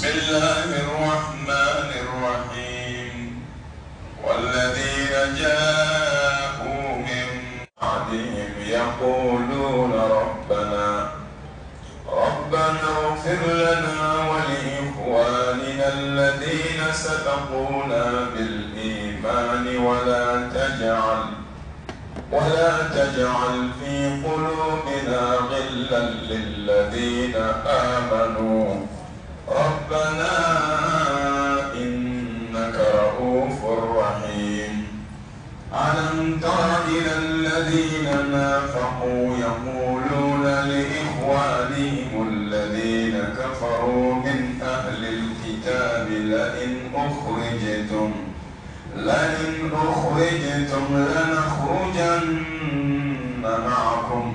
بسم الله الرحمن الرحيم والذين جاءوا من بعدهم يقولون ربنا ربنا اغفر لنا ولإخواننا الذين سبقونا بالإيمان ولا تجعل ولا تجعل في قلوبنا غلا للذين آمنوا ربنا إنك رؤوف رحيم ألم تر إلى الذين نافقوا يقولون لإخوانهم الذين كفروا من أهل الكتاب لئن أخرجتم لئن أخرجتم لنخرجن معكم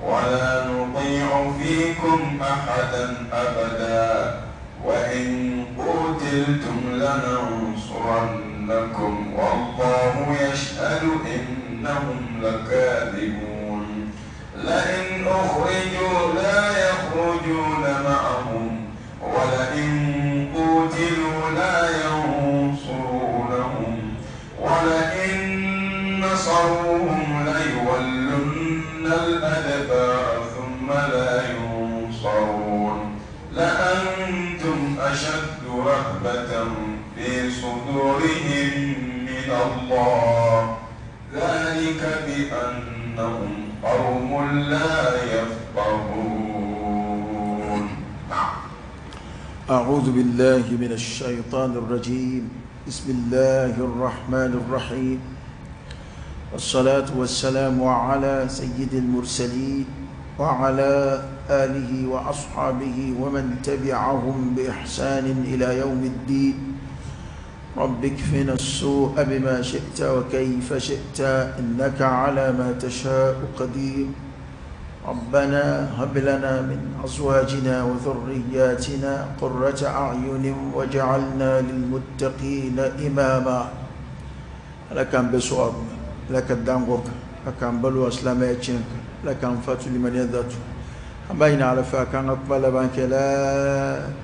ولا نطيع فيكم أحدا أبدا وإن قتلتم لننصرنكم والله يشهد إنهم لكاذبون لئن أخرجوا لا يخرجون معهم ولئن قتلوا لا ينصرونهم ولئن نصروهم ليولن الأدبار ثم لا ينصرون لأنتم أشد رهبة في صدورهم من الله ذلك بأنهم قوم لا يفقهون. أعوذ بالله من الشيطان الرجيم. بسم الله الرحمن الرحيم. والصلاة والسلام على سيد المرسلين وعلى آله وأصحابه ومن تبعهم بإحسان إلى يوم الدين. رب اكفنا السوء بما شئت وكيف شئت إنك على ما تشاء قدير. ربنا هب لنا من أزواجنا وذرياتنا قرة أعين واجعلنا للمتقين إماما. لك بسواب لك الدانغوك لك بلو أسلاميتشنك لك فاتو لمن يذاتو بين على فاكان أقبل بانك لا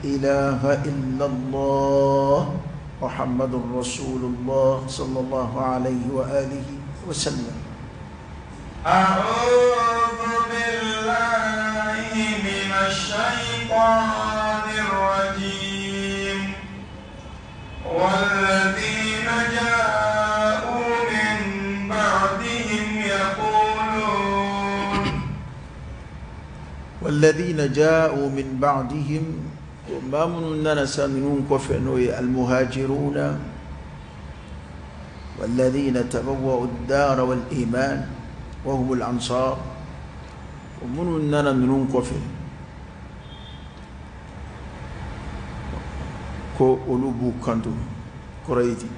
إله إلا الله محمد رسول الله صلى الله عليه وآله وسلم. أعوذ بالله من الشيطان الرجيم. والذين جاءوا من بعدهم يقولون والذين جاءوا من بعدهم ما مننا سامنون كفنوا المهاجرون والذين تبوأوا الدار والإيمان وهم الأنصار ومننا منون كفن كو أولوبو كانتو كريدي.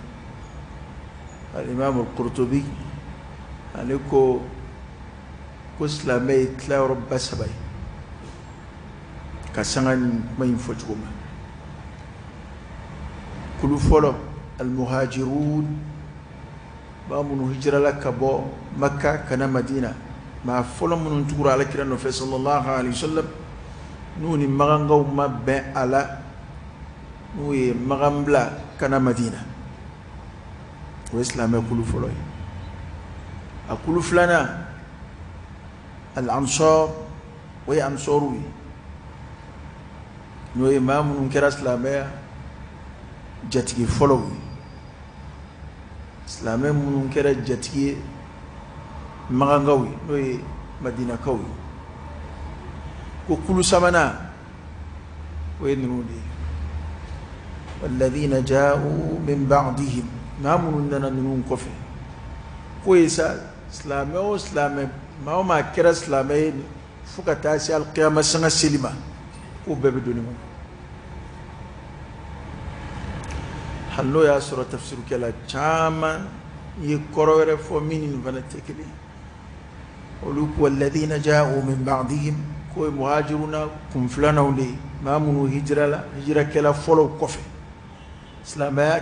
الإمام القرطبي عليكو كسلامي تلا رب سبي كسان ما ينفجهم كل فلو المهاجرون بامن هجرة لك بو مكة كان مدينة ما فلو من تقول على كرا النبي صلى الله عليه وسلم نوني مغنغو ما بين على نوي مغنبلا كان مدينة وإسلام كل فلو أكل فلنا الأنصار وهي أنصاروي n'o ye maa minnu kɛra silamɛya jatigi fɔlɔw ye, silamɛ minnu kɛra jatigi ye magankaw ye n'o ye madinakaw ye. Ko kulu sabanan o ye ninnu de ye walladhina ja'u min ba'dihim, maa minnu nana ninnu kɔfɛ k'o ye sa silamɛ o silamɛ maa o maa kɛra silamɛ ye fo ka taa se alikiyama sanga seli ma k'o bɛɛ bɛ don nin kɔnɔ. Hali n'o y'a sɔrɔ tafsirukɛla caman ye kɔrɔ wɛrɛ fɔ min ni nin fana tɛ kelen ye. Olu ko walladhina ja'u min ba'dihim k'o ye muhajiruna kun filananw de ye, maa minnu hijirala hijirakɛla fɔlɔw kɔfɛ silamɛya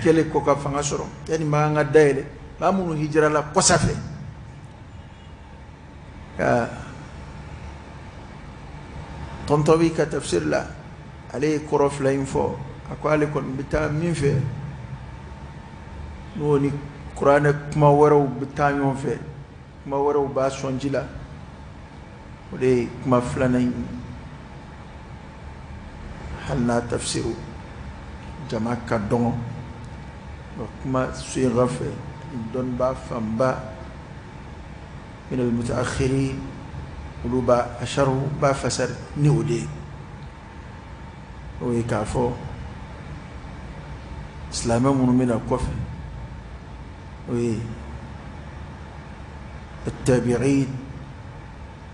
kɛlen kɔ ka fanga sɔrɔ yanni maa ka dayɛlɛ, maa minnu hijirala kɔsa fɛ ka Tantawi ka tafsir la Ale ye kɔrɔ fila in fɔ, a ko ale kɔni bɛ taa min fɛ, n'o ni kuranɛ kuma wɛrɛw bɛ taa ɲɔgɔn fɛ, kuma wɛrɛw b'a sɔnji la, o de ye kuma filanan in. Hali n'a tafsiru jama ka dɔgɔ, nka kuma senga fɛ dɔnnibaa fanba min al-mutaakhirin olu b'a asharu b'a fasari ni o de ye. O ye k'a fɔ silamɛ minnu bɛna kɔfɛ, o ye التابعين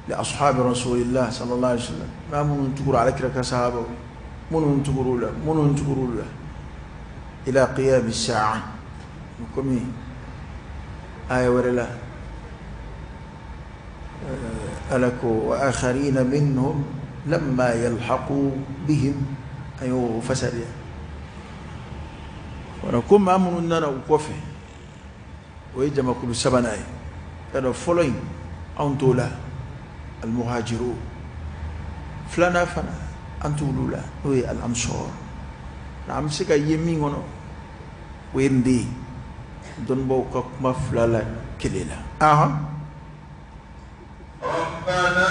لأصحاب رسول الله صلى الله عليه وسلم، ما من تقول على كرك صحابه، من تقول له، من تقول له إلى قيام الساعة. كمي آية ورلا ألكوا وآخرين منهم لما يلحقوا بهم أيوه فسد. ونكون ما من وكفي ويجمع كل سبنا كانوا فلين أنتولا المهاجرون فلانا فنا أنتولولا وي الأنصار. نعم سكا يمين ونو ويندي دون بوكا كما فلالا كليلا. ربنا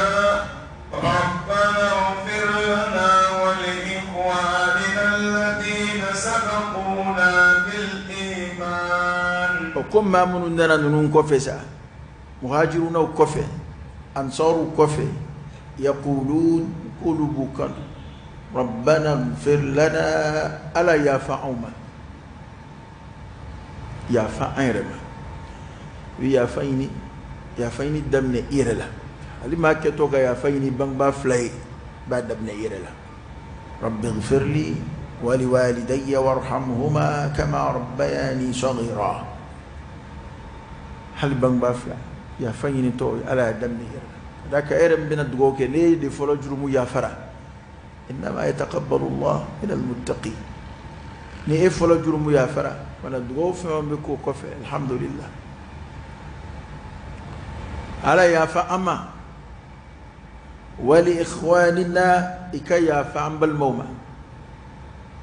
اغفر لنا ولإخواننا الذين سبقونا بالإيمان. وكم ما مننا ننون كفسا مهاجرون وكفة أنصار وكفة يقولون قلوبك ربنا اغفر لنا ألا يافعوما يافع عرما ويافعيني يافعيني دمنا إيرلا اللي ما كتوك يافعيني بنبا فلاي بعد دمنا إيرلا. رب اغفر لي ولوالدي وارحمهما كما ربياني صغيرا. هل بنبا فلاي يافعيني تو ألا دمنا إيرلا ذاك إيرم بين الدقوك ليه دي فلو جرمو يافرا إنما يتقبل الله من المتقين. ني فلو جرمو يافرا وانا دقو فهم بكو كفي الحمد لله. على يافا أما ولإخواننا إكي يافا أم بالمومة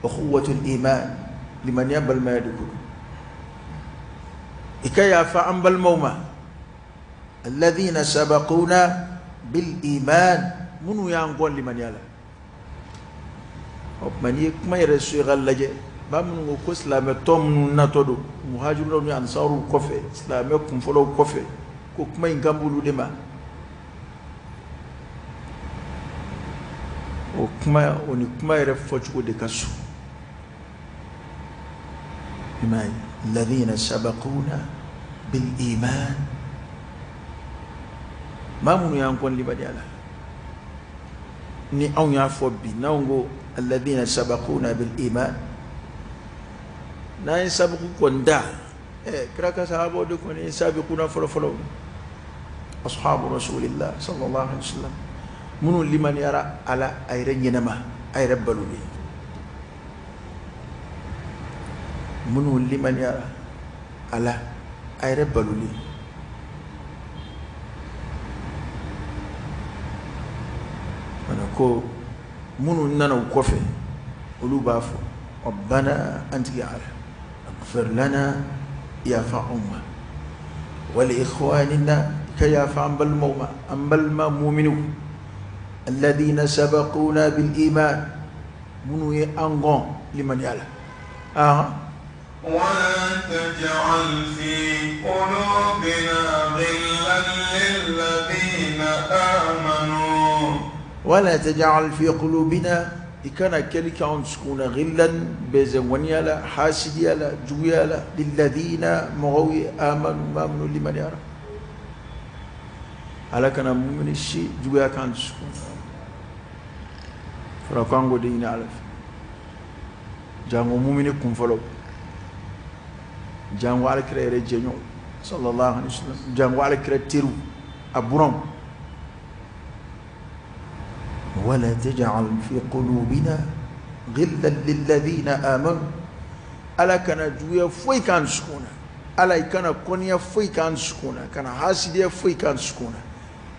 أخوة الإيمان لمن يبل ما يدخل إكي يافا أم بالمومة الذين سبقونا بالإيمان منو يانقون لمن يالا. من يكما يرسو يغلجي ba minnu ko silamɛ tɔn minnu natɔ don muhajirunaw ni ansaruw kɔfɛ, silamɛ kunfɔlɔw kɔfɛ, ko kuma in kan b'olu de ma. O kuma o ni kuma yɛrɛ fɔcogo de ka surun. I m'a ye alladhina sabaquna bil iman, maa minnu y'an kɔn limaniya la, ni anw y'a fɔ bi n'anw ko alladhina sabaquna bil iman, n'an ye sababu kɔni da kira ka sahabaw de kɔni ye sabiquna fɔlɔ fɔlɔ, ashabu rasulillah sallallahu alaihi wasallam, minnu limaniyara ala a yɛrɛ ɲɛnama a yɛrɛ balolen, minnu limaniyara ala a yɛrɛ balolen. Mana ko minnu nana u kɔfɛ olu b'a fɔ rabbana antigi ala اغفر لنا يا فأمة ولإخواننا كيا فأم بالمومة أم بالمؤمنون الذين سبقونا بالإيمان منو يأنغون لمن يعلم. ولا تجعل في قلوبنا غلا للذين آمنوا. ولا تجعل في قلوبنا إكان كلك أنسكون غلا بزوانيا حاسديا لا جويا لا للذين مغوي آمنوا ما منوا لمن يرى. على كان مؤمن الشيء جويا كان سكون فرقان قدين على جانو مؤمن كن فلو جانو على كرا يرجعنو صلى الله عليه وسلم جانو على كرا تيرو أبرام. ولا تجعل في قلوبنا غلا للذين آمنوا. ألا كان جويا فوي كان سكونا، ألا كان كونيا فوي كان سكونا، كان حاسديا فوي كان سكونا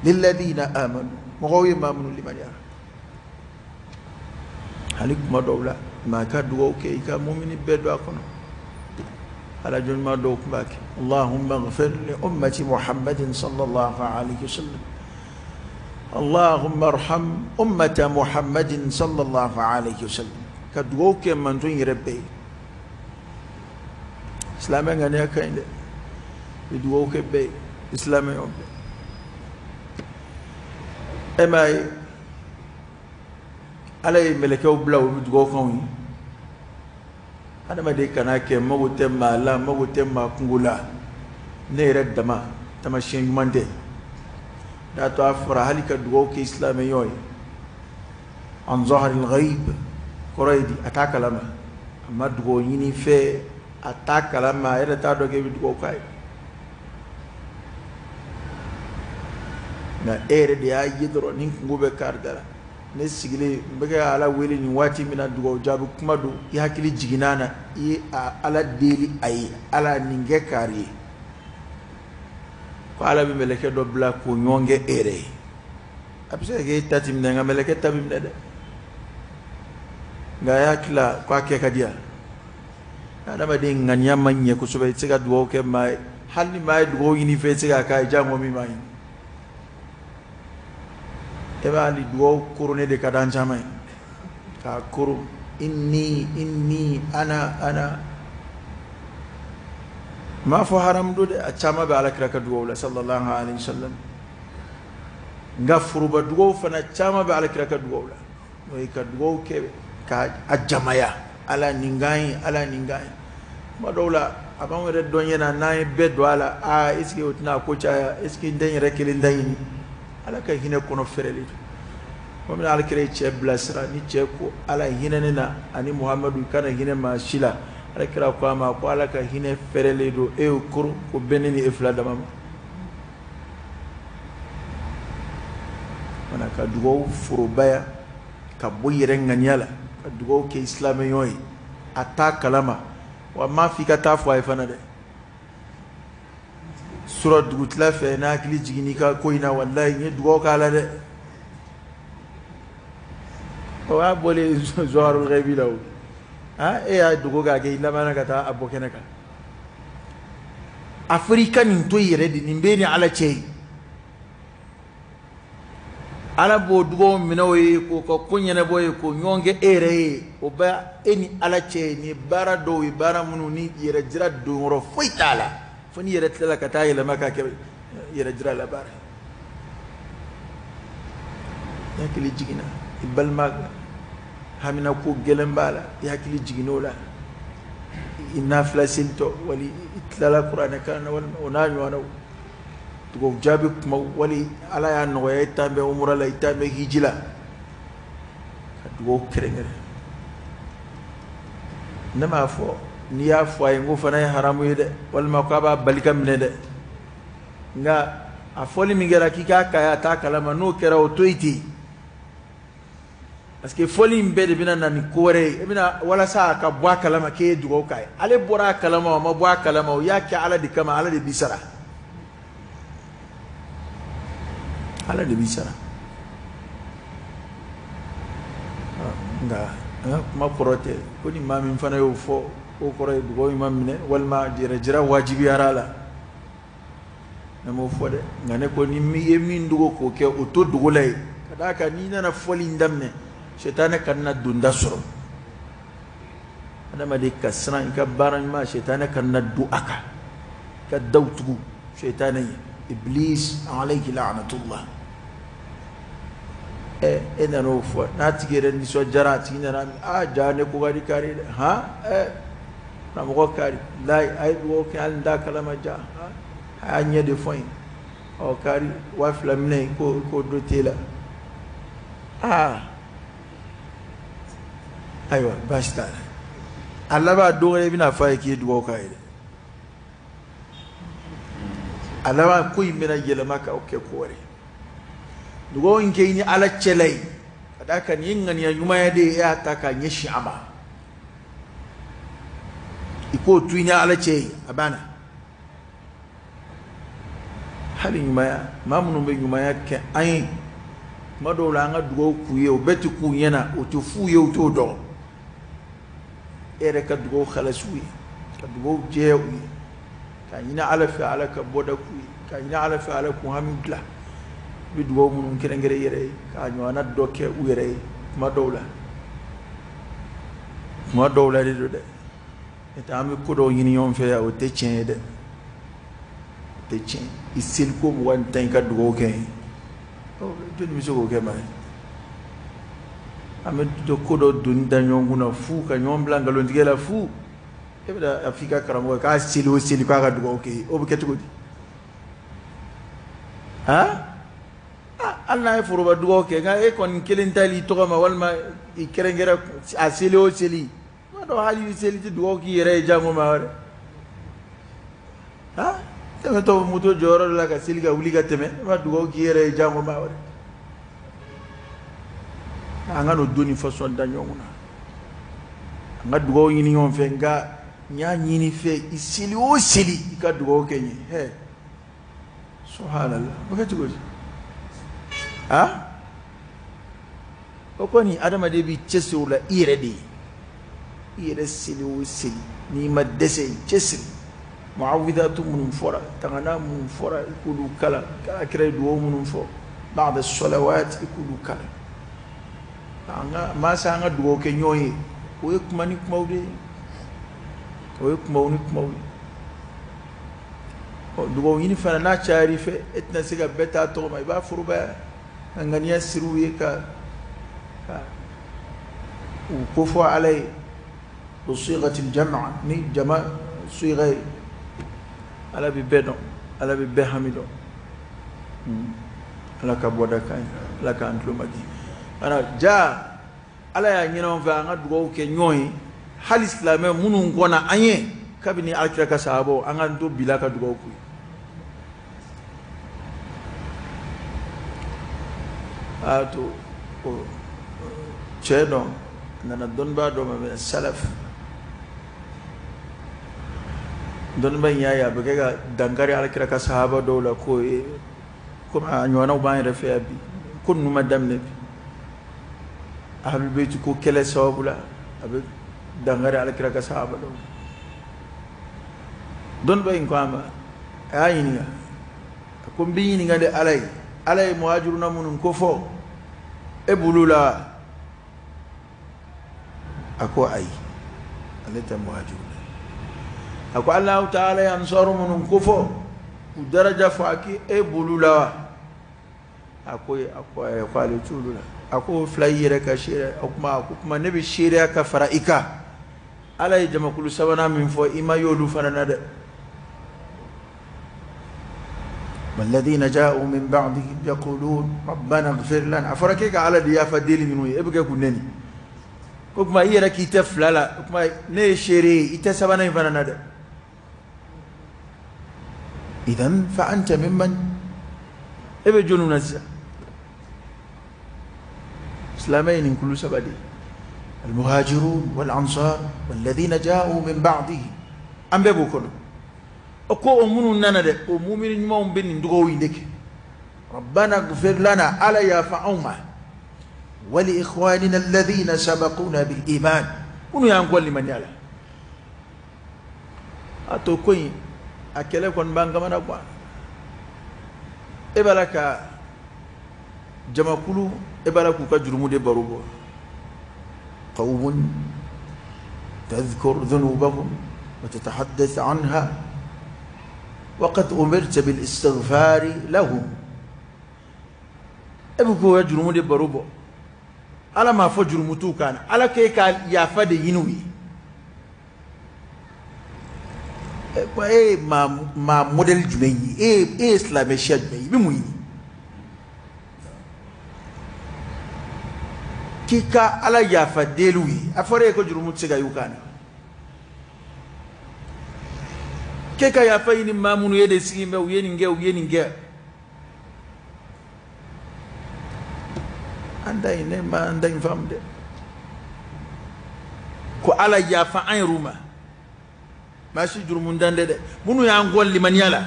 للذين آمنوا مغوي ما منوا لمن يرى. Hali kuma dɔw la maa ka dugawu kɛ i ka mumini bɛɛ don a kɔnɔ. Ala jɔnɲuman dɔw tun b'a kɛ, Allahumma ighfir li ummati Muhammadin sallallahu alayhi wa sallam, Allahumma arham ummata Muhammadin sallallahu alayhi wa sallam, ka dugawu kɛ mantɔn yɛrɛ bɛɛ ye. Silamɛ ŋaniya ka ɲi dɛ, i dugawu kɛ bɛɛ ye, silamɛ y'o bɛɛ. E m'a ye Ala ye mɛlɛkɛw bila u bɛ dugawu k'anw ye. Adamaden kana kɛ mago tɛ maa la, mago tɛ maa kungo la, ne yɛrɛ dama taamasiyɛn ɲuman tɛ. N'a to a fɔra hali ka dugawu kɛ silamɛ ɲɔgɔn ye an zaharil ghaib, kɔrɔ ye di, a t'a kalama, a ma dugawu ɲini fɛ, a t'a kalama, a yɛrɛ t'a dɔn k'e bɛ dugawu k'a ye. Nka e yɛrɛ de y'a ye dɔrɔn ni kungo bɛ kari da la, ne sigilen n bɛ ka Ala wele nin waati min na, dugawu jaabi kuma don, i hakili jiginna na, i ye a Ala deli a ye, Ala nin kɛ kari ye, ko Ala bɛ mɛlɛkɛ dɔ bila k'o ɲɔgɔn kɛ e yɛrɛ ye. A bɛ se ka kɛ e ta ti minɛ, nka mɛlɛkɛ ta bɛ minɛ dɛ. Nka a y'a tila k'a kɛ ka di yan. Adamaden ŋaniya ma ɲɛ kosɛbɛ, i tɛ se ka dugawu kɛ maa ye, hali ni maa ye dugawu ɲini fɛ, i tɛ se k'a k'a ye, janko min b'a ɲini. E b'ale dugawu koronnen de ka d'an caman ye, k'a koro inni inni ana ana. N m'a fɔ haramu don dɛ, a caman bɛ Ala kira ka dugawu la sallallahu alayhi wa sallam, nka foroba dugawu fana caman bɛ Ala kira ka dugawu la, n'o ye ka dugawu kɛ ka a jamaya, Ala nin k'an ye, Ala nin k'an ye. Kuma dɔw la a b'anw yɛrɛ dɔn ɲɛ na, n'an ye bɛɛ don a la, aa est ce que o tɛna ko caya, est ce que n tɛ n yɛrɛ kelen ta ɲini. Ala ka hinɛ kɔnɔ fɛrɛlen don. Komi Ala kira ye cɛ bilasira, ni cɛ ko Ala hinɛ ne na ani Muhamadu kana hinɛ maa si la, Ala kira ko a ma ko Ala ka hinɛ fɛrɛlen don, e y'o koro ko bɛn ne ni e fila dama ma. Mana ka dugawu forobaya ka bɔ i yɛrɛ ŋaniya la, ka dugawu kɛ silamɛ ɲɔgɔn ye, a t'a kalama, wa n m'a fɔ i ka taa fɔ a ye fana dɛ. Sura dugutila fɛ n'a hakili jiginna i ka ko in na, walayi n ye dugawu k'a la dɛ. O y'a bɔlen Zuharul Ghaibi la o, han, e y'a dogo k'a kɛ, i labanna ka taa a bɔ kɛnɛ kan. A fɔra i ka nin to i yɛrɛ de, nin b'e ni Ala cɛ ye. Ala b'o dugawu minɛ o ye, k'o ka ko ɲɛnabɔ ye, k'o ɲɔgɔn kɛ e yɛrɛ ye, o bɛ e ni Ala cɛ ye. Nin ye baara dɔw ye, baara minnu ni yɛrɛ jira donyɔrɔ foyi t'a la, fo n'i yɛrɛ tilala ka taa yɛlɛma k'a kɛ yɛrɛ jira la baara ye. I hakili jiginna i balima hamina ko gɛlɛn b'a la, i hakili jiginn'o la, i nafila selitɔ, wali i tilala kuranɛ kalan na, walima o n'a ɲɔgɔnnaw, dugawu jaabi kuma, wali Ala y'a nɔgɔya i taa bɛ umura la, i taa bɛ hiji la, ka dugawu kɛrɛnkɛrɛn. Ne m'a fɔ n'i y'a fɔ a ye n ko fana ye haramu ye dɛ, walima k'a b'a bali ka minɛ dɛ, nka a fɔli min kɛra k'i k'a k'a ye a t'a kalama, n'o kɛra o to yen ten, parce que fɔli in bɛɛ de bɛna na ni ko wɛrɛ ye. E bɛna walasa a ka bɔ a kalama k'e ye dugawu k'a ye, ale bɔra a kalama o ma bɔ a kalama, o y'a kɛ Ala de kama, Ala de b'i sara, Ala de b'i sara. Nka an ka kuma kɔrɔ tɛ ko ni maa min fana y'o fɔ, k'o kɔrɔ ye dugawu in ma minɛ walima yɛrɛ jira wajibiyara a la. Ne m'o fɔ dɛ, nka ne ko ni ye min dogo k'o kɛ, o to dogo la yen, ka d'a kan n'i nana fɔli in daminɛ, sɛtanɛ kana donda sɔrɔ. Adamaden ka siran i ka baara ɲuman, sɛtanɛ kana don a kan, i ka daw tugu sɛtanɛ ye, Iblis alayhi la'natullah. Ɛ e nana o fɔ, n'a tigi yɛrɛ nisɔndiyara, a tigi nana, a ja ne ko ka di kari dɛ, han, ɛ karamɔgɔ kari layi, a ye dugawu kɛ hali n t'a kalama ja, a y'a ɲɛ de fɔ n ye, ɔ kari 2000 minɛ ko k'o don t'e la, aa ayiwa baasi t'a la. A laban don wɛrɛ i bɛna fɔ a ye k'i ye dugawu k'a ye dɛ. A laban ko in bɛna yɛlɛma k'aw kɛ ko wɛrɛ. Dugawu in kɛ i ni Ala cɛla ye, ka d'a kan nin ye ŋaniya ɲumanya de ye, e y'a ta k'a ɲɛsin a ma, i k'o to i ni Ala cɛ ye, a banna. Hali ɲumanya, maa minnu bɛ ɲumanya kɛ an ye, Tuma dɔw la an ka dugawu k'u ye, o bɛɛ tɛ k'u ɲɛna, o tɛ f'u ye, u t'o dɔn. E yɛrɛ ka dugawu halasi u ye, ka dugawu jɛya u ye, k'a ɲini Ala fɛ Ala ka bɔda k'u ye, k'a ɲini Ala fɛ Ala k'u hami dilan. I bɛ dugawu minnu kɛrɛnkɛrɛn i yɛrɛ ye, k'a ɲɔgɔnna dɔ kɛ u yɛrɛ ye tuma dɔw la. Tuma dɔw la de don dɛ. N'o tɛ an bɛ ko dɔw ɲini ɲɔgɔn fɛ yan, o tɛ tiɲɛ ye dɛ. O tɛ tiɲɛ. I seliko 20 i ka dugawu kɛ yen. Jɔnni bɛ se k'o kɛ maa ye? An bɛ ko dɔ doni da ɲɔgɔn kun na fu, ka ɲɔgɔn bila nkalontigɛ la fu. E bɛna a f'i ka karamɔgɔ ye k'a seli o seli k'a ka dugawu kɛ ye, o bɛ kɛ cogo di? Han? Hali n'a ye foroba dugawu kɛ, nka e kɔni kelen tali i tɔgɔ ma walima i kɛrɛnkɛrɛn a seli o seli. I b'a dɔn hali i seli tɛ dugawu k'i yɛrɛ ye jango maa wɛrɛ. Han? Tɛmɛtɔ moto jɔyɔrɔ dɔ la ka seli ka wuli ka tɛmɛ, i b'a dugawu k'i yɛrɛ ye jango maa wɛrɛ. An ka n'o doni façon da ɲɔgɔn kunna. An ka dugawu ɲini ɲɔgɔn fɛ, nka n y'a ɲini fɛ i seli o seli i ka dugawu kɛ n ye. Hɛ, subhanallah, o bɛ kɛ cogo di? Han? O kɔni adamaden b'i cɛsiri o la i yɛrɛ de ye. I yɛrɛ seli o seli, n'i ma dɛsɛ i cɛsiri. Muawidatu minnu fɔra, tangana minnu fɔra, i k'olu kalan. Ala kira ye dugawu minnu fɔ, ba'da salawat, i k'olu kalan. An ka masa an ka dugawu kɛ ɲɔgɔn ye, o ye kuma ni kumaw de ye. O ye kumaw ni kumaw ye. Ɔ, dugawu ɲini fana n'a cayara i fɛ, e tɛna se ka bɛɛ ta tɔgɔ ma, i b'a forobaya ka ŋaniya siri u ye ka u kofɔ Ala ye. O sigatil jama, ni jama siga ye, Ala bɛ bɛɛ dɔn, Ala bɛ bɛɛ hami dɔn. Ala ka bɔda k'an ye, Ala k'an tulo majigin. Ana ja Ala y'a ɲini an fɛ an ka dugawu kɛ ɲɔgɔn ye, hali silamɛ minnu kɔnna an ye kabini Alakira ka sahabaw, an k'an to bila ka dugawu k'u ye. A to o cɛ dɔ nana dɔnnibaa dɔ ma mɛ salaf, dɔnnibaa in y'a ye a bɛ kɛ ka dankari Alakira ka sahaba dɔw la, ko komi a ɲɔgɔnnaw b'an yɛrɛ fɛ yan bi, ko ninnu ma daminɛ bi. Ahlul Bayt ko kɛlɛ sababu la a bɛ dankari Alakira ka sahaba dɔw la. Dɔnnibaa in ko a ma, a y'a ɲininka, a ko n b'i ɲininka de Ala ye, Ala ye muhajiruna minnu kofɔ e b'olu la? A ko ayi, ale tɛ muhajiruna. A ko Alahu taala ye ansaru minnu kofɔ k'u daraja fɔ, a k'e b'olu la wa? A ko a ko ayi, ko ale t'olu la. A ko fila y'i yɛrɛ ka seereya. O tuma a ko kuma ne bɛ seereya ka fara i kan. Ala ye jamakulu sabanan min fɔ, i ma y'olu fana na dɛ. Walladhina ja'u min ba'dihim yaqulun rabbana ighfir lana. A fɔra k'e ka Ala de yafa deli ninnu ye, e bɛ kɛ k'u nɛni. O tuma i yɛrɛ k'i tɛ fila la, o tuma ne ye seere ye, i tɛ sabanan in fana na dɛ. Idan fa anta mimman, e bɛ jɔnw na sisan? Silamɛ ye nin kulu saba de ye, almuhajirun wal ansar walladhina ja'u min ba'dihim, an bɛɛ b'o kɔnɔ. O ko o minnu nana dɛ, o mumini ɲumanw bɛ nin dugawu in de kɛ. Rabbana ighfir lana, Ala yafa anw ma, wa li ikhwanina alladhina sabaquna bil iman, minnu y'an kɔn limaniya la. A to ko in a kɛlɛ kɔni b'an kamana gan. E b'a la ka jamakulu, e b'a la k'u ka jurumu de baro bɔ. Qawmun tadhkur dhunubahum wa tatahaddath anha wa qad umirta bil istighfari lahum. E bɛ k'u ka jurumu de baro bɔ. Ala m'a fɔ jurumu t'u kan, Ala k'e ka yafa de ɲini u ye. E ye maa modèle jumɛn ye? E ye silamɛ siya jumɛn ye? I bɛ mun ɲini? K'i ka Ala yafa deliw ye. A fɔra e ye ko jurumu tɛ se ka y'u kan na. K'e ka yafa ɲini maa minnu ye de sigi bɛ, u ye nin kɛ, u ye nin kɛ. An da in, ne ma an da in faamu dɛ. Ko Ala yafa an yɛrɛw ma. Maa si jurumu dan tɛ dɛ. Minnu y'an kɔn limaniya la,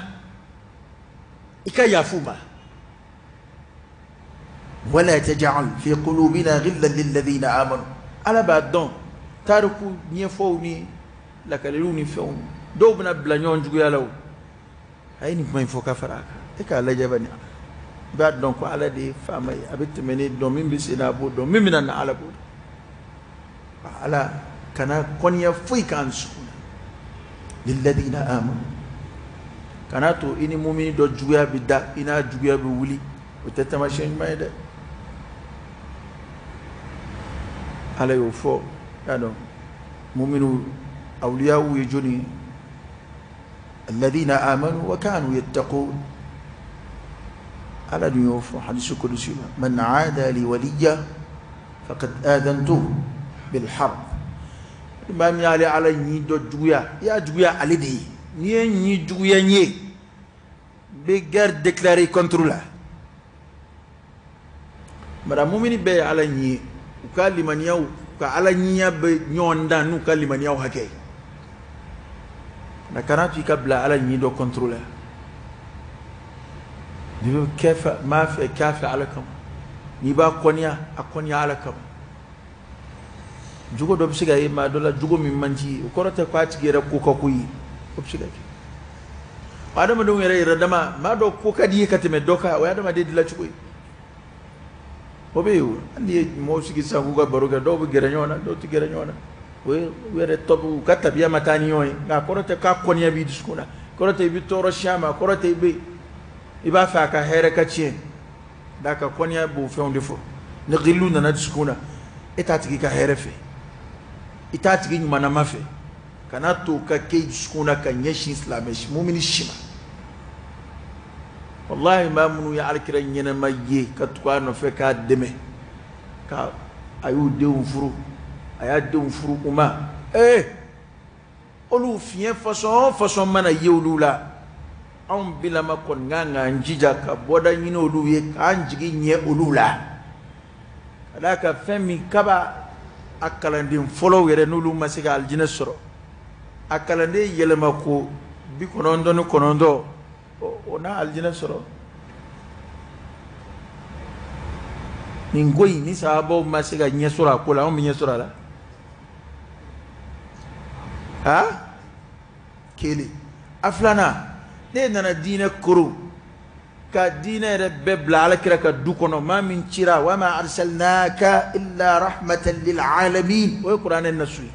i ka yafa u ma. Wala taj'al fi qulubina ghillan lilladhina amanu. Ala b'a dɔn tariku ɲɛfɔw ni lakaliliw ni fɛnw dɔw bɛna bila ɲɔgɔn juguya la o. A ye nin kuma in fɔ ka fara a kan. E k'a lajɛ bani, i b'a dɔn ko Ala de ye faama ye, a bɛ tɛmɛnen dɔn, min bɛ sen na a b'o dɔn, min bɛna na Ala b'o dɔn. Ala kana kɔniya foyi k'an dusukun na. Lilladhina amanu, kana to i ni mumini dɔ juguya bɛ da, i n'a juguya bɛ wuli, o tɛ taamasiyɛn ɲuman ye dɛ. Ala y'o fɔ, y'a dɔn muminu awliyaw ye jɔnni ye? Alladhina amanu wa kanu yattaqun. Ala dun y'o fɔ hadisu kudusi la, man aada li waliya faqad adantuhu bil harb. Ni maa min y'ale Ala ɲi dɔ juguya, i y'a juguya ale de ye. N'i ye ɲi juguya n ye, n bɛ guerre déclarer contre la. Mara mumini bɛɛ ye Ala ɲi ye, u ka limaniyaw, u ka Ala ɲiya bɛ ɲɔgɔn dan n'u ka limaniyaw hakɛ ye. Nka kana to i ka bila Ala ɲi dɔ contre la. N'i bɛ kɛ fɛ, m'a fɛ k'a fɛ Ala kama. N'i b'a kɔniya, a kɔniya Ala kama. Jogo dɔ bɛ se ka ye maa dɔ la, jogo min man di ye, o kɔrɔ tɛ k'a tigi yɛrɛ ko ka ko ye, o bɛ se ka kɛ. Adamadenw yɛrɛ yɛrɛ dama, maa dɔ ko ka di ye ka tɛmɛ dɔ kan, o ye adamaden dilancogo ye. O bɛ yen o. Hali n'i ye mɔgɔw sigi sisan k'u ka baro kɛ, dɔw bɛ gɛrɛ ɲɔgɔn na, dɔw tɛ gɛrɛ ɲɔgɔn na. O ye u yɛrɛ tɔ, u ka tabiya ma taa ni ɲɔgɔn ye. Nka a kɔrɔ tɛ k'a kɔniya b'i dusukun na, kɔrɔ tɛ i bɛ tɔɔrɔ si a ma, kɔrɔ tɛ i b'a fɛ a ka hɛrɛ ka tiɲɛ. D'a ka kɔniya b'o fɛnw de fɔ. Ni gillu nana dusukun na, e t'a tigi ka hɛrɛ fɛ, i t'a tigi ɲumannama fɛ. Kana to ka kɛ i dusukun na ka ɲɛsin silamɛ si, mumini si ma. Wallahi maa minnu ye alakira ɲɛnama ye ka tugu a nɔfɛ k'a dɛmɛ, ka a y'u denw furu, a y'a denw furu u ma, olu fiɲɛ fasɔn o fasɔn mana ye olu la, anw bilama kɔni kan k'an jija ka bɔda ɲini olu ye, k'an jigi ɲɛ olu la. Ka d'a kan fɛn min kaba a kalanden fɔlɔw yɛrɛ n'olu ma se ka alijinɛ sɔrɔ, a kalanden yɛlɛma ko 99, o n'a alijinɛ sɔrɔ. Nin ko in ni sahabaw ma se ka ɲɛ sɔrɔ a ko la, anw bɛ ɲɛ sɔrɔ a la. Ha? Kelen. A filanan, ne nana diinɛ koro ka diinɛ yɛrɛ bɛɛ bila alakira ka du kɔnɔ, maa min cira, wa ma arsalnaka illa rahmatan lil alamin, o ye kuranɛ nasu ye.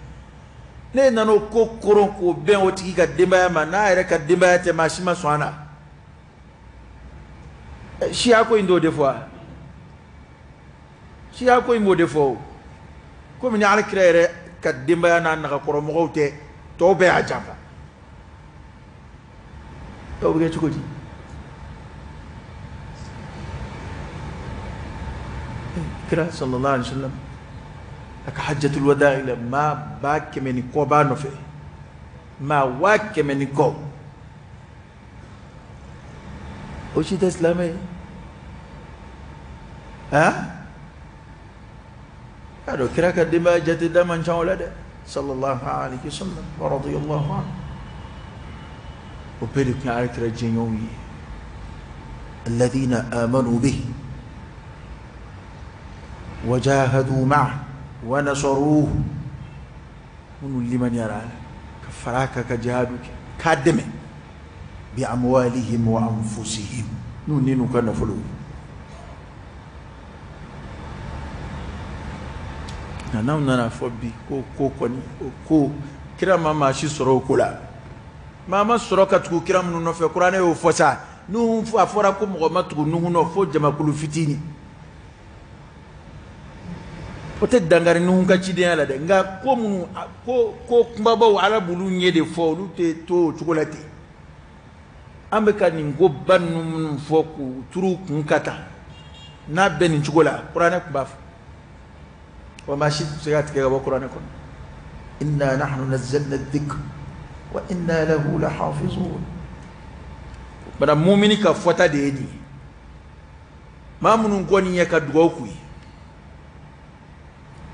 Ne nana o ko koron k'o bɛn o tigi ka denbaya ma, n'a yɛrɛ ka denbaya tɛ, maa si ma sɔn a na. Siya ko in t'o de fɔ wa? Siya ko in b'o de fɔ o. Komi ni alakira yɛrɛ ka denbaya n'a nagakɔrɔmɔgɔw tɛ, tɔw bɛɛ y'a janfa. O bɛ kɛ cogo di? Kira sallallahu alaihi wasallam a ka hajjatul wada'i la, maa 100 ni kɔ b'a nɔfɛ, maa 100 ni kɔ. O si tɛ silamɛ ye. Han? Y'a dɔn kira ka denbaya jate da man ca o la dɛ. Sallallahu alaihi wasallam wa radiyallahu anhu. O bɛɛ de tun ye alakira jɛɲɔgɔnw ye. Alladhina amanu bihi wa jahadu ma'ahu wa nasaruhu. Minnu limaniyara a la ka fara a kan ka jihadu kɛ, k'a dɛmɛ. Bi amwalihim wa anfusihim, n'u ni n'u ka nafolo. Nka n'anw nana fɔ bi ko ko kɔni, o ko kira ma maa si sɔrɔ o ko la. Maa ma sɔrɔ ka tugu kira minnu nɔfɛ, kuranɛ y'o fɔ sa. Nuhu, a fɔra ko mɔgɔ ma tugu Nuhu nɔ fo jamakulu fitinin. O tɛ dankari Nuhu ka cidenya la dɛ, nka ko minnu, ko, ko kunbabaw Ala b'olu ɲɛ de fɔ, olu tɛ to o cogo la ten. An bɛ ka nin koba ninnu minnu fɔ k'u turu kun ka taa, n'a bɛ nin cogo la, kuranɛ tun b'a fɔ. Wa maa si tɛ se ka tigɛ ka bɔ kuranɛ kɔnɔ. Inna nahnu nazzalna dhikr wa inna lahu lahafizun. Bana mumini ka fɔta de ye nin ye. Maa minnu kɔni ye ka dugawu k'u ye.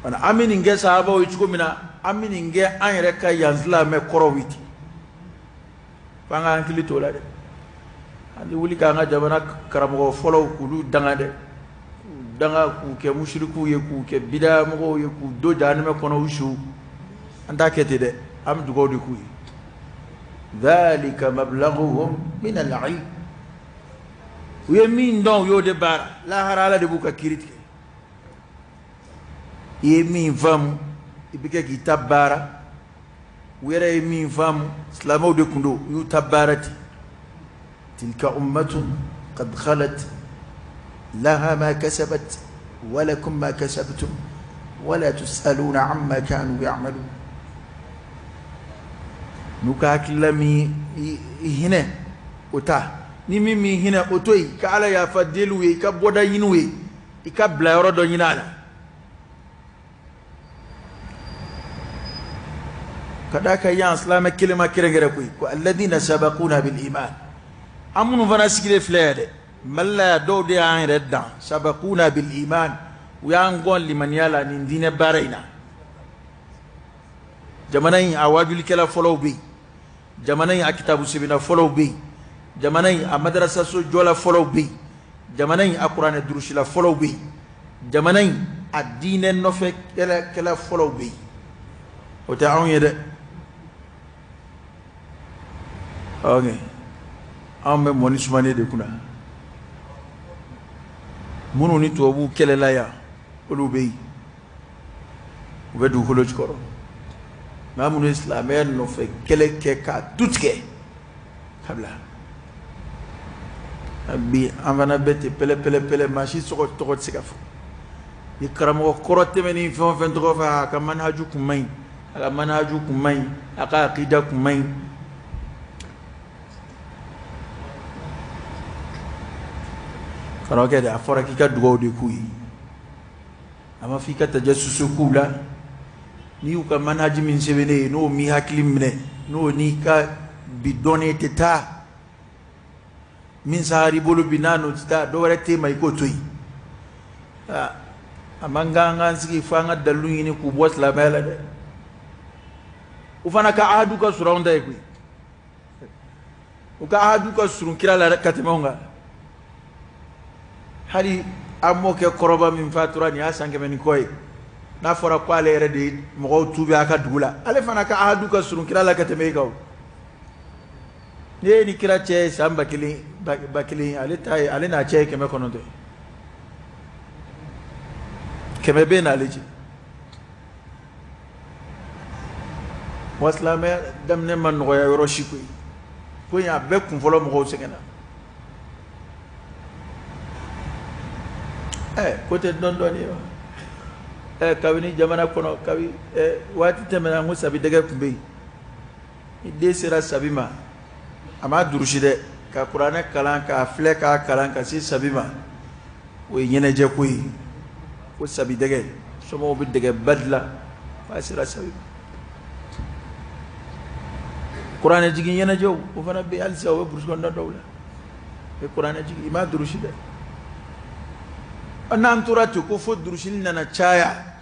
Bana an bɛ nin kɛ sahabaw ye cogo min na, an bɛ nin kɛ an yɛrɛ ka yan silamɛ kɔrɔw ye ten. F'an ka hakili t'o la dɛ. An tɛ wuli k'an ka jamana karamɔgɔ fɔlɔw k'olu danga dɛ. K'u danga k'u kɛ musirikuw ye, k'u kɛ bida mɔgɔw ye, k'u don jahanama kɔnɔ u su. An t'a kɛ ten dɛ, an bɛ dugawu de k'u ye. Dhalika mablaghuhum min al-ilm, u ye min dɔn u y'o de baara, lahara Ala de b'u ka kiiri tigɛ. I ye min faamu i bɛ kɛ k'i ta baara, u yɛrɛ ye min faamu silamɛw de kun don, u y'u ta baara ten. Tilka ummatun qad khalat laha ma kasabat wa lakum ma kasabtum wa la tusaluna amma kanu ya'malun. N'u ka hakilila min i hinɛ o ta, ni min m'i hinɛ o to yen, ka Ala yafa deli u ye, i ka bɔda ɲini u ye, i ka bila yɔrɔ dɔ ɲini a la. Ka d'a kan yan silamɛ kelen ma kɛrɛnkɛrɛn koyi, ko alladhina sabaquna bil iman, an minnu fana sigilen filɛ yan dɛ, Mali la yan dɔw de y'an yɛrɛ dan, sabaquna bil iman, u y'an gɔn limaniya la nin diinɛ baara in na. Jamana in a waajulikɛla fɔlɔw bɛ yen, jamana in a kitabu sɛbɛnna fɔlɔw bɛ yen, jamana in a madarasaso jɔla fɔlɔw bɛ yen, jamana in a kuranɛ durusila fɔlɔw bɛ yen, jamana in a diinɛ nɔfɛ kɛlɛkɛla fɔlɔw bɛ yen. O tɛ anw ye dɛ. Ok, anw bɛ mɔni sumanen de kunna. Minnu ni tubabuw kɛlɛla yan, olu bɛ yen, u bɛ dugukolo jukɔrɔ. Maa minnu ye silamɛya nɔfɛ kɛlɛ kɛ k'a tu tigɛ ka bila, bi an fana bɛ ten pɛlɛ pɛlɛ pɛlɛ, maa si tɔgɔ tɛ se ka fɔ. Ni karamɔgɔ kɔrɔ tɛmɛnen fɛn o fɛn tɔgɔ fɔ, a ka manhaju kun man ɲi, a ka manhaju kun man ɲi, a ka akida kun man ɲi. Karamɔgɔkɛ de, a fɔra k'i ka dugawu de k'u ye, a ma fɔ i ka tajasusu k'u la. N'i y'u ka manhaji min sɛbɛnnen ye, n'o m'i hakili minɛ, n'o n'i ka bi dɔnni tɛ taa, min sahara i bolo bi n'a n'o tɛ taa, dɔ wɛrɛ t'e ma, i k'o to yen. A man kan k'an sigi fo an ka dalilu ɲini k'u bɔ silamɛya la dɛ. U fana ka ahadu ka surun anw ta ye koyi, u ka ahadu ka surun kira la ka tɛmɛ anw kan. Hali an mɔkɛ kɔrɔba min fatura nin y'a san 100 ni kɔ ye, n'a fɔra ko ale yɛrɛ de ye mɔgɔw tuubi a ka dugu la, ale fana ka ahadu ka surun kira la ka tɛmɛ e kan o. Ni e ni kira cɛ ye san 1000, ale ta ye, ale n'a cɛ ye 900 ye, 100 bɛ n'ale cɛ. Wa silamɛya daminɛ ma nɔgɔya yɔrɔ si koyi, ko in a bɛɛ kunfɔlɔ mɔgɔw sɛgɛnna. Ko tɛ dɔɔni dɔɔni ye wa? Kabini jamana kɔnɔ, kabi waati tɛmɛna, n ko sabi dɛgɛ tun bɛ yen. Ni den sera sabi ma, a m'a durusi dɛ, ka kuranɛ kalan, k'a filɛ, k'a kalan ka se sabi ma, o ye ɲɛnajɛ ko ye. Ko sabi dɛgɛ, somɔgɔw bɛ dɛgɛba dilan f'a sera sabi ma. Kuranɛ jigin ɲɛnajɛw, o fana bɛ yen halisa, o bɛ burusi kɔnɔna dɔw la. I bɛ kuranɛ jigin, i m'a durusi dɛ. N'an tora ten ko fo durusili nana caya,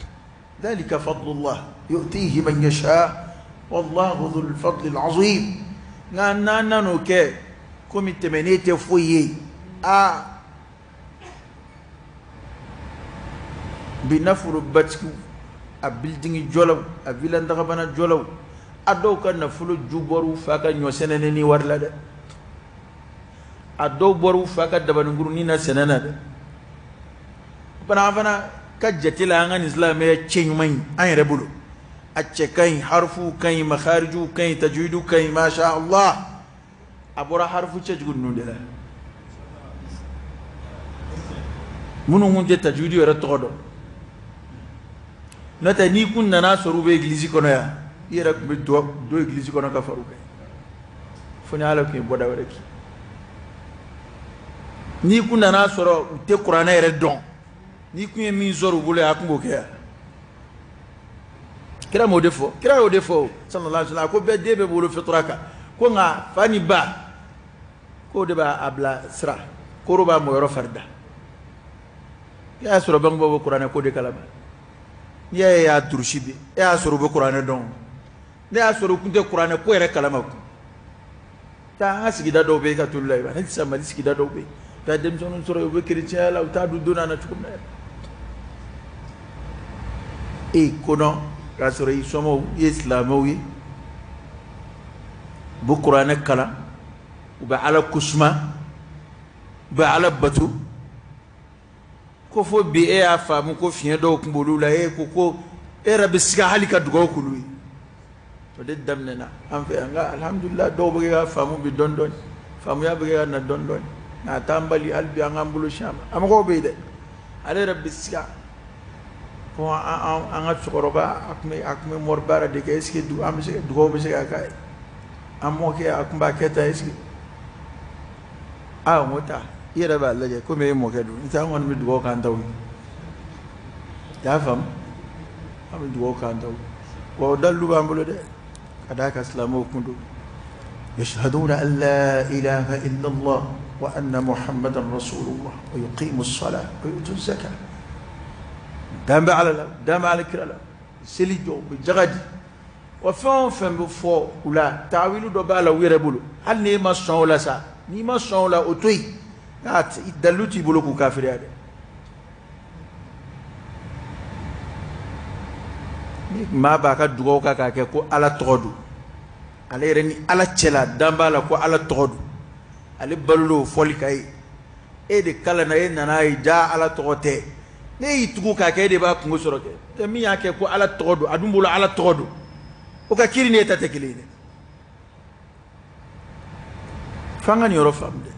dhalika fadlullah yu'tihi man yasha wallahu dhul fadli al-azim. Nka n'an nan'o kɛ komi tɛmɛnen tɛ foyi ye, aa bi nafolobatigiw, a bilidingi jɔlaw, a villa dagabana jɔlaw, a dɔw ka nafolo ju bɔr'u fa ka ɲɔ sɛnɛni ni wari la dɛ, a dɔw bɔr'u fa ka dabaninkurunin na sɛnɛ na dɛ. Fana an fana ka jate la, an ka nin silamɛya cɛ ɲuman in an yɛrɛ bolo, a cɛ ka ɲi, harufuw ka ɲi, makarijuw ka ɲi, tajuwidu ka ɲi, masha Allah. A bɔra harufu cɛjugu ninnu de la, minnu kun tɛ tajuwidu yɛrɛ tɔgɔ dɔn. N'o tɛ n'i kun nana sɔrɔ u bɛ egilizi kɔnɔ yan, i yɛrɛ tun bɛ don egilizi kɔnɔ ka far'u kan, fo ni Ala tun ye bɔda wɛrɛ k'i. N'i kun nana sɔrɔ u tɛ kuranɛ yɛrɛ dɔn, n'i kun ye min sɔrɔ u bolo yan, a kun b'o kɛ yan. Kira m'o de fɔ, kira y'o de fɔ sallallahu alaihi wasallam, a ko bɛɛ den bɛ bolo fitura kan, ko nka fa ni ba k'o de b'a bila sira, koro b'a mɔyɔrɔ fari da. I y'a sɔrɔ bangebaaw bɛ kuranɛ ko de kalama, n'i y'a ye y'a durusi bi, e y'a sɔrɔ u bɛ kuranɛ dɔn, ne y'a sɔrɔ u tun tɛ kuranɛ ko yɛrɛ kalama kun. Taa an ka sigida dɔw bɛ yen ka tolu la, ne tɛ se Mali sigida dɔw bɛ yen, taa denmisɛnninw sɔrɔ yen, u bɛ kerecɛnya la, u t'a dun don na cogo min na yɛrɛ. E ye ko dɔn k'a sɔrɔ i somɔgɔw i ye silamɛw ye, u bɛ kuranɛ kalan, u bɛ Ala kosuma, u bɛ Ala bato. Ko fo bi e y'a faamu ko fiɲɛ dɔw tun b'olu la, e ko ko e yɛrɛ bɛ siga hali ka dugawu k'olu ye. O de daminɛna an fɛ yan, nka alhamdulilah dɔw bɛ kɛ ka faamu bi dɔɔni dɔɔni, faamuya bɛ kɛ ka na dɔɔni dɔɔni, nka a t'an bali hali bi an k'an bolo sin a ma. A mɔgɔw bɛ yen dɛ, ale yɛrɛ bɛ siga ko an ka cɛkɔrɔba a tun bɛ mori baara de kɛ, est ce que an bɛ se dugawu bɛ se ka k'a ye, an mɔkɛ a tun b'a kɛ tan, est ce que aa n ko taa i yɛrɛ b'a lajɛ komi e mɔkɛ don, n tɛ an kɔni bɛ dugawu k'an taw ye, i y'a faamu, an bɛ dugawu k'an taw ye, wa o dalilu b'an bolo dɛ, ka d'a kan silamɛw kun don. Yashhaduna an la ilaha illallah wa anna muhammadan rasulullah wa yuqimu as-salah wa yu'tu az-zakah. Dan bɛ Ala la, dan bɛ Ala kira la, seli jɔ, u bɛ jaga di, wa fɛn o fɛn bɛ fɔ u la taawilu dɔ b'a la u yɛrɛ bolo, hali n'e ma sɔn o la sa, n'i ma sɔn o la o to yen, nka dalilu t'i bolo k'u kafiriya dɛ. Ni maa b'a ka dugawu kan k'a kɛ ko Ala tɔgɔ don, ale yɛrɛ ni Ala cɛla dan b'a la ko Ala tɔgɔ don, ale balola o fɔli kan ye, e de kalanna e nana ye ja Ala tɔgɔ tɛ, ne y'i tugu k'a kɛ e de b'a kungo sɔrɔ kɛ, tɛ min y'a kɛ ko Ala tɔgɔ don, a dun bolo Ala tɔgɔ don, o ka kiiri ni e ta tɛ kelen ye dɛ. F'an ka nin yɔrɔ faamu dɛ,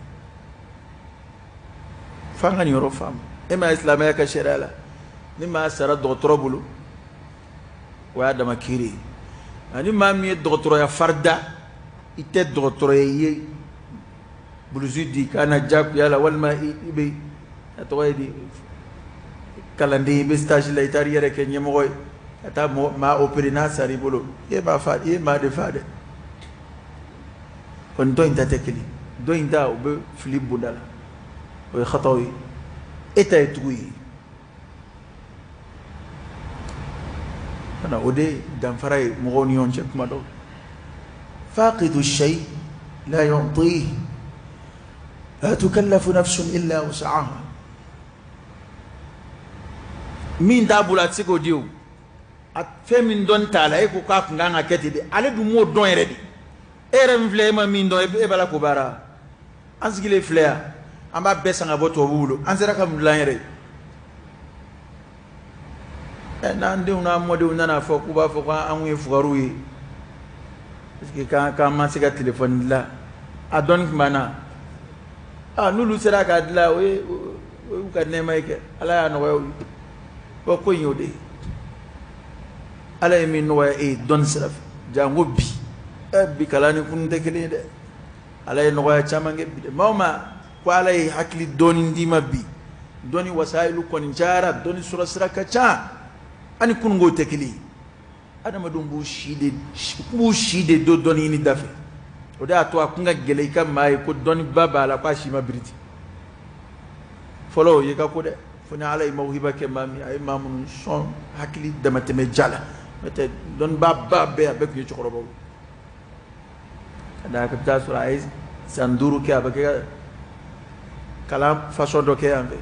f'an ka nin yɔrɔ faamu. E ma ye silamɛya ka sariya la, ni maa sara dɔgɔtɔrɔ bolo, o y'a dama kiiri ye, nka ni maa min ye dɔgɔtɔrɔya farida, i tɛ dɔgɔtɔrɔ ye, i ye bulusi di k'a na diyagoya la, walima i bɛ a tɔgɔ ye di kalanden, i bɛ stage la, i taara i yɛrɛ kɛ ɲɛmɔgɔ ye ka taa maa opéré, n'a sara i bolo, e b'a fa, i ye maa de fa dɛ. Kɔni dɔ in ta tɛ kelen, dɔ in ta o bɛ fili bonda la, o ye xataw ye, e ta ye tugu ye. O de danfara ye mɔgɔw ni ɲɔgɔn cɛ kuma dɔw. Faqidu shay la yu'tihi la tukallafu nafsun illa wus'aha. Min t'a bolo a tɛ se k'o di o, a fɛn min dɔn t'a la, e ko k'a kun kan ka kɛ ten de, ale dun m'o dɔn yɛrɛ de. E yɛrɛ min filɛ, e ma min dɔn, e b'a la k'o baara. An sigilen filɛ yan, an b'a bɛɛ san ka bɔ tubabuw bolo, an sera ka mun dilan yɛrɛ ye? N'an denw n'an mɔdenw nana fɔ k'u b'a fɔ k'an kun ye fugariw ye, parce que k'an ma se ka telefɔni dilan, a dɔnni tun b'an na. N'olu sera k'a dilan, o y'u ka nɛɛma ye kɛ, Ala y'a nɔgɔya u ye. Bon, ko in y'o de ye, Ala ye min nɔgɔya e ye dɔnni sira fɛ, janko bi, bi kalan ni kunun tɛ kelen ye dɛ. Ala ye nɔgɔya caman kɛ bi dɛ. Maa o maa ko Ala ye hakili dɔɔni d'i ma bi, dɔnni wasayilu kɔni cayara, dɔnni sɔrɔ sira ka ca, ani kununko tɛ kelen ye. Adamadenw b'u si de don dɔnni ɲini da fɛ, o de y'a to a kun ka gɛlɛn i ka maa ye ko dɔnniba b'a la k'a si ma biriti. Fɔlɔ o ye ka ko dɛ, fo ni Ala ye mawhiba kɛ maa min, a ye maa minnu sɔn hakili damatɛmɛ ja la, n'o tɛ dɔnniba ba bɛɛ a bɛɛ tun ye cɛkɔrɔbaw ye. Ka d'a kan i bɛ taa sɔrɔ a ye san 5 kɛ, a bɛ kɛ kalan fasɔn dɔ kɛ yan fɛ,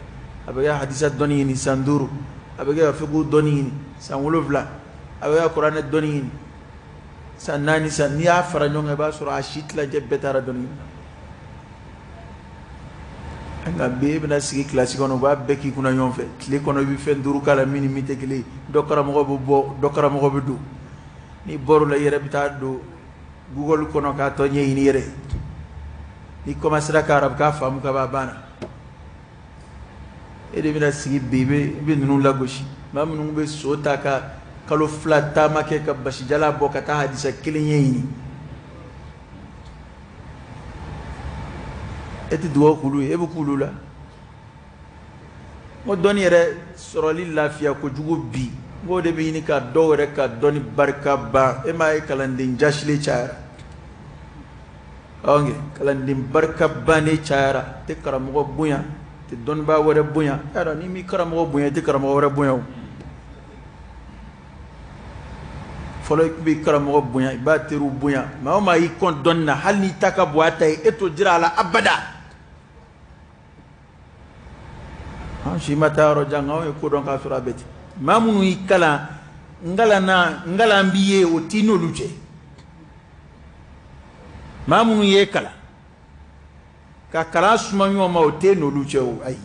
a bɛ kɛ hadisa dɔnni ɲini san 5, a bɛ kɛ ka fiqhu dɔnni ɲini san 7, a bɛ kɛ kuranɛ dɔnni ɲini san 4, san n'i y'a fara ɲɔgɔn kan i b'a sɔrɔ a si tilancɛ bɛɛ taara dɔnni ɲini na. Nka bi e bɛna sigi kilasi kɔnɔ, u b'a bɛɛ k'i kunna ɲɔgɔn fɛ, tile kɔnɔ i bɛ fɛn 5 k'a la min ni min tɛ kelen ye, dɔ karamɔgɔ bɛ bɔ, dɔ karamɔgɔ bɛ don, n'i bɔr'o la i yɛrɛ bɛ taa don Google kɔnɔ k'a tɔ ɲɛɲini yɛrɛ, n'i commencera ka arabukan faamu ka ban a banna. E de bɛna sigi bi i bɛ ninnu lagosi, maa minnu bɛ so ta ka kalo 2 taama kɛ ka basijala bɔ ka taa hadisa kelen ɲɛɲini, e tɛ dugawu k'olu ye, e bɛ k'olu la. N ko dɔnni yɛrɛ sɔrɔli lafiya kojugu bi, n k'o de bɛ ɲini ka dɔw yɛrɛ ka dɔnni barika ban. E m'a ye kalanden jasilen cayara, kalanden barika bannen cayara, tɛ karamɔgɔ bonya, tɛ dɔnnibaa wɛrɛ bonya. Y'a dɔn n'i m'i karamɔgɔ bonya, i tɛ karamɔgɔ wɛrɛ bonya o. Fɔlɔ i tun b'i karamɔgɔ bonya, i b'a teriw bonya, maa o maa y'i kɔn dɔnni na, hali n'i ta ka bon a ta ye, e t'o jira a la abada. An si ma taa yɔrɔ jan, anw ye ko dɔn k'a sɔrɔ a bɛ ten. Maa minnu y'i kalan N kalanna, n kalan b'i ye, o t'i n'olu cɛ. Maa minnu ye kalan ka kalan suma ɲɔgɔn ma, o t'e n'olu cɛ o. Ayi,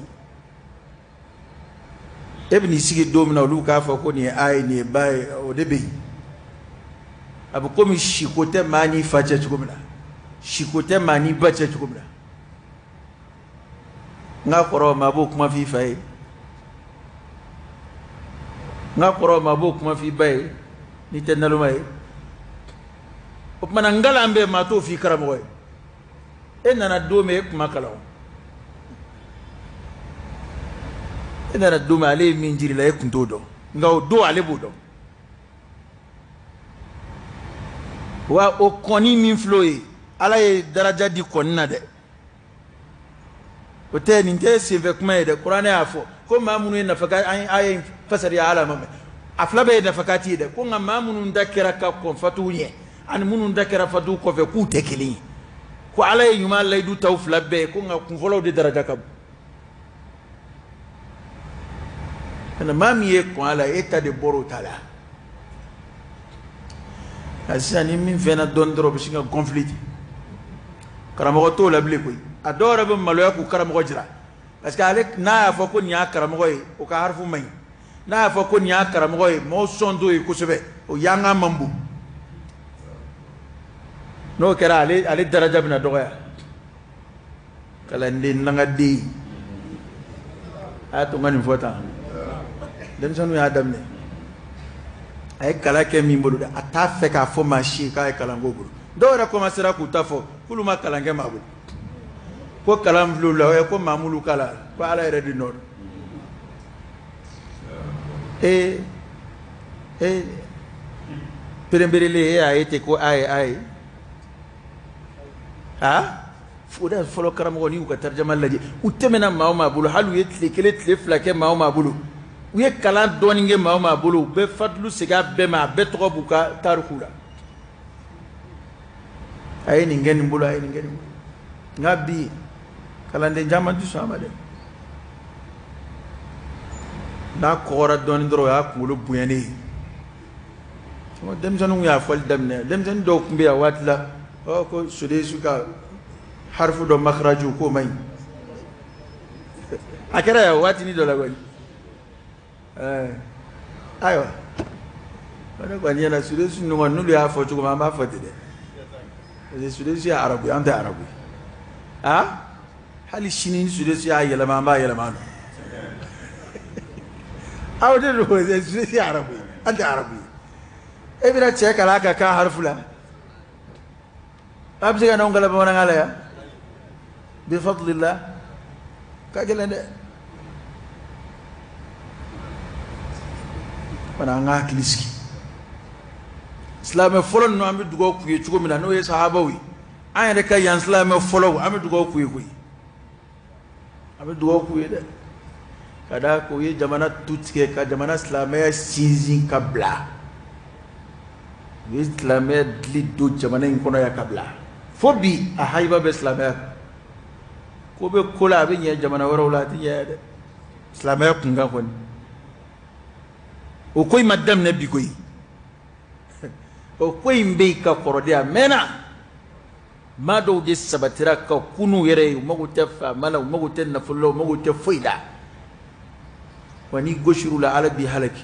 e bɛ n'i sigi don min na, olu k'a fɔ ko nin ye a ye, nin ye ba ye, o de bɛ yen. A bɛ komi siko tɛ maa n'i fa cɛ cogo min na, siko tɛ maa n'i ba cɛ cogo min na. N ka kɔrɔ, maa b'o kuma f'i fa ye, n ka kɔrɔ, maa b'o kuma f'i ba ye n'i tɛ naloma ye. O tuma na, n kalan bɛ, maa t'o f'i karamɔgɔ ye. E nana don min, e kuma kalan o. E nana don min, ale ye min jiri la, e kun t'o dɔn, nka o don ale b'o dɔn. Wa o kɔni min filɛ o ye, Ala ye daraja di kɔni na dɛ. O tɛ nin tɛ senfɛ kuma ye dɛ. Kuranɛ y'a fɔ ko maa minnu ye nafaka, an ye aya in fasariya ala ma mɛn, a fila bɛɛ ye nafakati ye dɛ. Ko nka maa minnu da kɛra ka kɔn fatuw ɲɛ ani minnu da kɛra fatuw kɔfɛ, k'u tɛ kelen ye. Ko Ala ye ɲuman layidu taw fila bɛɛ ye, ko nka kunfɔlɔw de daraja ka bon. Kana maa min ye kɔn a la, e ta de bɔra o ta la. Nka sisan, ni min fɛnna dɔɔni dɔrɔn, o bɛ sin ka gonfler ten. Karamɔgɔ t'o la bilen koyi. A dɔw yɛrɛ bɛ maloya k'u karamɔgɔ jira, parce que ale n'a y'a fɔ ko nin y'a karamɔgɔ ye, o ka harifu man ɲi. N'a y'a fɔ ko nin y'a karamɔgɔ ye, mɔgɔw sɔn t'o ye kosɛbɛ, o yanga man bon. N'o kɛra, ale daraja bɛna dɔgɔya. Kalanden nangaden, a y'a to n ka nin fɔ tan. Denmisɛnninw y'a daminɛ, a ye kalan kɛ min bolo dɛ, a t'a fɛ k'a fɔ maa si ye k'a ye kalan k'o bolo. Dɔw yɛrɛ commencera k'u ta fɔ k'olu ma kalan kɛ maa bolo, ko kalan filɛ olu la, ko maa m'olu kalan, ko Ala yɛrɛ de nɔ don. Ee ee, perenperelen, e y'a ye ten ko a ye a ye a o de fɔlɔ. Karamɔgɔ, n'i y'u ka tarijama lajɛ, u tɛmɛna maa o maa bolo, hali u ye tile kelen, tile fila kɛ maa o maa bolo, u ye kalan dɔɔni kɛ maa o maa bolo, u bɛ fadulu segin a bɛɛ ma, a bɛɛ tɔgɔ b'u ka tariku la. A ye nin kɛ nin bolo, a ye nin kɛ nin bolo. Nka bi, kalanden caman tɛ sɔn a ma dɛ. N'a kɔgɔra dɔɔni dɔrɔn, o y'a kunkolo bonyanen ye. Denmisɛnninw y'a fɔli daminɛ. Denmisɛnnin dɔw tun bɛ yan waati la, ɔ ko Sodesu ka harifu dɔ makaraju k'o man ɲi. A kɛra yan waatinin dɔ la kɔni. Ɛɛ ayiwa, ne kɔni ɲɛna, Sodesu ninnu kɔni, n'olu y'a fɔ cogo min, an b'a fɔ ten dɛ, parce que Sodesu ye arabu ye, an tɛ arabu ye. A hali sini ni Sodesu y'a yɛlɛma, an b'a yɛlɛma a nɔ. Aw de don, Sodesu ye arabu ye, an tɛ arabu ye. E bɛna cɛ kalan a ka kan harifu la, a bɛ se ka n'anw kalan bamanankan la yan? Bi fadlillah, ka gɛlɛn dɛ. Fana an ka hakili sigi. Silamɛ fɔlɔ ninnu, an bɛ dugawu k'u ye cogo min na, n'o ye sahabaw ye, an yɛrɛ ka yan silamɛ fɔlɔw, an bɛ dugawu k'u ye koyi. An bɛ dugawu k'u ye dɛ, ka d'a kan u ye jamana tu tigɛ ka jamana silamɛya sinsin ka bila. U ye silamɛya dili don jamana in kɔnɔ yan ka bila fo bi, a hayiba bɛ silamɛya kan. Ko bɛ ko la, a bɛ ɲɛ jamana wɛrɛw la, a tɛ ɲɛ dɛ. Silamɛya kunkan kɔni, o ko in ma daminɛ bi koyi. O ko in bɛ yen ka kɔrɔ de, a mɛnna. Maa dɔw de sabatira ka kunu yɛrɛ ye, u mago tɛ faama la, u mago tɛ nafolo la, u mago tɛ foyi la. Wa n'i gosir'u la, Ala b'i halaki.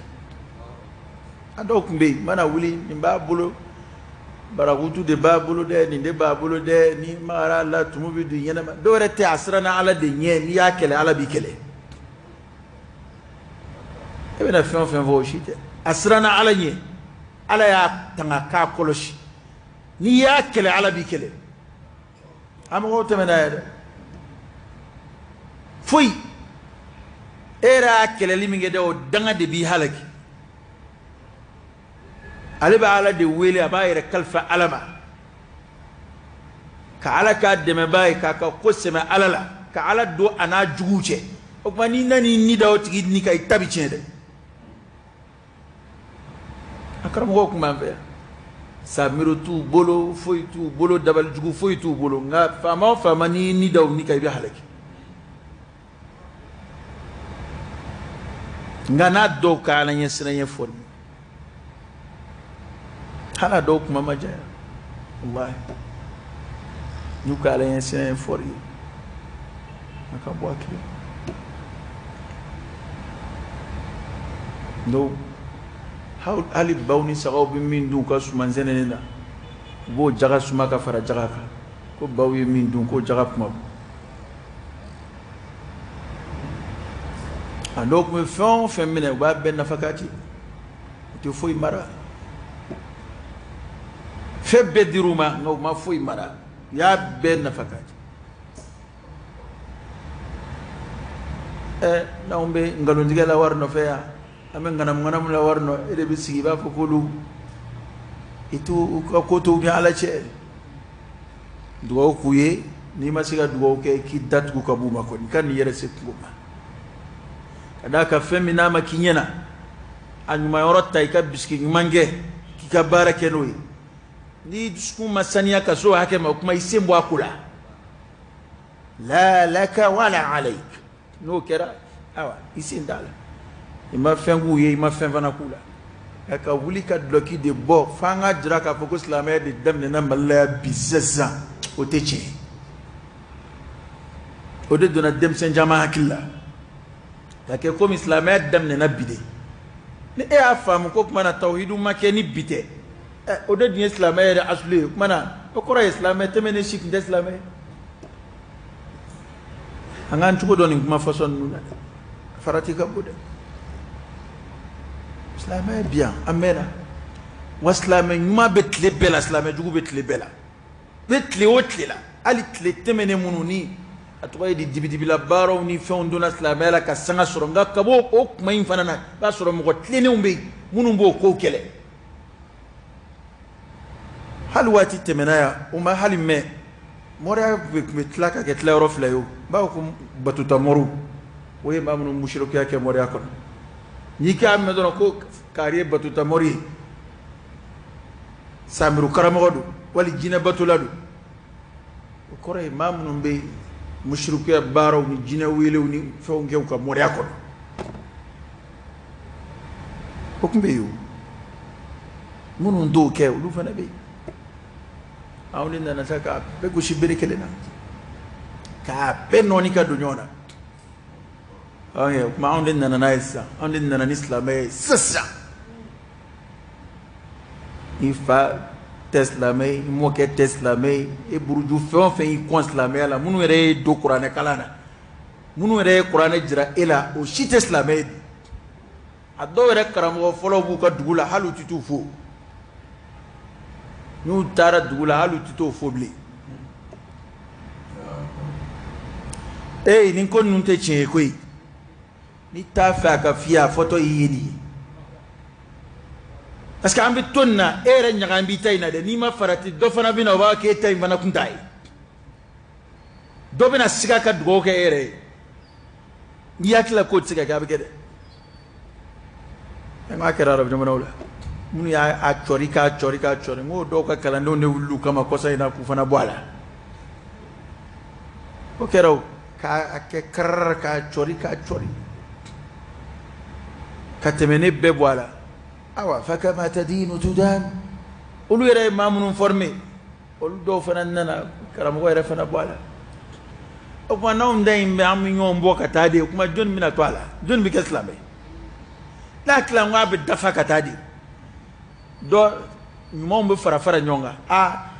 A dɔw tun bɛ yen, mana wuli, nin b'a bolo, barakutu de b'a bolo dɛ, nin de b'a bolo dɛ, ni magara la, tumu bɛ don ɲɛnama. Dɔw yɛrɛ tɛ, a siranna Ala de ɲɛ. N'i y'a kɛlɛ, Ala b'i kɛlɛ. E bɛna fɛn o fɛn fɔ, o si tɛ. A siranna Ala ɲɛ, Ala y'a tanga k'a kɔlɔsi. N'i y'a kɛlɛ, Ala b'i kɛlɛ. A mɔgɔw tɛmɛna yɛrɛ foyi. E yɛrɛ y'a kɛlɛli min kɛ dɛ, o danga de b'i halaki. Ale bɛ Ala de wele, a b'a yɛrɛ kalifa Ala ma, ka Ala k'a dɛmɛbaa ye, k'a ka ko sɛmɛ Ala la, ka Ala don a n'a juguw cɛ. O tuma, n'i nan'i ni da o tigi ni kan, i ta bi tiɲɛ dɛ. A karamɔgɔw tun b'an fɛ yan, samiro t'u bolo, foyi t'u bolo, dabalijugu foyi t'u bolo. Nka faama o faama, n'i ni da o ni kan, i bɛ halaki. Nka n'a dɔw ka Ala ɲɛsiranɲɛ fɔ nin Hali a dɔw kuma ma janya, walahi, n'u ka Ala ɲɛsiran ye fɔri ye, a ka bɔ a kelen. N'o hali baw ni sagaw bɛ min dun u ka suman sɛnɛnen na, u b'o jaga suma ka fara jaga kan, ko baw ye min dun, k'o jaga kuma bɔ. A dɔw tun bɛ fɛn o fɛn minɛ, u b'a bɛɛ nafakati, u tɛ foyi mara. Fɛn bɛɛ dir'u ma, nka u ma foyi mara, u y'a bɛɛ nafakati. Ɛ, n'anw bɛ nkalontigɛ la wari nɔfɛ yan, an bɛ ŋanamu ŋanamu la wari nɔ, e de bɛ sigi i b'a fɔ k'olu i t'u ka ko to u ni Ala cɛ. Dugawu k'u ye, n'i ma se ka dugawu kɛ, k'i datugu ka b'u ma kɔni, ka n'i yɛrɛ se kungo ma. Ka d'a kan fɛn min n'a ma k'i ɲɛna, a ɲuman yɔrɔ ta, i ka bisiki ɲuman kɛ, k'i ka baara kɛ n'o ye. N'i dusukun ma saniya ka s'o hakɛ ma, o kuma i sen bɔ a ko la. La laka wala alayk. N'o kɛra, ayiwa, i sen t'a la. I ma fɛn k'u ye, i ma fɛn fana k'u la. Nka ka wuli ka dulɔki de bɔ, f'an ka jira k'a fɔ ko silamɛya de daminɛna Mali la yan bi sisan, o tɛ tiɲɛ ye. O de donna denmisɛn caman hakili la. Ka kɛ komi silamɛya daminɛna bi de. Ni e y'a faamu ko tuma na tawhidu ma kɛ ni bi tɛ, o de dun ye silamɛya yɛrɛ asulu ye. O tuma na, o kɔrɔ ye silamɛ tɛmɛnen si tun tɛ silamɛ ye. An k'an cogo dɔn nin kuma fasɔn ninnu na dɛ. Farati ka bon dɛ. Silamɛya bi yan, an mɛnna. Wa silamɛ ɲuman bɛ tile bɛɛ la, silamɛ jugu bɛ tile bɛɛ la. Bɛ tile o tile la, hali tile tɛmɛnen minnu ni a tɔgɔ ye di dibidibila baaraw ni fɛnw donna silamɛya la ka sanga sɔrɔ, nka ka bɔ o kuma in fana na, i b'a sɔrɔ mɔgɔ tilennenw bɛ yen minnu b'o kow kɛlɛ. Hali waati tɛmɛna yan, o ma hali mɛn, moriya tun bɛ tila ka kɛ tilayɔrɔ fila ye o. N b'a fɔ ko batuta moriw, o ye maa minnu musirikuya kɛ moriya kɔnɔ. N'i k'a mɛn dɔrɔn ko kari ye batuta mori ye, samiru karamɔgɔ don, wali jinɛ batola don, o kɔrɔ ye maa minnu bɛ musirikuya baaraw ni jinɛ welew ni fɛnw kɛ u ka moriya kɔnɔ. O tun bɛ yen o. Minnu t'o kɛ, olu fana bɛ yen. Anw de nana sa k'a bɛɛ gosi bere kelen na, k'a bɛɛ nɔɔni ka don ɲɔgɔn na. O tuma anw de nana n'a ye sisan, anw de nana ni silamɛ ye sisan. I fa tɛ silamɛ ye, i mɔkɛ tɛ silamɛ ye, e buruju fɛn o fɛn y'i kɔn silamɛya la, minnu yɛrɛ ye don kuranɛ kalan na, minnu yɛrɛ ye kuranɛ jira e la, o si tɛ silamɛ ye bi. A dɔw yɛrɛ karamɔgɔ fɔlɔw b'u ka dugu la, hali u tɛ t'u fo. N'u taara dugu la, hali u tɛ t'o fo bilen. Ee, nin ko ninnu tɛ tiɲɛ ye koyi. N'i t'a fɛ a ka f'i ye, a fɔtɔ y'i ye nin ye. Parce que an bɛ to nin na, e yɛrɛ ɲaga b'i ta in na dɛ. N'i ma farati, dɔ fana bɛ na, o b'a k'e ta in fana kun t'a ye. Dɔ bɛna siga ka dugawu kɛ e yɛrɛ ye. N'i hakili la k'o tɛ se ka kɛ, a bɛ kɛ dɛ. N k'a kɛra arabu jamanaw la. Minnu y'a cɔri k'a cɔri k'a cɔri, n k'o dɔw ka kalandenw de wulil'u kama kɔsa in na k'u fana bɔ a la. O kɛra o, k'a kɛ karara k'a cɔri k'a cɔri ka tɛmɛ ne bɛɛ bɔ a la. Awa, fakama tadinu tudan. Olu yɛrɛ ye maa minnu former, olu dɔw fana nana karamɔgɔ yɛrɛ fana bɔ a la. O tuma n'anw da in bɛ, an bɛ ɲɔgɔn bɔ ka taa de. O tuma jɔnni bɛna to a la? Jɔnni bɛ kɛ silamɛ? N'a tila n ko a bɛ dafa ka taa de. Dɔ ɲumanw bɛ fara fara ɲɔgɔn kan. Aa,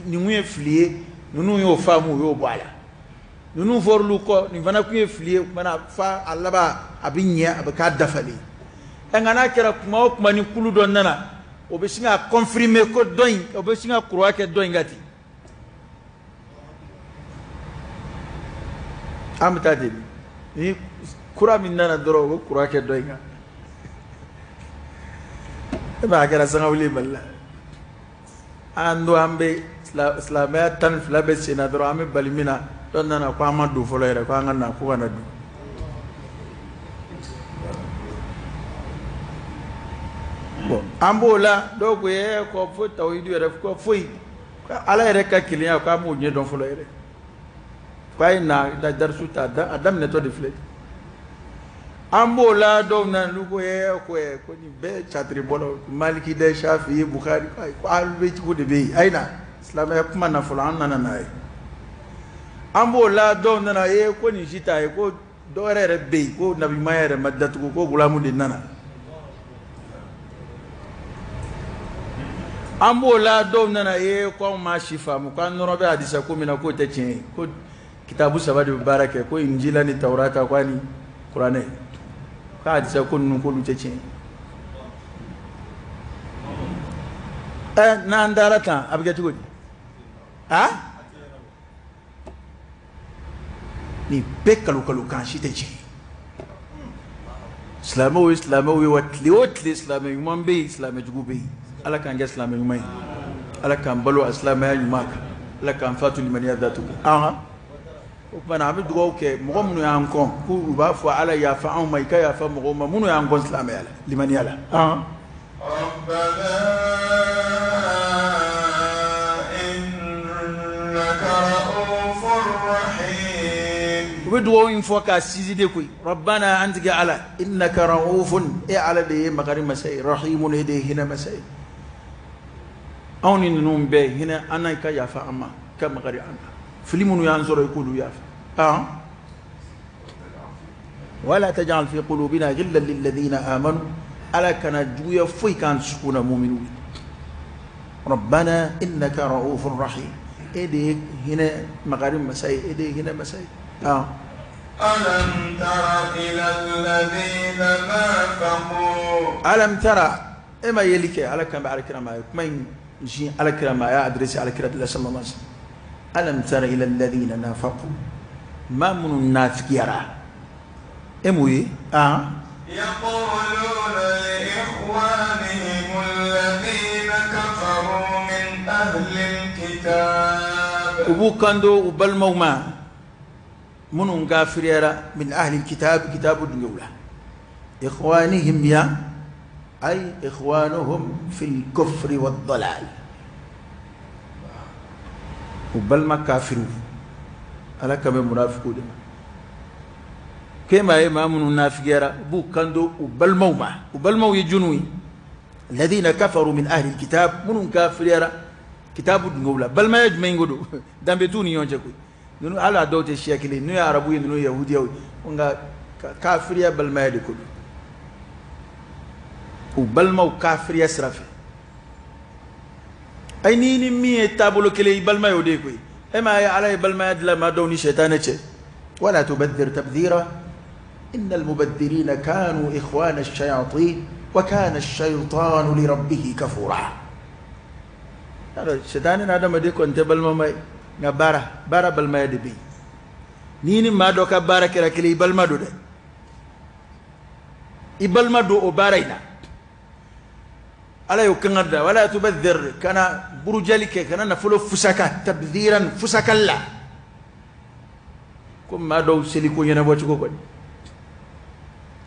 nin kun ye fili ye, ninnu y'o faamu, u y'o bɔ a la. Ninnu fɔr'olu kɔ, nin fana kun ye fili ye. O tuma na fa a laban a bɛ ɲɛ, a bɛ k'a dafalen. Ɛ, nka n'a kɛra kuma o kuma ni kulu dɔ nana, o bɛ sin ka confirmer ko dɔ in, o bɛ sin ka croix kɛ dɔ in kan ten. An bɛ taa ten. Ni kura min nana dɔrɔn, o bɛ croix kɛ dɔ in kan. E b'a kɛra sangawuli ye Mali la. An don an bɛ silamɛya 12 bɛ sen na dɔrɔn, an bɛ bali min na, dɔ nana ko an ma don fɔlɔ yɛrɛ, ko an ka na, ko ka na don. Bon, an b'o la, dɔw ko ko fo tawhidu yɛrɛ, ko foyi, ko Ala yɛrɛ ka kelenya, k'an m'o ɲɛ dɔn fɔlɔ yɛrɛ. K'a ye na darisu ta, a daminɛtɔ de filɛ. An b'o la dɔw na n'u ko ko ko nin bɛɛ catiri bɔlaw Maliki dɛ Shafi Bukhari ko Ahlul ko de bɛ yen ayi na silamɛya kuma na fɔlɔ an nana n'a ye an b'o la dɔw nana ko nin si t'a ye ko dɔw wɛrɛ yɛrɛ bɛ yen ko nabiɲumanya yɛrɛ ma datugu ko gulamu de nana an b'o la dɔw nana ko anw ma si faamu ko an nɔrɔ bɛ hadisa ko min na k'o tɛ tiɲɛ ye ko kitabu saba de bɛ baara kɛ ko injila ni tawurata ko ani kuranɛ ko hadisa ko ninnu k'olu tɛ tiɲɛ ye n'an taara tan a bɛ kɛ cogo di a nin bɛɛ kalo kalo kan si tɛ tiɲɛ silamɛw ye silamɛw ye wa tile o tile silamɛ ɲuman bɛ yen silamɛ jugu bɛ yen ala k'an kɛ silamɛ ɲuman ye ala k'an balo a silamɛya ɲuman kan ala k'an fatu limaniya datugu o tuma na an bɛ dugawu kɛ mɔgɔ minnu y'an kɔn k'u b'a fɔ ala yafa anw ma i ka yafa mɔgɔw ma minnu y'an kɔn silamɛya la limaniya la u bɛ dugawu in fɔ k'a sinsin de koyi rabbana an tigi ala innaka raufun e ala de ye makari masa ye rahimun e de ye hinɛ masa ye anw ni ninnu bɛɛ hinɛ an na i ka yafa an ma i ka makari an na fili minnu y'an sɔrɔ i k'olu yafa wala taj'al fi qulubina ghillan lilladhina amanu ala kana juguya foyi k'an dusukun na muminu ye rabbana innaka raufun rahim e de ye hinɛ makari masa ye e de ye hinɛ masa ye alam tara ila alladhina nafaqu alam tara e ma yeli kɛ ala kan bɛ alakira ma a ye kuma in sin alakira ma a y'a adressé alakira de la sallallahu alaihi wasallam alam tara ila alladhina nafaqu maa minnu nafikiyara e m'u ye yaquluna li ikhwanihim alladhina kafaru min ahli alkitab u b'u kanto u balimaw ma minnu kafiriyara min ahli alkitab kitabu dungew la ikhwanihim ya ay ikhwanuhum fil kufri wad dalal u balima kafiriw ala kan bɛ munafikiw de ma k'e m'a ye maa minnu nafikiyara u b'u kanto u balimaw ma u balimaw ye jɔnniw ye alladhina kafaru min ahli alkitab minnu kafiriyara kitabu dungew la balimaya jumɛn ko don danbe t'u ni ɲɔgɔn cɛ koyi ninnu hali a dɔw tɛ siya kelen n'u ye arabu ye ninnu ye yahudiyaw ye nka kafiriya balimaya de ko don u balimaw kafiriya sira fɛ ayi n'i ni min ye taabolo kelen i balima y'o de ye koyi e m'a ye ala ye balimaya dilan maa dɔw ni sɛtanɛ cɛ wala tubadhir tabdhira inna almubadhirina kanu ikhwana ash-shayatin wa kana ash-shaytanu li rabbih kafura sɛtanɛ ni adamaden kɔni tɛ balimama ye nka baara balimaya de bɛ yen n'i ni maa dɔ ka baara kɛra kelen i balima don dɛ i balima don o baara in na ala y'o kan ka da wala tubadhir kana burujali kɛ kana nafolo fusaka tabdhiran fusakali la ko maa dɔw seli ko ɲɛnabɔ cogo kɔni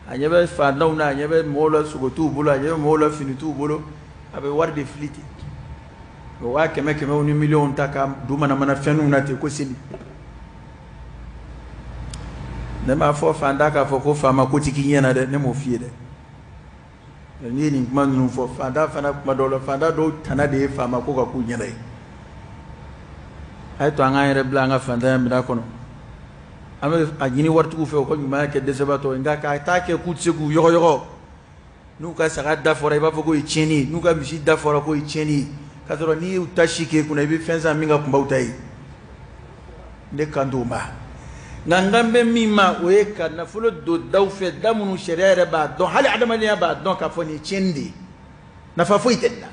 a ɲɛ bɛ faantanw na a ɲɛ bɛ mɔgɔw la sogo t'u bolo a ɲɛ bɛ mɔgɔw la fini t'u bolo a bɛ wari de fili ten o waa kɛmɛ kɛmɛw ni miliyɔnw ta ka du manamana fɛnw na ten ko seli ne m'a fɔ fantan k'a fɔ ko faama ko ti k'i ɲɛna dɛ ne m'o f'i ye dɛ n'i ye nin kuma ninnu fɔ fantan fana kuma dɔw la fantan dɔw tana de ye faama ko ka k'u ɲɛna ye a ye to an k'an yɛrɛ bila an ka fantanya minɛn kɔnɔ an bɛ a ɲini waritigiw fɛ u ka ɲumanya kɛ dɛsɛbaatɔ ye nka k'a taa kɛ k'u tɛ se k'u yɔgɔyɔgɔ n'u ka saga da fɔra i b'a fɔ k'o ye tiɲɛni ye n'u ka misi da fɔra k'o ye tiɲɛni ye k'a sɔrɔ n'i y'u ta si k'e kunna i bɛ fɛn san min ka kunba u ta ye ne kan t'o ma nka n kan bɛ min ma o ye ka nafolo don daw fɛ da minnu sariya yɛrɛ b'a dɔn hali adamadenya b'a dɔn k'a fɔ nin ye tiɲɛni de ye nafa foyi tɛ nin na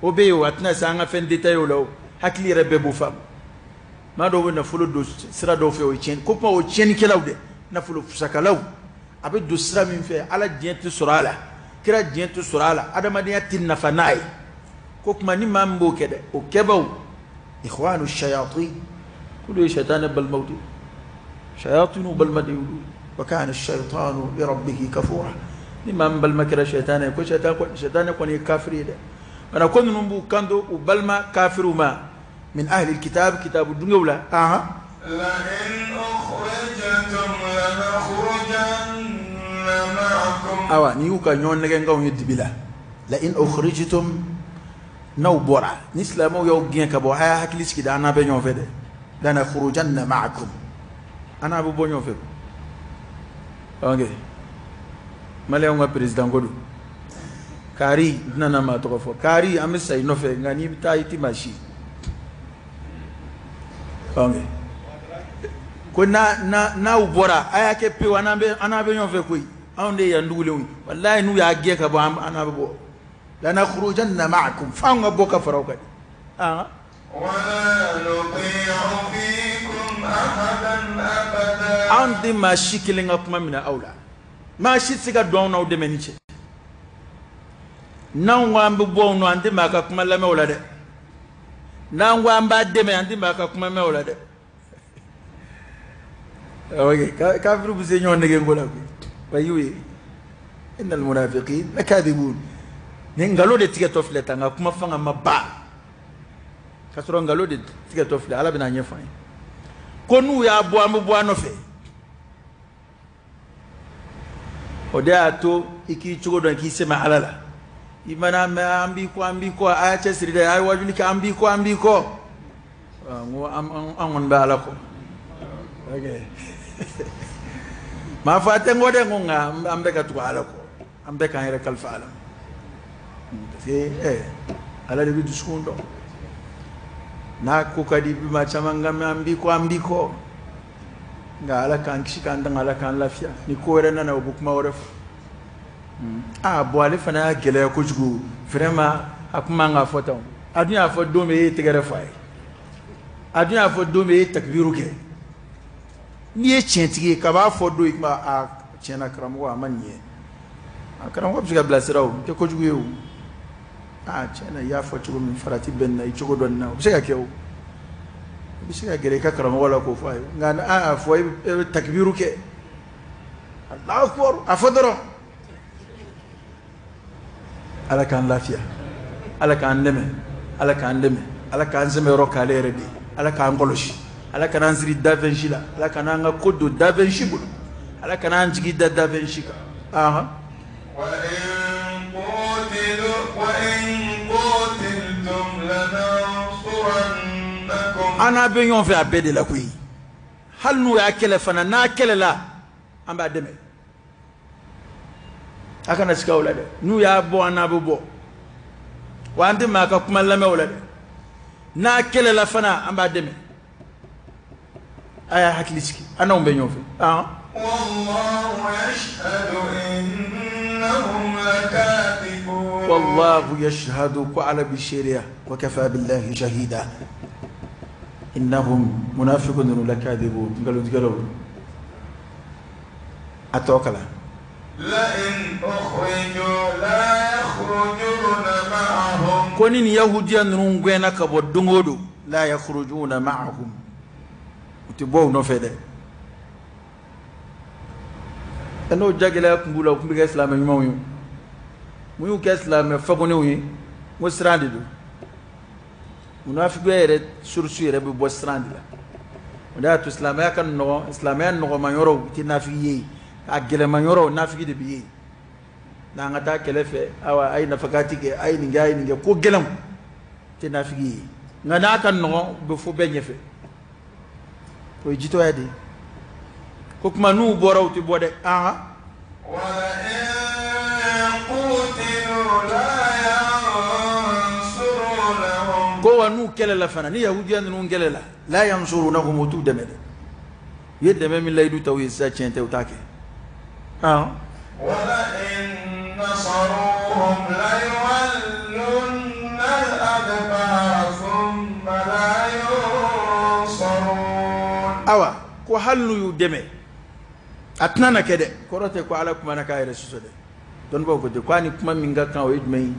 o bɛ yen o a tɛna se an ka fɛn détaillé o la o hakili yɛrɛ bɛɛ b'o faamu maa dɔw bɛ nafolo don sira dɔw fɛ o ye tiɲɛni ko kuma o tiɲɛnikɛlaw dɛ nafolo fusakalaw a bɛ don sira min fɛ ala diɲɛ tɛ sɔrɔ a la kira diɲɛ tɛ sɔrɔ a la adamadenya tɛ nafa n'a ye ko kuma ni maa min b'o kɛ dɛ o kɛbaw ikhwanu shayatin k'olu ye sɛtanɛ balimaw de ye shayatinu balima de y'olu ye wa kana shaytanu li rabbihi kafura ni maa min balima kɛra sɛtanɛ ye ko sɛtanɛ kɔni ye kafiri ye dɛ mana ko ninnu b'u kanto u balima kafiriw ma min ahli kitab kitabu dungew la Awa ni y'u ka ɲɔgɔn nɛgɛnkanw ye dibi la, la in ukhrijtum, n'aw bɔra, ni silamɛw y'aw gɛn ka bɔ, a y'a hakili sigi dɛ, an n'a bɛ ɲɔgɔn fɛ dɛ. Lanakhrujanna ma'akum, an n'a bɛ bɔ ɲɔgɔn fɛ. Ok, maliyɛnw ka président ko don. Kari n tɛna na maa tɔgɔ fɔ, kari an bɛ sa i nɔfɛ, nka n'i bɛ taa i tɛ maa si. Ok, ko n'aw bɔra, a y'a kɛ pewu, an n'a bɛ ɲɔgɔn fɛ koyi, anw de ye yan dugulenw ye. Walayi n'u y'a gɛn ka bɔ, an n'a bɛ bɔ. Lanakhrujanna ma'akum, f'anw ka bɔ ka fara aw kan de. Anw tɛ maa si kelen ka kuma minɛ aw la, maa si tɛ se ka don anw n'aw dɛmɛni cɛ. N'anw ko an bɛ bɔ aw nɔ, an tɛ maa ka kuma lamɛn o la dɛ. N'an ko an b'a dɛmɛ, an tɛ maa ka kuma mɛn o la dɛ. Ok, kafiriw bɛ se ɲɔgɔn nɛgɛn ko la koyi. Wa y'u ye, innal munafiqin lakadibun. Ni nkalon de tigɛtɔ filɛ tan, nka kuma fanga ma ba. K'a sɔrɔ nkalon de tigɛtɔ filɛ, Ala bɛna a ɲɛfɔ an ye. Ko n'u y'a bɔ, an bɛ bɔ a nɔfɛ. O de y'a to i k'i cogo dɔn, k'i sɛmɛ Ala la. I mana mɛn an b'i kɔ, an b'i kɔ, a y'a cɛsiri dɛ, a ye wajuli kɛ, an b'i kɔ, an b'i kɔ. N ko an kɔni bɛ Ala kɔ. Ok. Maa fɔ a tɛ n kɔ dɛ, n ko nka an bɛɛ ka tugu Ala kɔ, an bɛɛ k'an yɛrɛ kalifa Ala ma. Parce que Ala de bɛ dusukun dɔn. N'a ko ka di, bi maa caman kan mɛn an b'i kɔ, an b'i kɔ. Nka Ala k'an kisi, k'an tanga, Ala k'an lafiya. Ni ko wɛrɛ nana, u bɛ kuma wɛrɛ fɔ. Ah bon, ale fana y'a gɛlɛya kojugu, vraiment a kun man k'a fɔ tan. A dun y'a fɔ don min, e ye tɛgɛrɛ fɔ a ye. A dun y'a fɔ don min, e ye takibiru kɛ. N'i ye tiɲɛtigi ye, kab'a fɔ don, i kuma a tiɲɛna karamɔgɔ a ma nin ye. A karamɔgɔ bɛ se ka bilasira, o tɛ kojugu ye o. Aa tiɲɛna, i y'a fɔ cogo min, farati bɛ nin na, i cogo dɔ nin na, o bɛ se ka kɛ o. I bɛ se ka gɛrɛ i ka karamɔgɔ la k'o fɔ a ye. Nka n'a y'a fɔ, e bɛ takibiru kɛ. Allahu akbar, a fɔ dɔrɔn. Ala k'an lafiya, Ala k'an dɛmɛ, Ala k'an dɛmɛ, Ala k'an sɛmɛ yɔrɔ k'ale yɛrɛ de, Ala k'an kɔlɔsi, Ala kana an siri dafɛn si la, Ala kana an ka ko don dafɛn si bolo, Ala kana an jigi da dafɛn si kan. Ahan. An n'a bɛ ɲɔgɔn fɛ a bɛɛ de la koyi. Hali n'u y'a kɛlɛ fana, n'a kɛlɛla, an b'a dɛmɛ. A kana siga o la dɛ. N'u y'a bɔ, an n'a bɛ bɔ. Wa an tɛ maa ka kuma lamɛn o la dɛ. N'a kɛlɛla fana, an b'a dɛmɛ. A y'a hakili sigi, an n'anw bɛ ɲɔgɔn fɛ. Wallahu yashhadu, ko Ala bɛ seereya. Wa kafa billahi shahida. Innahum munafiqun ninnu lakadibun, nkalontigɛlaw. A tɔ kalan. Ko ni nin yahudiya ninnu gɛnna ka bɔ don o don, la yakhrujuna ma'ahum, u tɛ bɔ u nɔfɛ dɛ. N'o jagɛlɛya tun b'u la, u tun bɛ kɛ silamɛ ɲumanw ye. Mun y'u kɛ silamɛ fagonenw ye? N ko siran de don. Munafigiya yɛrɛ source yɛrɛ bɛ bɔ siran de la. O de y'a to silamɛya ka nɔgɔn, silamɛya nɔgɔman yɔrɔw tɛ nafigi ye, a gɛlɛman yɔrɔw nafigi de bɛ ye. N'an ka taa kɛlɛ fɛ, awa a ye nafakati kɛ, a ye nin kɛ, a ye nin kɛ, ko gɛlɛnw tɛ nafigi ye. Nka n'a ka nɔgɔn, u bɛ fɔ bɛɛ ɲɛfɛ. O ye jitɔya de ye. Ko kuma n'u bɔra, u tɛ bɔ dɛ. Ahan. Ko wa n'u kɛlɛla fana, ni yahudiya ninnu kɛlɛla, la yansurunahum, u t'u dɛmɛ dɛ. U ye dɛmɛ min layidu ta u ye sisan, tiɲɛ tɛ, u t'a kɛ. Awa ko hali n'u y'u dɛmɛ, a tɛna na kɛ dɛ. Kɔrɔ tɛ ko Ala kumana k'a yɛrɛ sɔsɔ dɛ. Dɔnnibaaw ko ten, k'a ni kuma min ka kan, o ye jumɛn ye?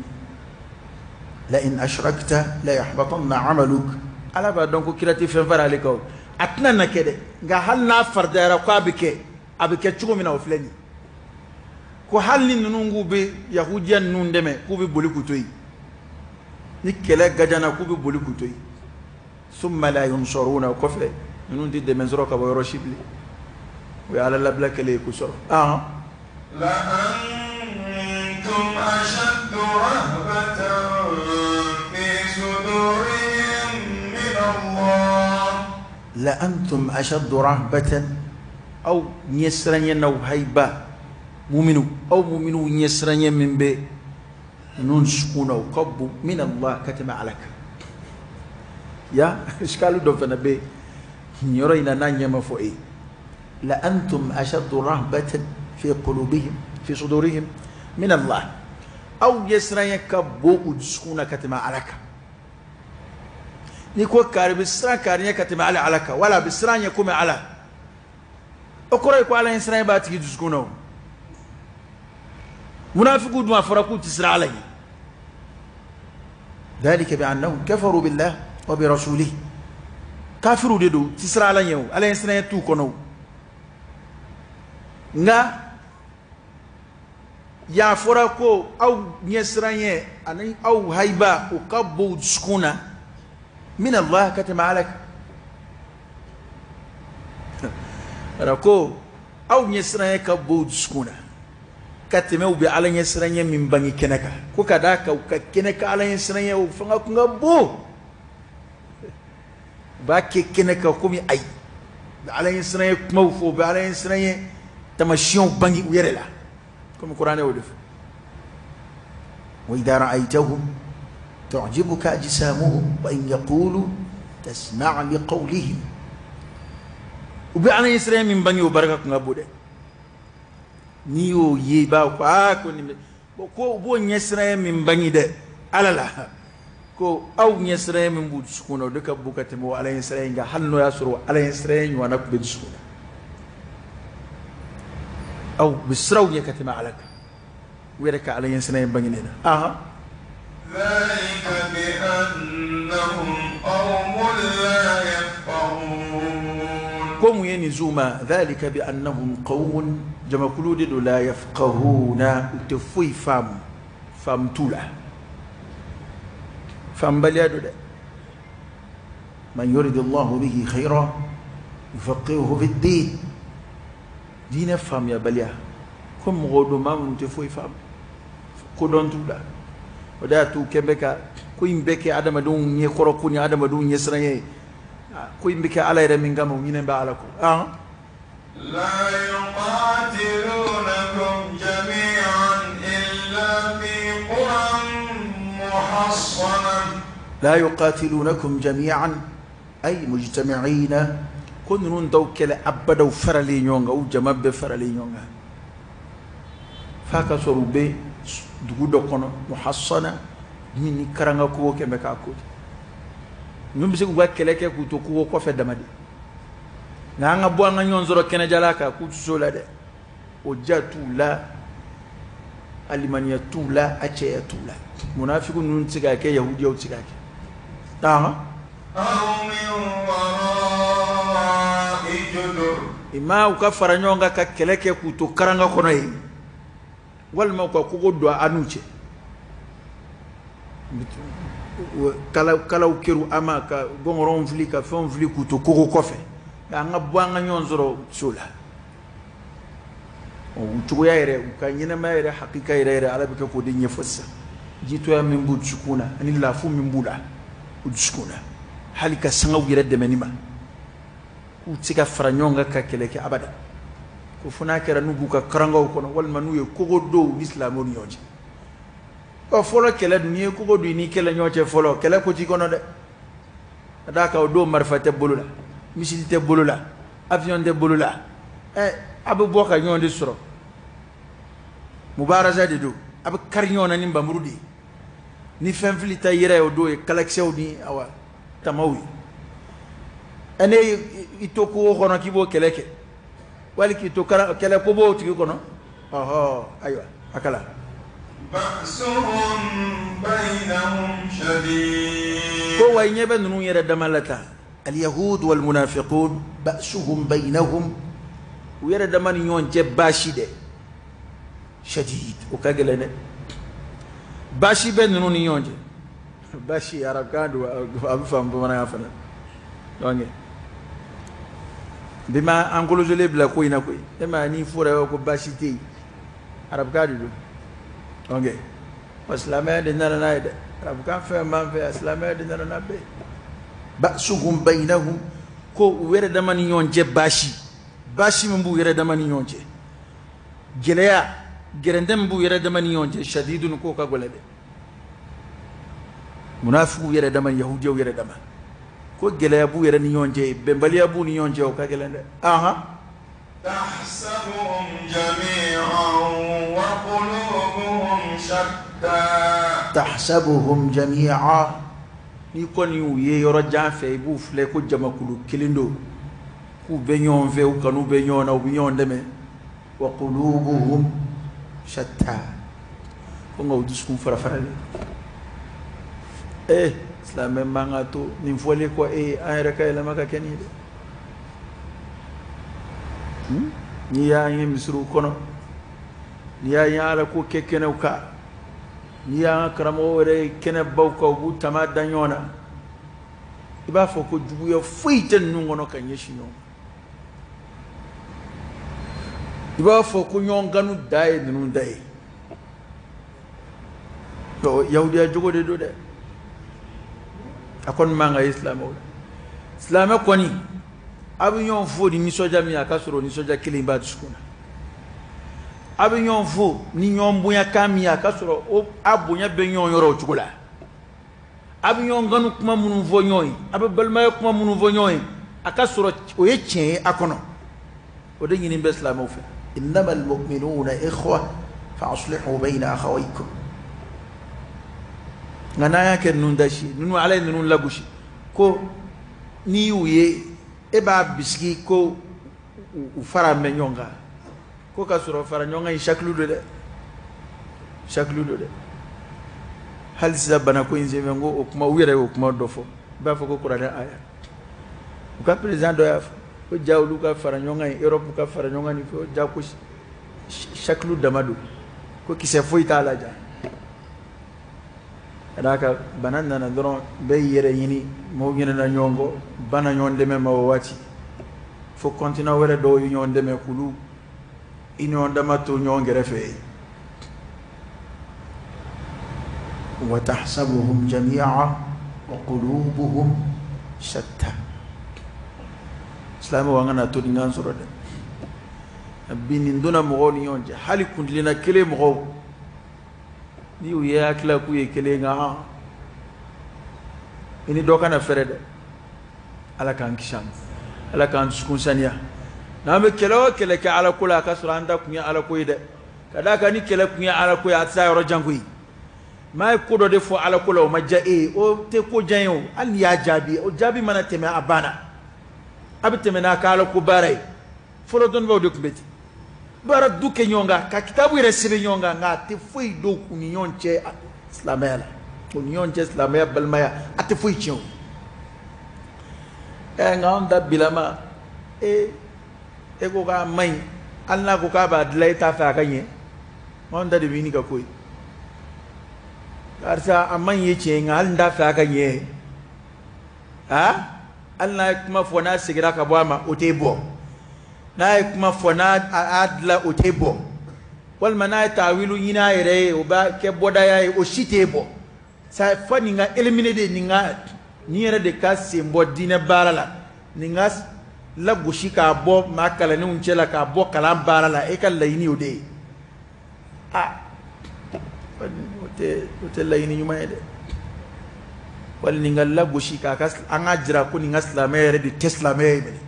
La in ashrakta la yahbatanna amaluk. Ala b'a dɔn ko kira tɛ fɛn fara ale kan o. A tɛna na kɛ dɛ, nka hali n'a faridayara k'a bɛ kɛ, a bɛ kɛ cogo min na, o filɛ nin ye. Ko hali ni ninnu k'u bɛ yahudiya ninnu dɛmɛ, k'u bɛ boli k'u to yen. Ni kɛlɛ gajana, k'u bɛ boli k'u to yen. Summa la yunsaruna, o kɔfɛ Ninnu tɛ dɛmɛ sɔrɔ ka bɔ yɔrɔ si bilen. O ye Ala labila kɛlen ye k'u sɔrɔ. لأنتم أشد رهبة في صدورهم من الله. لأنتم أشد رهبة aw ɲɛsiranɲɛ n'aw hayiba muminu aw muminu ɲɛsiranɲɛ min bɛ ninnu dusukun na o ka bon min Allah ka tɛmɛ Ala kan. Ya iskalu dɔ fana bɛ nin yɔrɔ in na n'a ɲɛ ma fɔ e ye. لأنتم أشد رهبة في قلوبهم في صدورهم من الله aw ɲɛsiranɲɛ ka bon u dusukun na ka tɛmɛ Ala kan. N'i ko kari bɛ siran kari ɲɛ ka tɛmɛ ale Ala kan wala a bɛ siran ɲɛ komi Ala, o kɔrɔ ye ko Ala ɲɛsiranɲɛ b'a tigi dusukun na o. Munafikiw dun a fɔra k'u tɛ siran Ala ɲɛ. ذلك بأنهم كفروا بالله وبرسوله. Kafiru de don, u tɛ siran Ala ɲɛ o, Ala ɲɛsiranɲɛ t'u kɔnɔ o. Nka yan fɔra ko aw ɲɛsiranɲɛ ani aw hayiba o ka bon u dusukun na min Allah ka tɛmɛ Ala kan. Ara ko aw ɲɛsiranɲɛ ka bon u dusukun na ka tɛmɛ u bɛ Ala ɲɛsiranɲɛ min bange kɛnɛ kan, ko ka d'a kan u ka kɛnɛ kan Ala ɲɛsiranɲɛ o fanga kun ka bon, u b'a kɛ kɛnɛ kan komi ayi, u bɛ Ala ɲɛsiranɲɛ kumaw fɔ, u bɛ Ala ɲɛsiranɲɛ taamasiyɛnw bange u yɛrɛ la komi kuranɛ y'o de fɔ. وإذا رأيتهم تعجبك أجسامهم وإن يقولوا تسمع لقولهم. U bɛ Ala ɲɛsiranɲɛ min bange o barika kun ka bon dɛ. N'i y'o ye i b'a fɔ aa ko nin bɛ ko u b'o ɲɛsiranɲɛ min bange dɛ Ala la, ko aw ɲɛsiranɲɛ min b'u dusukun na o de ka bon ka tɛmɛ o Ala ɲɛsiranɲɛ in kan, hali n'o y'a sɔrɔ Ala ɲɛsiranɲɛ ɲɔgɔnna tun bɛ dusukun na. Aw bɛ siran u ɲɛ ka tɛmɛ Ala kan, u yɛrɛ ka Ala ɲɛsiranɲɛ bangenen na. ذلك بأنهم قوم لا يفقهون. Ko mun ye nin z'u ma? ذلك بأنهم قوم jamakulu de don la yafqahuna, u tɛ foyi faamu, faamu t'u la, faamubaliya don dɛ. من يرد الله به خيرا يفقهه في الدين. Diinɛ faamuyabaliya ko mɔgɔw don maa minnu tɛ foyi faamu, kodɔn t'u la. O de y'a to u kɛn bɛ ka ko in bɛɛ kɛ adamadenw ɲɛkɔrɔ ko ni adamadenw ɲɛsiranɲɛ ye, ko in bɛ kɛ Ala yɛrɛ min kama u ɲinɛ bɛ Ala kɔ. لا يقاتلونكم جميعا إلا في قرى محصنة. لا يقاتلونكم جميعا أي مجتمعين. Ko ninnu t'aw kɛlɛ abada u faralen ɲɔgɔn kan, u jama bɛɛ faralen ɲɔgɔn kan, f'a ka sɔrɔ u bɛ dugu dɔ kɔnɔ muhassana min ni karanga kogo kɛn bɛ k'a ko. Ninnu bɛ se k'u ka kɛlɛ kɛ k'u to kogo kɔfɛ dama de, nka an ka bɔ an ka ɲɔgɔn sɔrɔ kɛnɛjala kan k'u tɛ se o la dɛ. O ja t'u la, alimaniya t'u la, a cɛya t'u la. Munafiku ninnu tɛ se k'a kɛ, yahudiyaw tɛ se k'a kɛ. أو من وراء جدر. Ima u ka fara ɲɔgɔn kan ka kɛlɛ kɛ k'u to karanga kɔnɔ yen, walima u ka kogo don an n'u cɛ, kalaw keru an ma ka gɔngɔrɔnw fili ka fɛnw fili k'u to kogo kɔfɛ, nka an ka bɔ an ka ɲɔgɔn sɔrɔ so la. U cogoya yɛrɛ, u ka ɲɛnɛmaya yɛrɛ hakika yɛrɛ yɛrɛ Ala bɛ kɛ k'o de ɲɛfɔ sisan. Jitoya min b'u dusukun na ani lafu min b'u la u dusukun na, hali ka sanga u yɛrɛ dɛmɛni ma, k'u tɛ se ka fara ɲɔgɔn kan ka kɛlɛ kɛ abada, ko fo n'a kɛra n'u b'u ka karangaw kɔnɔ walima n'u ye kogo don u ni silamɛw ni ɲɔgɔn cɛ. Ɔ fɔlɔ kɛlɛ dun, n'i ye kogo don i ni kɛlɛ ɲɔgɔn cɛ fɔlɔ, kɛlɛ ko t'i kɔnɔ dɛ. Ka d'a kan o don marifa tɛ bolo la, misili tɛ bolo la, avion tɛ bolo la, a bɛ bɔ ka ɲɔgɔn de sɔrɔ. Mubaraza de don, a bɛ kari ɲɔgɔn na ni nbamuru de ye, ni fɛn fili ta yɛrɛ ye o don ye kalakisɛw ni awa tamaw ye. Ne i to kogo kɔnɔ k'i b'o kɛlɛ kɛ, wali k'i to kɛlɛ ko b'o tigi kɔnɔ. Ɔhɔ, ayiwa a kala. بأسهم بينهم شديد. Ko wa i ɲɛ bɛ ninnu yɛrɛ dama la tan, اليهود والمنافقون بأسهم بينهم, u yɛrɛ dama ni ɲɔgɔn cɛ baasi dɛ, شديد, o ka gɛlɛn dɛ. Baasi bɛ ninnu ni ɲɔgɔn cɛ. Baasi arabukan don, a bɛ faamu bamanankan fana. Donc Bi ma an kolosolen bila ko in na koyi. E ma n'i fɔra ko baasi tɛ yen, arabukan de don. Ok, wa silamɛya de nana n'a ye dɛ. Arabukan fɛn b'an fɛ yan, silamɛya de nana n'a bɛɛ ye. Ba'suhum baynahum, ko u yɛrɛ dama ni ɲɔgɔn cɛ baasi, baasi min b'u yɛrɛ dama ni ɲɔgɔn cɛ, gɛlɛya gɛrɛntɛ min b'u yɛrɛ dama ni ɲɔgɔn cɛ, shadidun, k'o ka gɛlɛn dɛ. Munafigiw yɛrɛ dama, yahudiyaw yɛrɛ dama, ko gɛlɛya b'u yɛrɛ ni ɲɔgɔn cɛ, bɛnbaliya b'u ni ɲɔgɔn cɛ, o ka gɛlɛn dɛ. Ahan. Tahsabuhum jami'an wa qulubuhum shatta. Tahsabuhum jami'an, n'i kɔni y'u ye yɔrɔ jan fɛ, i b'u filɛ ko jamakulu kelen don, k'u bɛ ɲɔgɔn fɛ, u kanu bɛ ɲɔgɔn na, u bɛ ɲɔgɔn dɛmɛ. Wa qulubuhum shatta, ko nka u dusukun fara faralen. Silamɛ man ka to nin fɔlen kɔ e an yɛrɛ ka yɛlɛma ka kɛ nin ye dɛ. N'i y'an ye misiriw kɔnɔ, n'i y'an ye ala ko kɛ kɛnɛw kan, n'i y'an ka karamɔgɔw yɛrɛ ye kɛnɛbaw kan, u b'u tama da ɲɔgɔn na, i b'a fɔ ko juguya foyi tɛ ninnu kɔnɔ ka ɲɛsin ɲɔgɔn ma. I b'a fɔ ko ɲɔgɔn kanu da ye ninnu da ye. Yahudiya jogo de don dɛ. A kɔni man ka ye silamɛw la. Silamɛ kɔni, a bɛ ɲɔgɔn fo ni nisɔndiya min ye, a ka sɔrɔ nisɔndiya kelen b'a dusukun na. A bɛ ɲɔgɔn fo ni ɲɔgɔn bonyakan min ye, a ka sɔrɔ o a bonya bɛ ɲɔgɔn yɔrɔ o cogo la. A bɛ ɲɔgɔn kanu kuma minnu fɔ ɲɔgɔn ye, a bɛ balimaya kuma minnu fɔ ɲɔgɔn ye, a ka sɔrɔ o ye tiɲɛ ye a kɔnɔ. O de ɲini bɛ silamɛw fɛ. Innamal mu'minuna ikhwa fa aslihu bayna akhawaykum. Nka n'an y'a kɛ ninnu da si, ninnu ala ye ninnu lagosi ko n'i y'u ye e b'a bisigi ko u fara bɛ ɲɔgɔn kan, ko ka sɔrɔ fara ɲɔgɔn kan in sakilu don dɛ, sakilu don dɛ. Hali sisan banako in senfɛ, n ko o kuma, u yɛrɛ y'o kuma dɔ fɔ, i b'a fɔ ko kuranɛ aya. U ka président dɔ y'a fɔ ko ja olu ka fara ɲɔgɔn kan in, Europe ka fara ɲɔgɔn kan nin fɛ, ja ko sakilu dama don, ko kisɛ foyi t'a la ja. Ka d'a kan bana nana dɔrɔn bɛɛ y'i yɛrɛ ɲini, maaw ɲinɛna ɲɔgɔn kɔ, bana ɲɔgɔn dɛmɛ ma o waati, fo continent wɛrɛ dɔw ye ɲɔgɔn dɛmɛ k'olu i ɲɔgɔn dama to ɲɔgɔn kɛrɛfɛ yen. Wa tahsabuhum jami'a wa qulubuhum shatta. Silamɛw, an kana to nin k'an sɔrɔ dɛ. Bi nin donna mɔgɔw ni ɲɔgɔn cɛ, hali kuntilenna kelen mɔgɔw, n'i y'u ye hakili k'u ye kelen, nka i ni dɔ kana fɛrɛ dɛ. Ala k'an kisi a ma, Ala k'an dusukun saniya. N'an bɛ kɛlɛ o kɛlɛ kɛ ala ko la, a ka sɔrɔ an ta kun ye ala ko ye dɛ. Ka d'a kan ni kɛlɛ kun ye ala ko ye, a tɛ taa yɔrɔ jan koyi. Maa ye ko dɔ de fɔ ala ko la, o ma diya e ye, o tɛ ko jan ye o. Hali n'i y'a jaabi, o jaabi mana tɛmɛ, a banna. A bɛ tɛmɛ n'a ka ala ko baara ye. Fɔlɔ dɔnnibaw de tun bɛ ten, baara du kɛ ɲɔgɔn kan, ka kitabu yɛrɛ sɛbɛn ɲɔgɔn kan, nka a tɛ foyi don u ni ɲɔgɔn cɛ silamɛya la, u ni ɲɔgɔn cɛ silamɛya balimaya, a tɛ foyi tiɲɛ o. Nka anw ta bilama, e ko k'a man ɲi, hali n'a ko k'a b'a dilan, e t'a fɛ a ka ɲɛ. Anw ta de bɛ ɲini ka ko ye. Karisa a man ɲi ye tiɲɛ ye, nka hali n t'a fɛ a ka ɲɛ. Hali n'a ye kuma fɔ, n'a seginna ka bɔ a ma, o t'e bɔ. N'a ye kuma fɔ, n'a a dilan, o t'e bɔ. Walima n'a ye taawilu ɲini a yɛrɛ ye, o b'a kɛ bɔdaya ye, o si t'e bɔ. Sa fɔ nin ka éliminer de, nin ka nin yɛrɛ de ka sen bɔ diinɛ baara la, nin ka lagosi k'a bɔ maa kalannenw cɛ la, k'a bɔ kalan baara la, e ka laɲini o de ye. O tɛ laɲini ɲuman ye dɛ. Wali nin ka lagosi k'a ka, an ka jira ko nin ka silamɛya yɛrɛ de tɛ silamɛya ye minɛ.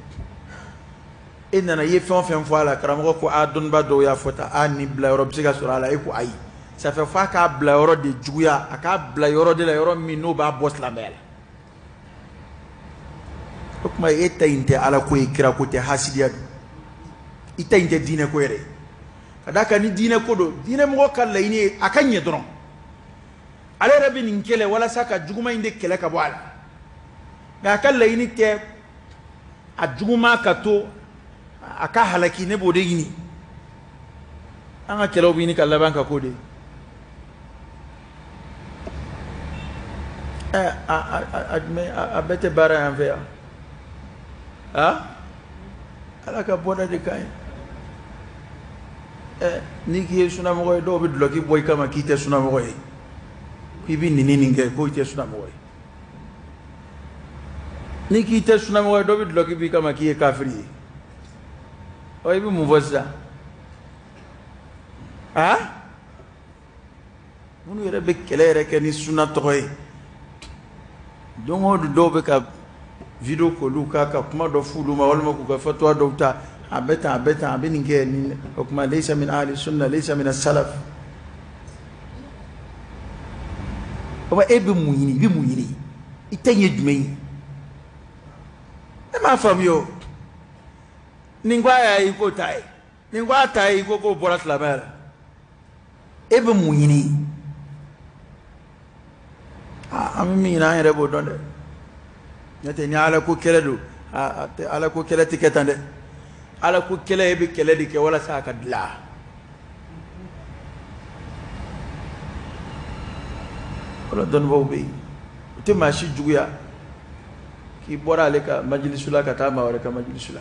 E nana i ye fɛn o fɛn fɔ a la, karamɔgɔ ko a dɔnniba dɔw y'a fɔ tan, a nin bila yɔrɔ bɛ se ka sɔrɔ a la, e ko ayi. Ça fait f'a k'a bila yɔrɔ de juguya, a k'a bila yɔrɔ de la, yɔrɔ min n'o b'a bɔ silamɛya la. O tuma e ta in tɛ ala ko ye, kira ko tɛ, hasidiya don. I ta in tɛ diinɛ ko yɛrɛ ye. Ka d'a kan ni diinɛ ko don, diinɛ mɔgɔ ka laɲini ye a ka ɲɛ dɔrɔn. Ale yɛrɛ bɛ nin kɛlɛ walasa ka juguman in de kɛlɛ ka bɔ a la. Nka a ka laɲini tɛ a juguman ka to a ka halaki, ne b'o de ɲini. An ka kɛlɛw bɛ ɲini ka laban ka ko de ye. A bɛɛ tɛ baara yan fɛ yan. Ala ka bɔda de ka ɲi. Ɛ, n'i k'i ye sunamɔgɔ ye, dɔw bɛ dulɔki bɔ i kama k'i tɛ sunamɔgɔ ye, k'i bɛ nin nin kɛ, k'o tɛ sunamɔgɔ ye. N'i k'i tɛ sunamɔgɔ ye, dɔw bɛ dulɔki bɔ i kama k'i ye kafiri ye. Ɔ, i bɛ mun fɔ sisan? Aa, minnu yɛrɛ bɛ kɛlɛ yɛrɛ kɛ ni suna tɔgɔ ye, don o don dɔw bɛ ka video k'olu kan ka kuma dɔ f'olu ma, walima k'u ka fatuwa dɔw ta, a bɛ tan, a bɛ tan, a bɛ nin kɛ nin, o tuma laysa min ahli sunna, laysa min salaf. O e bɛ mun ɲini? I bɛ mun ɲini? I ta ye jumɛn ye? Ne m'a faamuya o. Nin ko a y'a ye, i k'o ta ye. Nin ko a ta ye, i ko k'o bɔra silamɛya la. E bɛ mun ɲini? An bɛ min ɲini, an yɛrɛ b'o dɔn dɛ. N'o tɛ, ni Ala ko kɛlɛ don, Ala ko kɛlɛ tɛ kɛ tan dɛ. Ala ko kɛlɛ, e bɛ kɛlɛ de kɛ walasa a ka dilan. O la, dɔnnibaaw bɛ yen, u tɛ maa si juguya k'i bɔra ale ka majilisu la ka taa maa wɛrɛ ka majilisu la.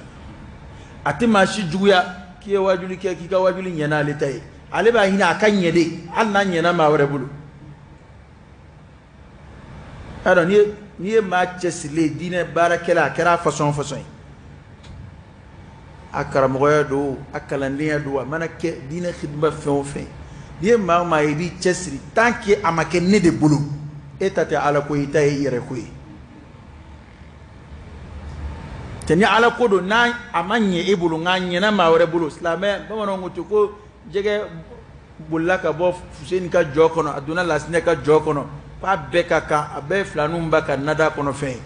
A tɛ maa si juguya k'i ye wajuli kɛ, k'i ka wajuli ɲɛna ale ta ye. Ale b'a ɲini a ka ɲɛ de, hali n'a ɲɛna maa wɛrɛ bolo. Y'a dɔn, n'i ye maa cɛsirilen ye diinɛ baarakɛla, a kɛra a façon façon ye, a karamɔgɔya don, a kalandenya don, a mana kɛ diinɛ khidma fɛn o fɛn, n'i ye maa o maa ye i b'i cɛsiri, tant que a ma kɛ ne de bolo, e ta tɛ Ala ko ye, i ta ye i yɛrɛ ko ye. Tɛ ni Ala ko don, n'a a ma ɲɛ e bolo, nka a ɲɛna maa wɛrɛ bolo. Silamɛ, bamananw ko ten ko jɛgɛ bolila ka bɔ Fuseni ka jɔ kɔnɔ, a donna Lasinɛ ka jɔ kɔnɔ, k'a bɛɛ ka kan, a bɛɛ ye filaninw ba ka nada kɔnɔ fɛn ye.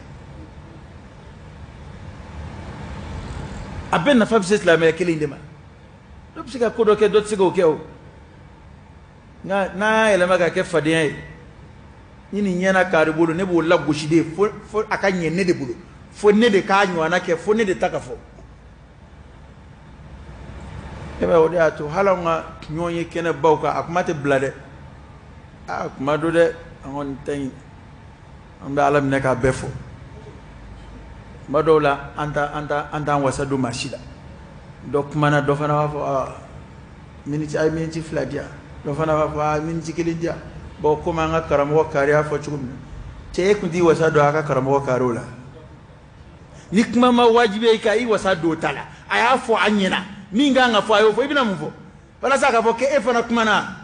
A bɛɛ nafa bɛ se silamɛya kelen de ma. Dɔ bɛ se ka ko dɔ kɛ, dɔ tɛ se k'o kɛ o. Nka n'a y'a yɛlɛma ka kɛ fadenya ye, ni nin ɲɛna kari bolo, ne b'o lagosi de fo a ka ɲɛ ne de bolo, fo ne de k'a ɲɔgɔnna kɛ, fo ne de ta ka fɔ. E b'a ye, o de y'a to hali anw ka ɲɔgɔn ye kɛnɛbaw kan, a kuma tɛ bila dɛ. Aa, kuma don dɛ, an kɔni ta in, an bɛ Ala minɛ k'a bɛɛ fɔ. Kuma dɔw la, an t'an wasa don maa si la. Dɔ kumana, dɔ fana b'a fɔ: aa, miniti, a ye miniti 2 di yan. Dɔ fana b'a fɔ: aa, miniti 1 di yan. Bon, komi an ka karamɔgɔ kari y'a fɔ cogo min na, cɛ, e kun t'i wasa don a ka karamɔgɔ kariw la. Ni kuma ma wajibiya i kan, i wasa don o ta la. A y'a fɔ a ɲɛna, min kan ka fɔ, a y'o fɔ. I bɛna mun fɔ walasa k'a fɔ k'e fana kumana?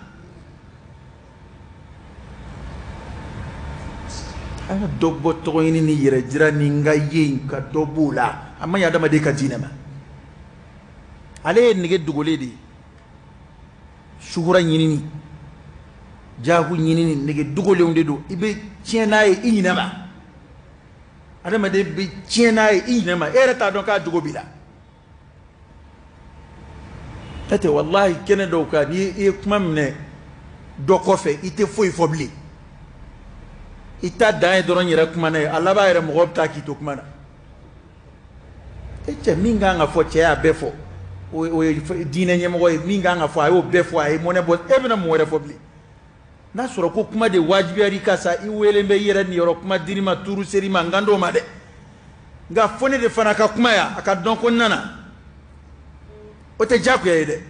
An ka dɔ bɔ tɔgɔ ɲini ni yɛrɛ jira ni n ka ye in, ka dɔ b'o la. A ma ɲi adamaden ka diinɛ ma. Ale ye nege dogolen de ye. Suhura ɲinini, jago ɲinini, nege dogolenw de don. I bɛ tiɲɛ n'a ye i ɲinɛ ma. Adamaden bɛ tiɲɛ n'a ye i ɲinɛ ma, e yɛrɛ t'a dɔn k'a jogo b'i la. N'o tɛ, walahi, kɛnɛ dɔw kan, n'i ye kuma minɛ dɔ kɔfɛ, i tɛ foyi fɔ bilen. I ta dan ye dɔrɔn yɛrɛ kuma n'a ye. A laban yɛrɛ, mɔgɔ bɛ taa k'i to kuma na. E cɛ, min kan ka fɔ, cɛ y'a bɛɛ fɔ. O ye diinɛ ɲɛmɔgɔ ye. Min kan ka fɔ, a y'o bɛɛ fɔ, a ye mɔnɛ bɔ. E bɛna mun wɛrɛ fɔ bilen? N'a sɔrɔ ko kuma de wajibiyara i kan sa, i welen bɛ i yɛrɛ niyɔrɔ kuma dir'i ma, tuuru ser'i ma, n kan t'o ma dɛ. Nka fo ne de fana ka kuma yan, a ka dɔn ko n nana, o tɛ diyagoya ye dɛ,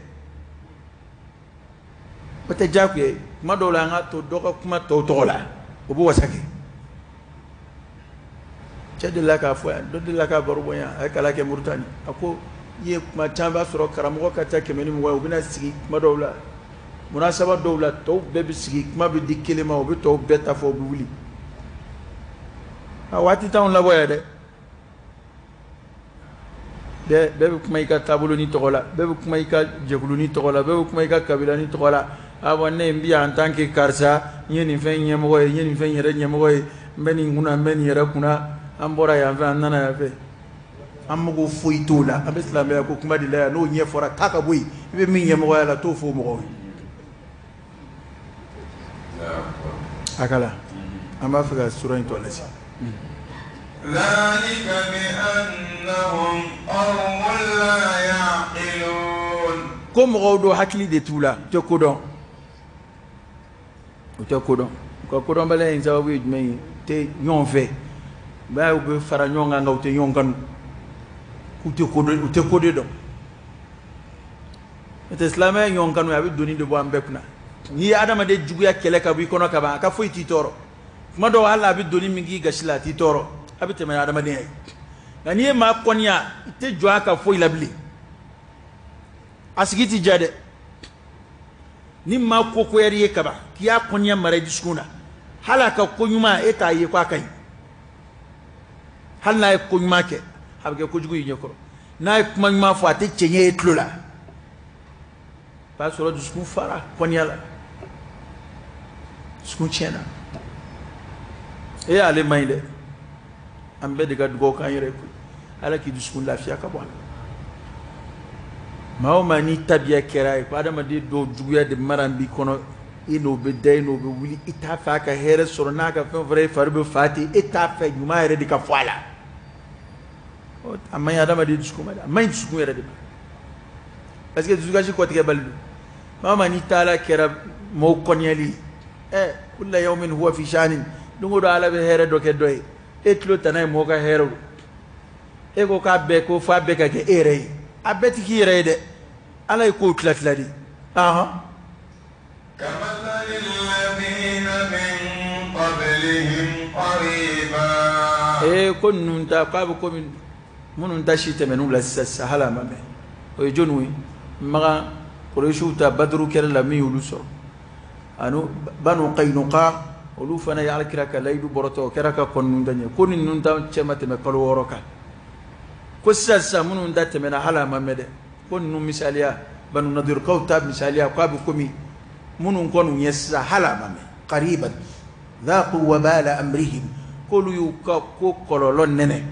o tɛ diyagoya ye. Kuma dɔw la, an ka to dɔ ka kuma tɔw tɔgɔ la, o bɛ wasa kɛ. Cɛ delila k'a fɔ yan, dɔ delila k'a baro bɔ yan, a ye kalan kɛ Murutani. A ko i ye kuma caman b'a sɔrɔ, karamɔgɔ ka ca 120 ye, u bɛna sigi kuma dɔw la, munasaba dɔw la, tɔw bɛɛ bɛ sigi, kuma bɛ di kelen ma, u bɛ tɔw bɛɛ ta fɔ, u bɛ wuli. A waati t'anw labɔ yan dɛ. Bɛɛ bɛ kuma i ka taabolo ni tɔgɔ la, bɛɛ bɛ kuma i ka jɛkulu ni tɔgɔ la, bɛɛ bɛ kuma i ka kabila ni tɔgɔ la. A bɔn, ne n bɛ yan en tant que karisa, n ye nin fɛn ɲɛmɔgɔ ye, n ye nin fɛn yɛrɛ ɲɛmɔgɔ ye, n bɛ nin kunna, n bɛ nin yɛrɛ kunna, an bɔra yan fɛ, an nana yan fɛ. An mago foyi t'o la. An bɛ silamɛya ko kuma de la yan. N'o ɲɛfɔra, taa ka bɔ yen. I bɛ min ɲɛmɔgɔya la, t'o fɔ mɔgɔw ye. A kala, an b'a fɛ ka sura in tɔ lase. ذلك بأنهم قوم لا يعقلون. Ko mɔgɔw don, hakili de t'u la, u tɛ ko dɔn, u tɛ ko dɔn. U ka kodɔnbaliya in sababu ye jumɛn ye? U tɛ ɲɔgɔn fɛ. I b'a ye, u bɛ fara ɲɔgɔn kan, nka u tɛ ɲɔgɔn kanu. K'u tɛ ko u tɛ ko de dɔn. N'o tɛ silamɛya ɲɔgɔn kanu, a bɛ doni de bɔ an bɛɛ kunna. N'i ye adamaden juguya kɛlɛ ka bɔ i kɔnɔ ka ban, a ka foyi t'i tɔɔrɔ. Tuma dɔw hali a bɛ doni min k'i gasi la, a t'i tɔɔrɔ, a bɛ tɛmɛ ni adamadenya ye. Nka n'i ye maa kɔniya, i tɛ jɔ a ka foyi la bilen, a sigi t'i diya dɛ. Ni maa ko koyar'i ye kaban, k'i y'a kɔniya mara i dusukun na, hali a ka ko ɲuman, e t'a ye k'a ka ɲi. Hali n'a ye ko ɲuman kɛ, a bɛ kɛ kojugu y'i ɲɛkɔrɔ. N'a ye kuma ɲuman fɔ, a tɛ cɛɲɛ ye tulo la. O b'a sɔrɔ dusukun fara kɔniya la, dusukun tiɲɛna. E ale man ɲi dɛ. An bɛɛ de ka dugawu k'an yɛrɛ ye koyi, Ala k'i dusukun lafiya ka bɔ a la. Maa o maa n'i tabiya kɛra ye ko adamaden dɔw juguya de mara b'i kɔnɔ, i n'o bɛ da, i n'o bɛ wuli, i t'a fɛ a ka hɛrɛ sɔrɔ, n'a ka fɛn fɔra e fari bɛ fa ten, e t'a fɛ ɲuman yɛrɛ de ka fɔ a la. A man ɲi adamaden dusukun ma dɛ, a man ɲi dusukun yɛrɛ de ma, parce que dusukasi kɔtigɛbali don. Maa o maa n'i taala kɛra mɔgɔw kɔniyali ye, ɛ kulla yawmin huwa fi sha'nin, don o don Ala bɛ hɛrɛ dɔ kɛ dɔ ye, e tulo tana ye mɔgɔ ka hɛrɛ o, e ko k'a bɛɛ ko f'a bɛɛ ka kɛ e yɛrɛ ye, a bɛɛ ti k'i yɛrɛ ye dɛ. Ala ye kow tila tila de. Ahan. Ee, ko ninnu ta, k'a bɛ komi minnu ta si tɛmɛn'u la sisan sisan, hali a ma mɛn. O ye jɔnniw ye? Makan Kuresiw ta Baduru kɛlɛ la, min y'olu sɔrɔ, ani Banu Kayinuka, olu fana ye Alakira ka layidu bɔrɔtɔ, o kɛra ka kɔn ninnu ta ɲɛ. Ko ni ninnu ta cɛ ma tɛmɛ kalo 6 kan, ko sisan sisan minnu ta tɛmɛna hali a ma mɛn dɛ, ko ninnu misaliya, Banu Nadirikaw ta misaliya, k'a bɛ komi minnu kɔni ye sisan hali a ma mɛn. Qariban dhaqu wabala amrihim, k'olu y'u ka ko kɔlɔlɔ nɛnɛ,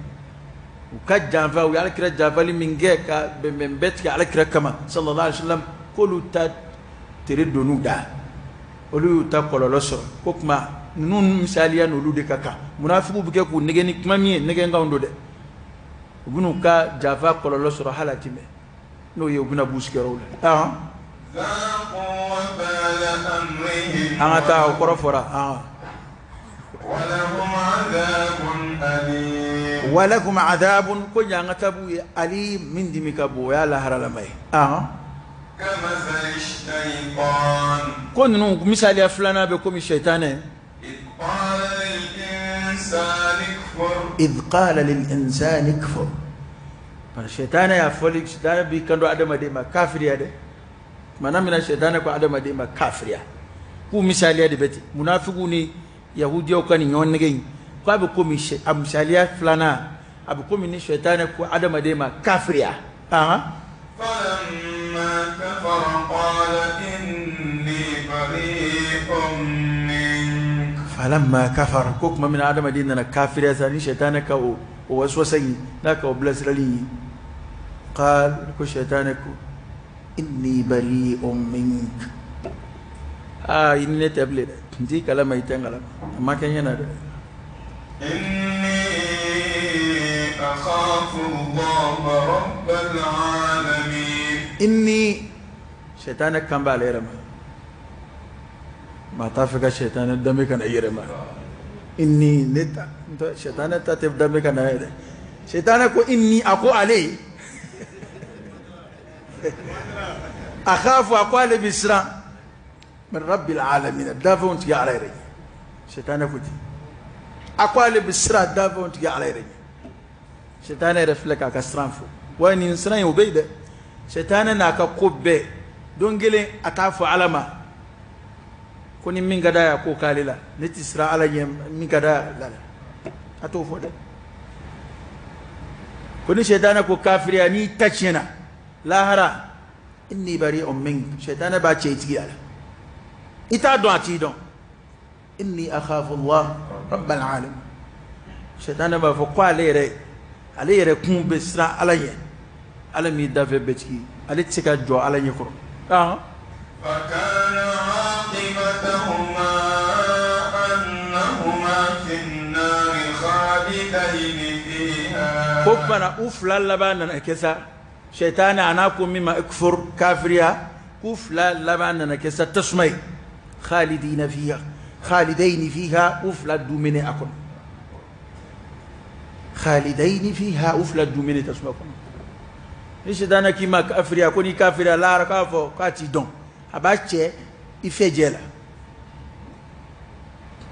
u ka janfa, u ye Alakira janfali min kɛ ka bɛnbɛn bɛɛ tigɛ Alakira kama sallallahu alaihi wasallam, k'olu ta tere donn'u da, olu y'u ta kɔlɔlɔ sɔrɔ. Ko kuma ninnu misaliya n'olu de ka kan. Munafigiw bɛ kɛ k'u nɛgɛ ni kuma min ye, nɛgɛnkanw don dɛ. U bɛn'u ka janfa kɔlɔlɔ sɔrɔ hali a ti mɛn, n'o ye u bɛna b'u sigiyɔrɔw la. An ka taa, o kɔrɔ fɔra. Walakum adabun, ko ɲangata b'u ye, ali min dimi ka bon, o y'a laharalama ye. Ko ninnu misaliya filanan bɛ komi sɛtanɛ. Idh qala lil insani kfur, bari sɛtanɛ y'a fɔli, sɛtanɛ b'i kanto adamaden ma kafiriya dɛ. Tuma min na sɛtanɛ ko adamaden ma kafiriya, k'u misaliya de bɛ ten. Munafigiw ni yahudiyaw ka nin ɲɔgɔn nɛgɛ in, k'a bɛ komi a misaliya filanan, a bɛ komi ni sɛtanɛ ko adamaden ma kafiriya. Falamma kafara, ko tuma min na adamaden nana kafiriya sa, ni sɛtanɛ ka o waswasa in n'a ka o bilasirali ye, qal, ko sɛtanɛ ko inni bari'un mink, aa i ni ne tɛ bilen dɛ, n t'i kalama, i tɛ n kalama, a ma kɛ n ɲɛna dɛ. Inni akhafu Allaha rabbal alamin. Inni, sɛtanɛ kan b'ale yɛrɛ ma, maa t'a fɛ ka sɛtanɛ danbe ka na i yɛrɛ ma. Inni, ne ta, sɛtanɛ ta tɛ danbe ka na yɛrɛ. Sɛtanɛ ko inni, a ko ale akhafu, a ko ale bɛ siran min rabbil alamin, dafɛnw tigi Ala yɛrɛ ɲɛ. Sɛtanɛ ko ten, a ko ale bɛ siran dafɛnw tigi Ala yɛrɛ ɲɛ. Sɛtanɛ yɛrɛ filɛ k'a ka siran fɔ. Wa nin siran in, o bɛ yen dɛ. Sɛtanɛ n'a ka ko bɛɛ, don kelen a t'a fɔ Ala ma ko ni min ka d'a ye a k'o k'ale la, ne tɛ siran Ala ɲɛ, min ka d'a la a t'o fɔ dɛ. Ko ni sɛtanɛ ko kafiriya, n'i ta tiɲɛna lahara, inni bari'un mink, sɛtanɛ b'a cɛ i tigi a la, i t'a dɔn, a t'i dɔn. Inni akhafu Allah rabbal alamin. Sɛtanɛ b'a fɔ ko ale yɛrɛ, ale yɛrɛ kun bɛ siran Ala ɲɛ, Ala min dafɛ bɛɛ tigi, ale tɛ se ka jɔ Ala ɲɛ kɔrɔ. Fakana aqibatahuma annahuma fin-nari khalidayni fiha. Ko fana u fila laban nana kɛ sa, sɛtanɛ a n'a ko min ma kufur, kafiriya, k'u fila laban nana kɛ sa tasuma ye, khalidina fiha, khalidayni fiha, u fila dumuni a kɔnɔ, khalidayni fiha, u fila dumuni tasuma kɔnɔ. Ni sitana k'i ma kafiriya, ko n'i kafiriya lahara k'a fɔ k'a t'i dɔn, a b'a cɛ i fɛ jɛ la.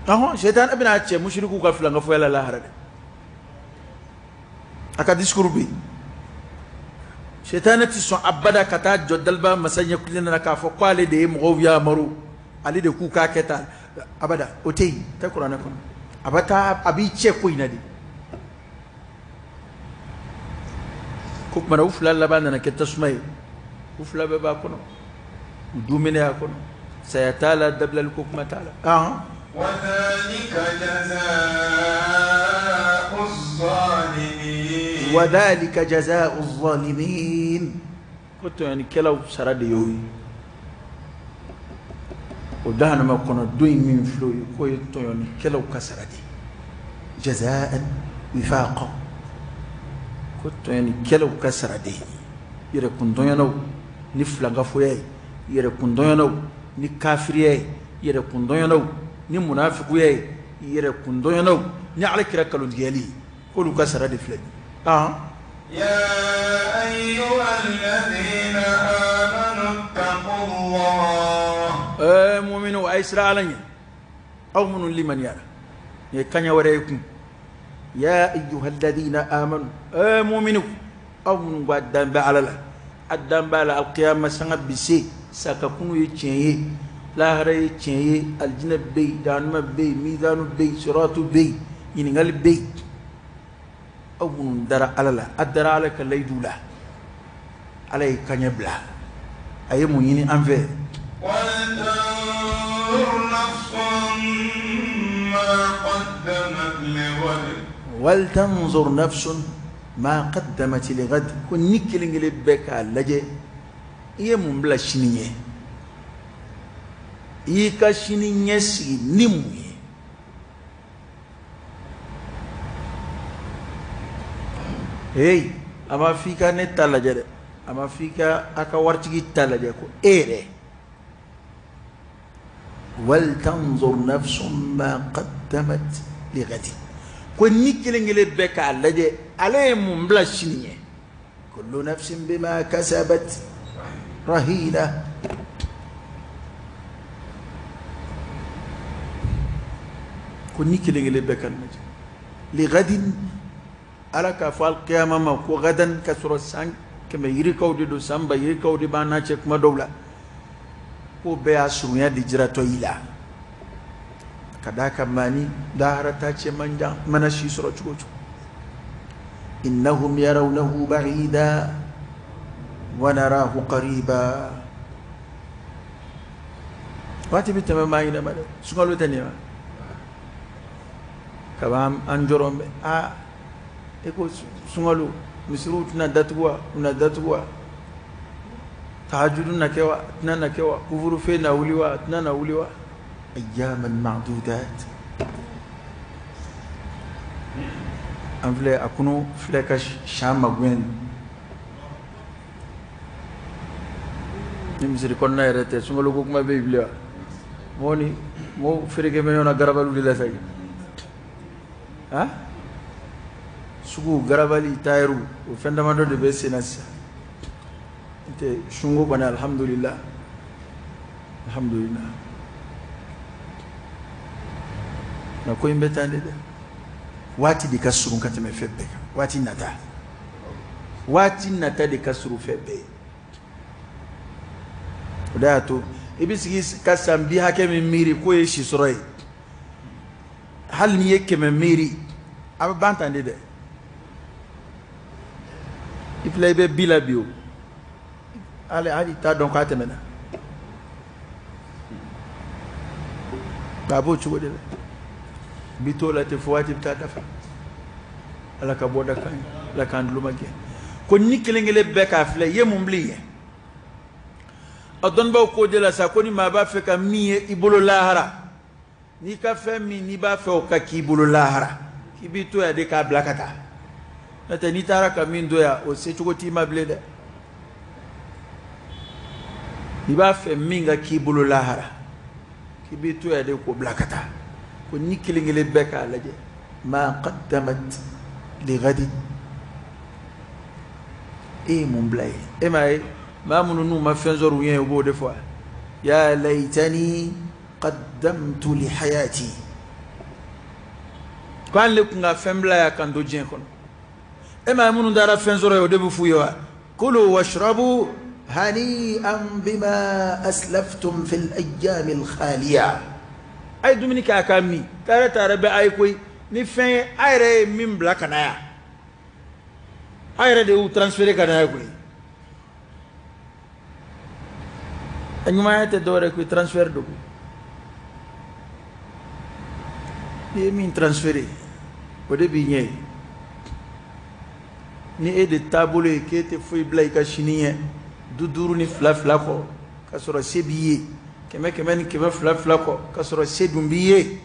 Ɔhɔn, sitana bɛna a cɛ musiriku ka filankafoya la lahara dɛ. A ka discours bɛ yen. Sitana ti sɔn abada ka taa jɔ daliba masa ɲɛkulen na k'a fɔ k'ale de ye mɔgɔw yamaru, ale de k'u k'a kɛ tan, abada o tɛ yen, tɛ kuranɛ kɔnɔ. A bɛ taa, a b'i cɛ ko in na de. Ko kumana u fila laban nana kɛ tasuma ye, u fila bɛɛ b'a kɔnɔ, u dumuni y'a kɔnɔ, saya t'a la, dabilali ko kuma t'a la. Wadhalika jazaa'u zalimin, ko tɔɲɔnikɛlaw sara de y'o ye. O jahanama kɔnɔ don in min filɛ o ye, k'o ye tɔɲɔnikɛlaw ka sara de ye. Jazaa'an wifaqa, ko tɔɲɔnikɛlaw ka sara de ye. Yɛrɛkuntɔɲɔnaw ni filankafoya ye, yɛrɛkuntɔɲɔnaw ni kafiriya ye, yɛrɛkuntɔɲɔnaw ni munafikuya ye, yɛrɛkuntɔɲɔnaw ni ala kira kalontigɛli ye, k'olu ka sara de filɛ nin ye. Ya ayyuhalladhina amanu ittaqullah. Mu'minu, a ye siran ala ɲɛ, aw minnu limaniyara. Nin ye kaɲa wɛrɛ ye kun. Ya ayyuhalladhina amanu, mu'minu, aw minnu ko a dan bɛ ala la, a dan b'a la, alqiyama sanga bi se, sakakunu ye tiɲɛ ye, lahara ye tiɲɛ ye, alijinɛ bɛ yen, jahanama bɛ yen, mizanu bɛ yen, siratu bɛ yen, ɲininkali bɛ yen. Aw minnu dara ala la, a dara ala ka layidu la, ala ye kaɲɛ bila, a ye mun ɲini an fɛ? Wal tanzur nafsun ma qaddamat lighad, ko ni kelen kelen bɛɛ k'a lajɛ i ye mun bila sini ɲɛ, i y'i ka sini ɲɛ sigi ni mun ye. Hey, a ma f'i ka ne ta lajɛ dɛ, a ma f'i ka a ka waritigi ta lajɛ, ko e yɛrɛ. Wal tanzur nafsun ma qaddamat lighad, ko ni kelen kelen bɛɛ k'a lajɛ ale ye mun bila sini ɲɛ. Kullu nafsin bima kasabat rahina. Ko ni kelen kelen bɛɛ k'a lajɛ lighadin, ala k'a fɔ alkiyama ma ko gadan, ka sɔrɔ san 100 yirikaw de don, san 1000 yirikaw de b'an n'a cɛ kuma dɔw la, k'o bɛɛ y'a surunya de jiratɔ i la, ka d'a kan maa ni lahara ta cɛ man jan, mana si sɔrɔ cogo o cogo. Innahum yarawnahu ba'ida wa narahu qariba. Waati bɛ tɛmɛ maa ɲinɛ ma dɛ, sunkalo tɛ nin ye wa? Kaban an jɔrɔ bɛ, aa e ko sunkalo misiriw tɛna datugu wa, u na datugu wa, tahajudu na kɛ wa, tɛna na kɛ wa, couvre-feu na wuli wa, tɛna na wuli wa. Ayyaman ma'dudat. An filɛ a kunu filɛ ka sian magoɲɛ ni misiri kɔnɔna yɛrɛ tɛ, sunkalo ko kuma bɛ yen bilen wa? Mɔgɔw ni mɔgɔw fereke bɛ ɲɔgɔn na garabaliw de la sa ha, sugu garabali tailleur o fɛn damadɔ de bɛ sen na sisan. N tɛ sunko kɔni, alhamdulillah, alhamdulillah, nka ko in bɛ tan de dɛ. Waati de ka surun ka tɛmɛ fɛn bɛɛ kan, waati nata, waati nata de ka surun fɛn bɛɛ ye. O de y'a to i bɛ sigi ka san 50 hakɛ min miiri k'o ye si sɔrɔ ye, hali n'i ye 100 miiri a bɛ ban tan de dɛ. I filɛ i bɛ bi la bi o, hali i t'a dɔn k'a tɛmɛna. A b'o cogo de la, bi t'o la ten fo waati bɛ taa dafa. Ala ka bɔda k'an ye, Ala k'an tulo magɛn. Ko ni kelen kelen bɛɛ k'a filɛ i ye mun bila i ɲɛ. A dɔnnibaw k'o de la sa, ko ni maa b'a fɛ ka min ye i bolo lahara, n'i ka fɛn min n'i b'a fɛ o ka k'i bolo lahara, k'i b'i to yan de k'a bila ka taa. N'o tɛ n'i taara ka min to yan, o secogo t'i ma bilen dɛ. N'i b'a fɛ min ka k'i bolo lahara, k'i b'i to yan de k'o bila ka taa. Ko ni kelen kelen bɛɛ k'a lajɛ ma qaddamat lighadin. E ye mun bila ye? E m'a ye maa minnu n'u ma fɛn sɔrɔ u ɲɛ, u b'o de fɔ: ya laytani qaddamtu li hayati, ko hali ne tun ka fɛn bila yan kan to diɲɛ kɔnɔ. E m'a ye minnu taara fɛn sɔrɔ yen, o de bɛ f'u ye wa: kulu washrabu hani'an bima aslaftum fil ayyami al-khaliya. A ye dumuni kɛ, a ka min, taara taara bɛ a ye koyi ni fɛn ye a yɛrɛ ye min bila ka na yan, a yɛrɛ de y'u transféré ka na yan koyi. A ɲumanya tɛ dɔwɛrɛ koyi, transfert don koyi. N'i ye min transféré, o de b'i ɲɛ ye. Ni e de taabolo ye k'e tɛ foyi bila i ka sini ɲɛ, du duuru ni fila fila kɔ ka sɔrɔ se b'i ye, kɛmɛ kɛmɛ ni kɛmɛ fila fila kɔ ka sɔrɔ se dun b'i ye,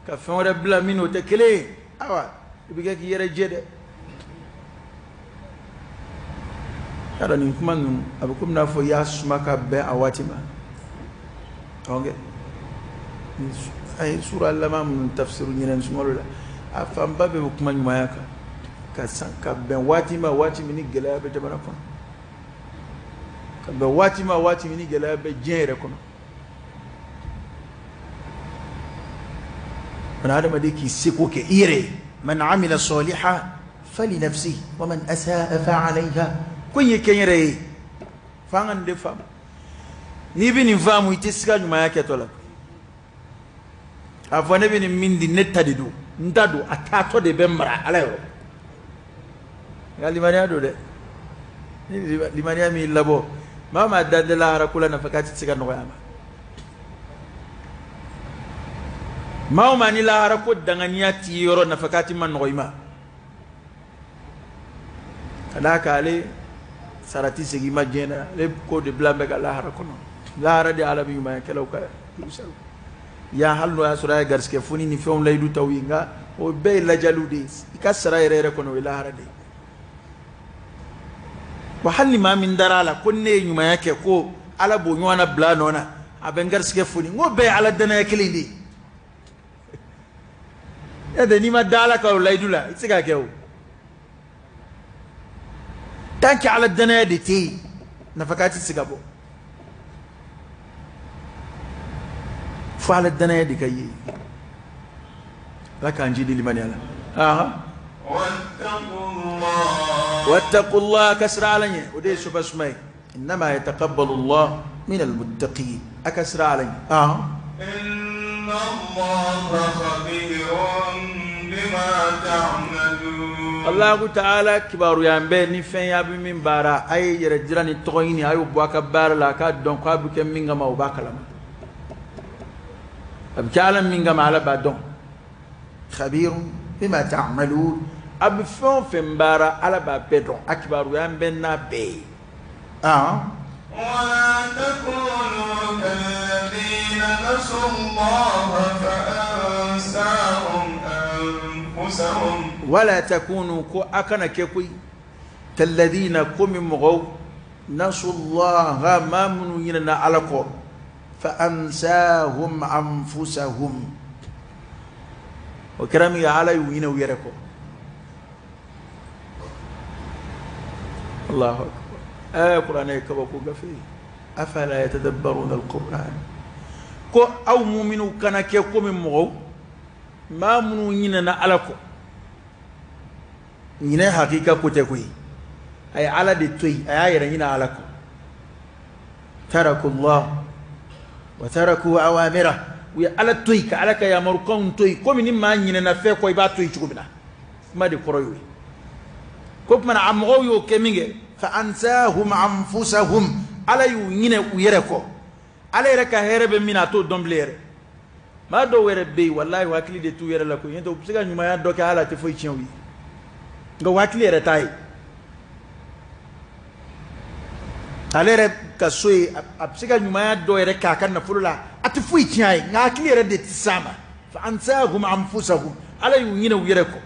ka fɛn wɛrɛ bila min n'o tɛ kelen ye, ayiwa, i bɛ kɛ k'i yɛrɛ jɛ dɛ. Yala nin kuma ninnu a bɛ komi n'a fɔ i y'a suma ka bɛn a waati ma. Ok, an ye sura laban minnu tafsiru ɲinɛ sunkalo la, a fanba bɛɛ bɛ kuma ɲumanya kan ka san ka bɛn waati ma, waati min ni gɛlɛya bɛ jamana kɔnɔ, ka bɛn waati ma, waati min ni gɛlɛya bɛ diɲɛ yɛrɛ kɔnɔ. Bana adamaden k'i seko kɛ i yɛrɛ ye. Man amila salihan fali nafsihi wa man asaa fa alayha. Ko in ye kɛ n yɛrɛ ye, f'an ka nin de faamu. N'i bɛ nin faamu, i tɛ siga ɲumanya kɛtɔ la. A fɔ ne bɛ nin min di, ne ta de don, n ta don, a taatɔ de bɛ mara Ala yɔrɔ. Nka limaniya don dɛ, ni limaniya m'i labɔ, maa maa dan tɛ lahara ko la, nafa k'a tɛ se ka nɔgɔya a ma. Maa o maa ni lahara ko danganiya t'i yɔrɔ, nafa k'a ti ma nɔgɔ i ma. Ka d'a kan ale sara ti segin i ma diɲɛ na, ale ko de bila bɛ ka lahara kɔnɔ. Lahara de Ala bɛ ɲumanyakɛlaw ka juru yan, hali n'o y'a sɔrɔ a ye garisɛgɛ foni ni fɛnw layidu taw ye, nka o bɛɛ ye lajaliw de ye. I ka sara yɛrɛ yɛrɛ kɔnɔ, o ye lahara de ye. Wa hali ni maa min dara a la ko ne ye ɲumanya kɛ, ko Ala b'o ɲɔgɔn na bila a nɔ na, a bɛ n garisɛgɛ foni, n k'o bɛɛ ye Ala danaya kelen de ye. E de n'i ma da Ala ka o layidu la, i tɛ se k'a kɛ o. Tant que Ala danaya de tɛ yen, nafakan tɛ se ka bɔ. Fo Ala danaya de ka ye. Ala k'an jidi limaniya la. Aha, wattaqullah, ka siran Ala ɲɛ, o de ye soba suma ye. Innama yataqabbalu Allah min almuttaqin. A ka siran Ala ɲɛ. Aha, inna Allaha khabirun bima ta'malun. Allahu ta'ala kibaruya bɛ ni fɛn y'a bɛ min baara, a ye yɛrɛ jira ni tɔgɔ ɲini, a y'o bɔ a ka baara la, a k'a dɔn k'a bɛ kɛ min kama, o b'a kalama. A bɛ kɛ Ala min kama, Ala b'a dɔn. Khabirun bima ta'malun, a bɛ fɛn o fɛn baara, Ala b'a bɛɛ dɔn, a kibaruya bɛ n'a bɛɛ ye. ولا تكونوا كالذين نسوا الله فأنساهم أنفسهم. ولا تكونوا ko a kana kɛ koyi, kalladina, komi mɔgɔw, nasullaha, maa minnu ɲinɛna Ala kɔ, fa ansahum anfusahum. O kɛra min kɛ, Ala y'u ɲinɛ u yɛrɛ kɔ. Allahu akbar. Kuranɛ ye kabako gafe ye. Afala yatadabbaruna alquran. Ko aw muminu kana kɛ komi mɔgɔw, maa minnu ɲinɛna Ala kɔ. Ɲinɛ hakika ko tɛ koyi, a ye Ala de to yen, a y'a yɛrɛ ɲinɛ Ala kɔ. Taraku Allah wa taraku awamira. U ye Ala to yen, ka Ala ka yamarukanw to yen, komi ni maa ɲinɛna fɛn kɔ, i b'a to yen cogo min na. Kuma de kɔrɔ y'o ye. Ko tuma na a mɔgɔw y'o kɛ min kɛ, fa ansahum anfusahum, Ala y'u ɲinɛ u yɛrɛ kɔ. Ala yɛrɛ ka hɛrɛ bɛ min na, a t'o dɔn bilen yɛrɛ. Maa dɔw yɛrɛ bɛ yen, walahi, u hakili de t'u yɛrɛ la koyi. N'o tɛ u bɛ se ka ɲumanya dɔ kɛ, hali a tɛ foyi tiɲɛ u ye, nka u hakili yɛrɛ t'a ye. Ale yɛrɛ ka so ye, a bɛ se ka ɲumanya dɔ yɛrɛ k'a ka nafolo la, a tɛ foyi tiɲɛ a ye, nka hakili yɛrɛ de tɛ s'a ma. Fa ansahum anfusahum, Ala y'u ɲinɛ u yɛrɛ kɔ.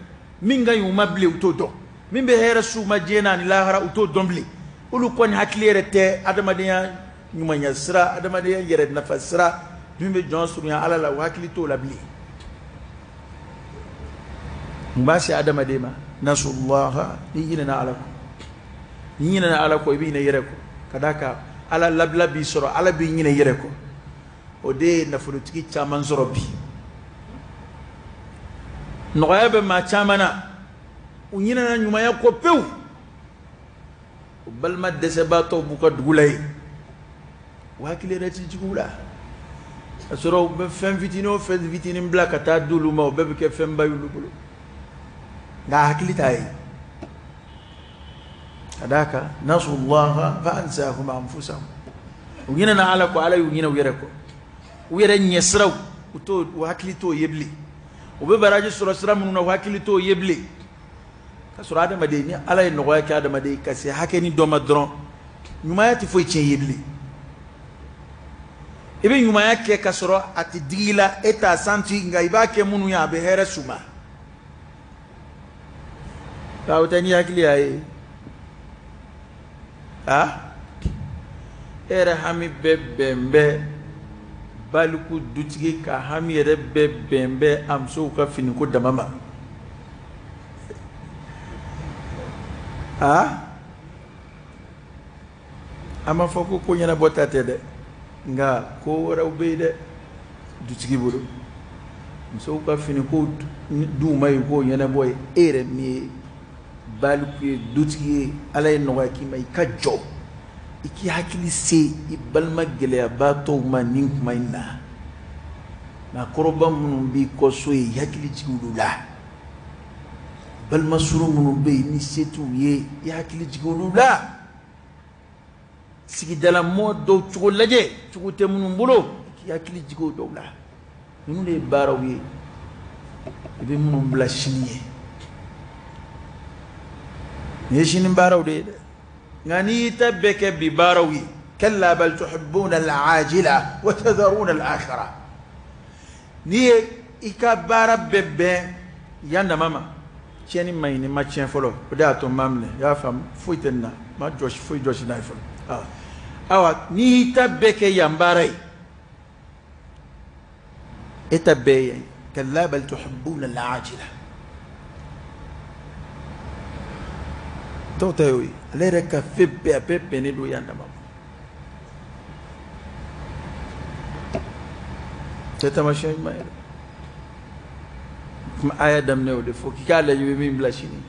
Min ka ɲi u ma bilen, u t'o dɔn. Min bɛ hɛrɛ s'u ma diɲɛ na ani lahara, u t'o dɔn bilen. Olu kɔni hakili yɛrɛ tɛ adamadenya ɲumanya sira, adamadenya yɛrɛ nafa sira min bɛ jɔn surunya Ala la, u hakili t'o la bilen. Mun b'a se adamaden ma? Nasullaha, n'i ɲinɛna Ala kɔ. N'i ɲinɛna Ala kɔ, i bɛ ɲinɛ i yɛrɛ kɔ, ka d'a kan Ala labila b'i sɔrɔ, Ala b'i ɲinɛ i yɛrɛ kɔ. O de ye nafolotigi caman sɔrɔ bi. Nɔgɔya bɛ maa caman na, u ɲinɛna ɲumanya kɔ pewu. U balima dɛsɛbaatɔw b'u ka dugu la yen, u hakili yɛrɛ ti jigin u la, ka sɔrɔ u bɛ fɛn fitinin o fɛn fitinin bila ka taa d'olu ma, o bɛɛ bɛ kɛ fɛnba y'olu bolo, nka a hakili t'a ye. Ka d'a kan nasullaha fa ansahum anfusahum, u ɲinɛna Ala kɔ, Ala y'u ɲinɛ u yɛrɛ kɔ. U yɛrɛ ɲɛsiraw, u t'o, u hakili t'o ye bilen. U bɛ baraji sɔrɔ sira minnu na, u hakili t'o ye bilen. Ka sɔrɔ adamaden, ni Ala ye nɔgɔya kɛ adamaden ka se hakɛ ni dɔ ma dɔrɔn, ɲumanya tɛ foyi tiɲɛ i ye bilen. I bɛ ɲumanya kɛ ka sɔrɔ a tɛ digi i la, e t'a santi, nka i b'a kɛ minnu ye, a bɛ hɛrɛ s'u ma. Nka o tɛ n'i hakili y'a ye, a e yɛrɛ hami bɛɛ bɛn bɛ baliku dutigi ka hami yɛrɛ bɛɛ bɛn bɛ a musow ka finiko dama ma. A an b'a fɔ ko ko ɲɛnabɔ ta tɛ dɛ, nka ko wɛrɛw bɛ yen dɛ dutigi bolo. Musow ka finiko d'u ma yen k'o ɲɛnabɔ ye, e yɛrɛ min ye baliku ye, dutigi ye, Ala ye nɔgɔya k'i ma, i ka jɔ, i k'i hakili se i balima gɛlɛyabaatɔw ma nin kuma in na. Maakɔrɔba minnu b'i kɔ so ye, i hakili jigin olu la. Balima surun minnu bɛ yen ni se t'u ye, i hakili jigin olu la. Sigidala mɔgɔ dɔw cogo lajɛ, cogo tɛ minnu bolo, k'i hakili jigin o dɔw la. Ninnu de ye baaraw ye i bɛ minnu bila sini ye. Nin ye sini baaraw de ye dɛ. Nka n'i y'i ta bɛɛ kɛ bi baaraw ye, kalla bal tuhibbuna al-ajila wa tadharuna al-akhirah. N'i ye i ka baara bɛɛ bɛn yan dama ma, tiɲɛni ma ɲi, ni ma tiɲɛ fɔlɔ, o de y'a to n m'a minɛ. I y'a faamu, foyi tɛ nin na, n ma jɔsi foyi jɔsi n'a ye fɔlɔ. Ayiwa, n'i y'i ta bɛɛ kɛ yan baara ye, e ta bɛɛ ye yan. Kalla bal tuhibbuna al-ajila. Dɔw ta y'o ye, ale yɛrɛ ka fɛn bɛɛ, a bɛɛ bɛnnen don yan dama ma. Tɛ taamasiyɛn ɲuman ye dɛ. Kuma aya daminɛ o de fɔ k'i k'a lajɛ i bɛ min bila sini.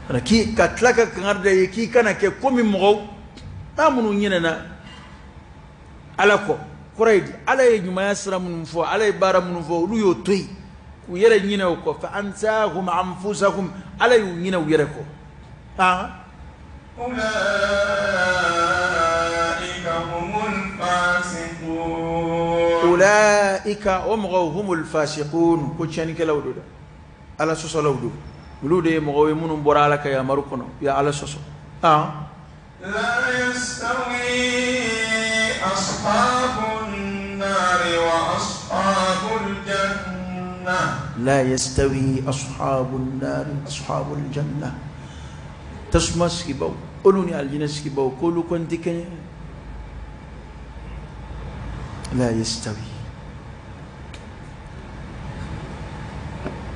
Kana k'i ka tila ka kangari da i ye k'i kana kɛ komi mɔgɔw maa minnu ɲinɛna Ala kɔ. Kɔrɔ ye di? Ala ye ɲumanya sira minnu fɔ, Ala ye baara minnu fɔ, olu y'o to yen k'u yɛrɛ ɲinɛ o kɔ. Fa ansahum anfusahum, Ala y'u ɲinɛ u yɛrɛ kɔ. Ulaika, o mɔgɔw, humul fasiqun, ko tiɲɛnikɛlaw don dɛ, Ala sɔsɔlaw don. Olu de ye mɔgɔw ye minnu bɔra Ala ka yamaru kɔnɔ, u ye Ala sɔsɔ. La yastawi ashabun nari wa ashabul janna. La yastawi ashabun nari ashabul janna. Tasuma sigibaw, olu ni alijinɛ sigibaw, k'olu kɔni tɛ kɛɲɛ. La yastawi.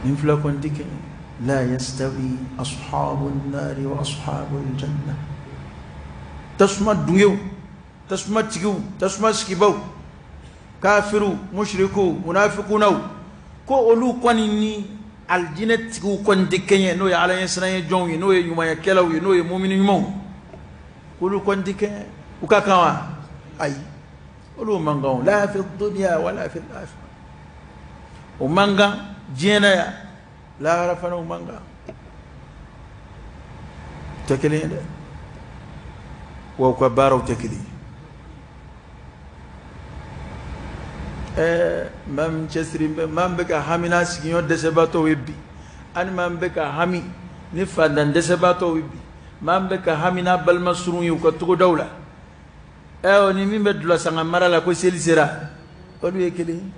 Nin fila kɔni tɛ kɛɲɛ. La yastawi ashabun nari wa ashabul janna. Tasuma dungew, tasuma tigiw, tasuma sigibaw, kafiru, mushriku, munafikunaw, ko olu kɔni ni alijinɛ tigiw kɔni tɛ kɛɲɛ, n'o ye Ala ɲɛsiranɲɛ jɔnw ye, n'o ye ɲumanyakɛlaw ye, n'o ye mumini ɲumanw, k'olu kɔni tɛ kɛɲɛ. U ka kan wa? Ayi, olu man kan. La fi dunya wala fi akhirah. O man kan diɲɛ na yan, lahara fana o man kan. Tɛ kelen ye dɛ, wa u ka baaraw tɛ kelen ye. Maa min cɛsiri bɛ, maa min bɛ ka hami n'a sigiɲɔgɔn dɛsɛbaatɔw ye bi, ani maa min bɛ ka hami ni fantan dɛsɛbaatɔw ye bi, maa min bɛ ka hami n'a balima surun ye u ka togodaw la, o ni min bɛ dulɔ sanga mara la ko seli sera, olu ye kelen ye.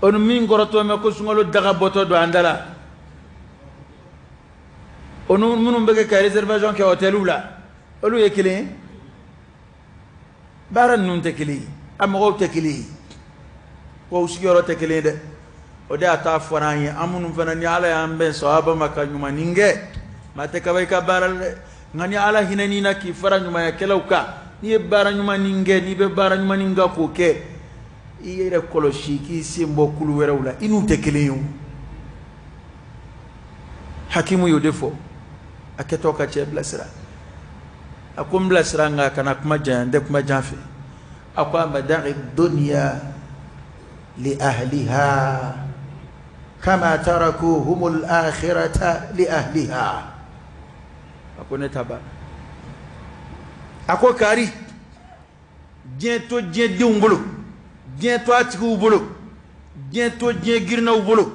O ni min kɔrɔtɔ mɛ ko sunkalo daga bɔtɔ don an da la, o ni minnu bɛ kɛ ka réservation kɛ hôteliw la, olu ye kelen ye. Baara ninnu tɛ kelen ye, a mɔgɔw tɛ kelen ye, wa u sigiyɔrɔ tɛ kelen ye dɛ. O de y'a to a fɔra an ye, an minnu fana ni Ala y'an bɛn sawaba ma ka ɲumannin kɛ, Maa tɛ kaba i ka baara la dɛ, nka ni Ala hinɛn'i na k'i fara ɲumanyakɛlaw kan, n'i ye baara ɲumannin kɛ, n'i bɛ baara ɲumannin kan k'o kɛ, i yɛrɛ kɔlɔsi k'i sen bɔ kulu wɛrɛw la, i n'u tɛ kelen ye o. Hakimu y'o de fɔ a kɛtɔ ka cɛ bilasira. A ko n bilasira, nka kana kuma janya, n tɛ kuma jan fɛ. A ko a ma da'i dunya li ahliha kama tarakuhumul akhirata li ahliha. A ko ne ta banna. A ko kari, diɲɛ to diɲɛ denw bolo, diɲɛ to a tigiw bolo, diɲɛ to diɲɛ girinnaw bolo,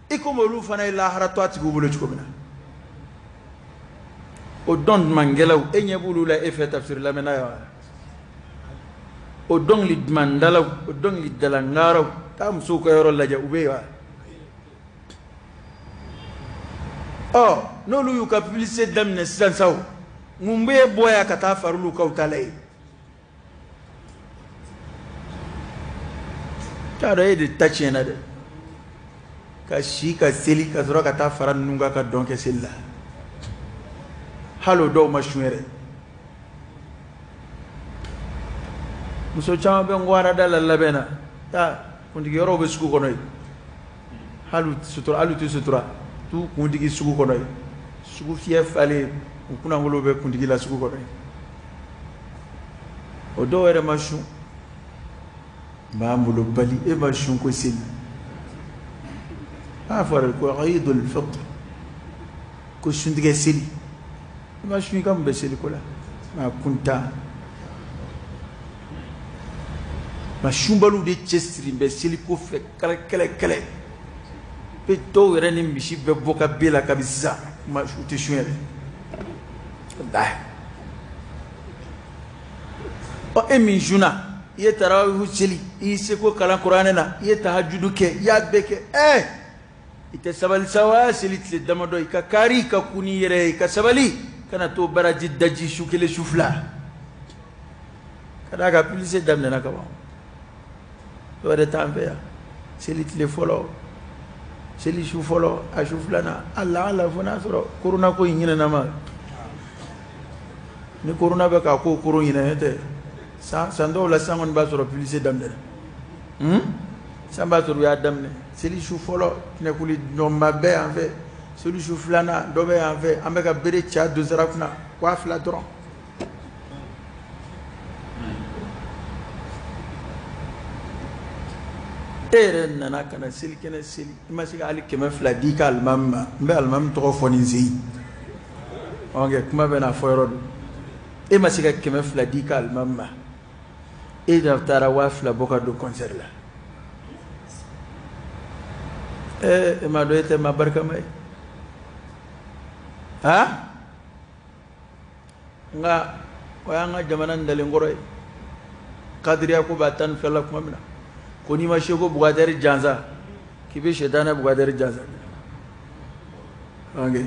i komi olu fana ye lahara to a tigiw bolo cogo min na. O dɔn dumankɛlaw, e ɲɛ b'olu la e fɛ tafsiri lamɛnna ye wa? O dɔnkili dumandalaw, o dɔnkili dalangaraw, taa musow ka yɔrɔ lajɛ, u bɛ yen wa? Ɔ, n'olu y'u ka publicité daminɛ sisan sa, o mun bɛ bɔ yan ka taa far'olu kan u ta la yen? T'a dɔn e de ta tiɲɛna dɛ, ka si ka seli ka sɔrɔ ka taa fara ninnu kan ka dɔn kɛ seli la. Hali o dɔw ma sun yɛrɛ. Muso caman bɛ ngwarada la labɛn na, taa kuntigi yɔrɔw bɛ sugu kɔnɔ yen, hali sutura, hali tɛ sutura, t'u kuntigi sugu kɔnɔ yen, sugu fiyɛ falen, u kunnangolo bɛ kuntigi la sugu kɔnɔ yen. O dɔw yɛrɛ ma sun. Maa malobali, e ma sun ko seli. A fɔra ko Eidul Fitr, ko suntigɛ seli. I ma sun, i ka mun bɛ seli ko la? Maa kuntan. Ma sunbaliw de cɛsiri bɛ seliko fɛ kɛlɛ kɛlɛ kɛlɛ. Bɛ dɔw yɛrɛ ni misi bɛ bɔ ka be la kabi sisan, ma u tɛ sun yɛrɛ. Walahi. Ɔ, e min sunna, i ye tarawihu seli, i y'i seko kalan kuranɛ na, i ye tahajudu kɛ, i y'a bɛɛ kɛ. I tɛ sabali sa wa? Seli tile damadɔ, i ka kari, i ka kun n'i yɛrɛ ye, i ka sabali, kana to baraji daji su kelen su fila. Ka d'a kan publicité daminɛna ka ban. Dɔw yɛrɛ t'an fɛ yan. Seli tile fɔlɔ, seli su fɔlɔ, a su filanan, ala ala fo n'a sɔrɔ korona ko in ɲinɛna ma. Ni korona bɛ k'a ko koron ɲinɛ tɛ. San dɔw la san kɔni b'a sɔrɔ publicité daminɛna. San b'a sɔrɔ u y'a daminɛ. Seli su fɔlɔ, tinɛkuli dɔnba bɛɛ yan fɛ. Seli su filanan, dɔ bɛ yan fɛ. An bɛ ka bere ca dosara kunna, 2000 dɔrɔn. E yɛrɛ nana ka na selikɛnɛ seli, i ma se ka hali 200 di i ka alimami ma. N bɛ alimami tɔgɔ fɔ nin sen. Ɔ, kuma bɛ n'a fɔ yɔrɔ don. E ma se ka 200 di i ka alimami ma. E de taara 2000 bɔ ka don concert la. E m'a dɔn e tɛ maa barikama ye. Han? Nka o y'an ka jamana ntalen kɔrɔ ye. Kadiriya ko b'a 12 la tuma min na, ko n'i ma se ko Bukadɛri jansa, k'i bɛ sɛtanɛ Bukadɛri jansa. Ok.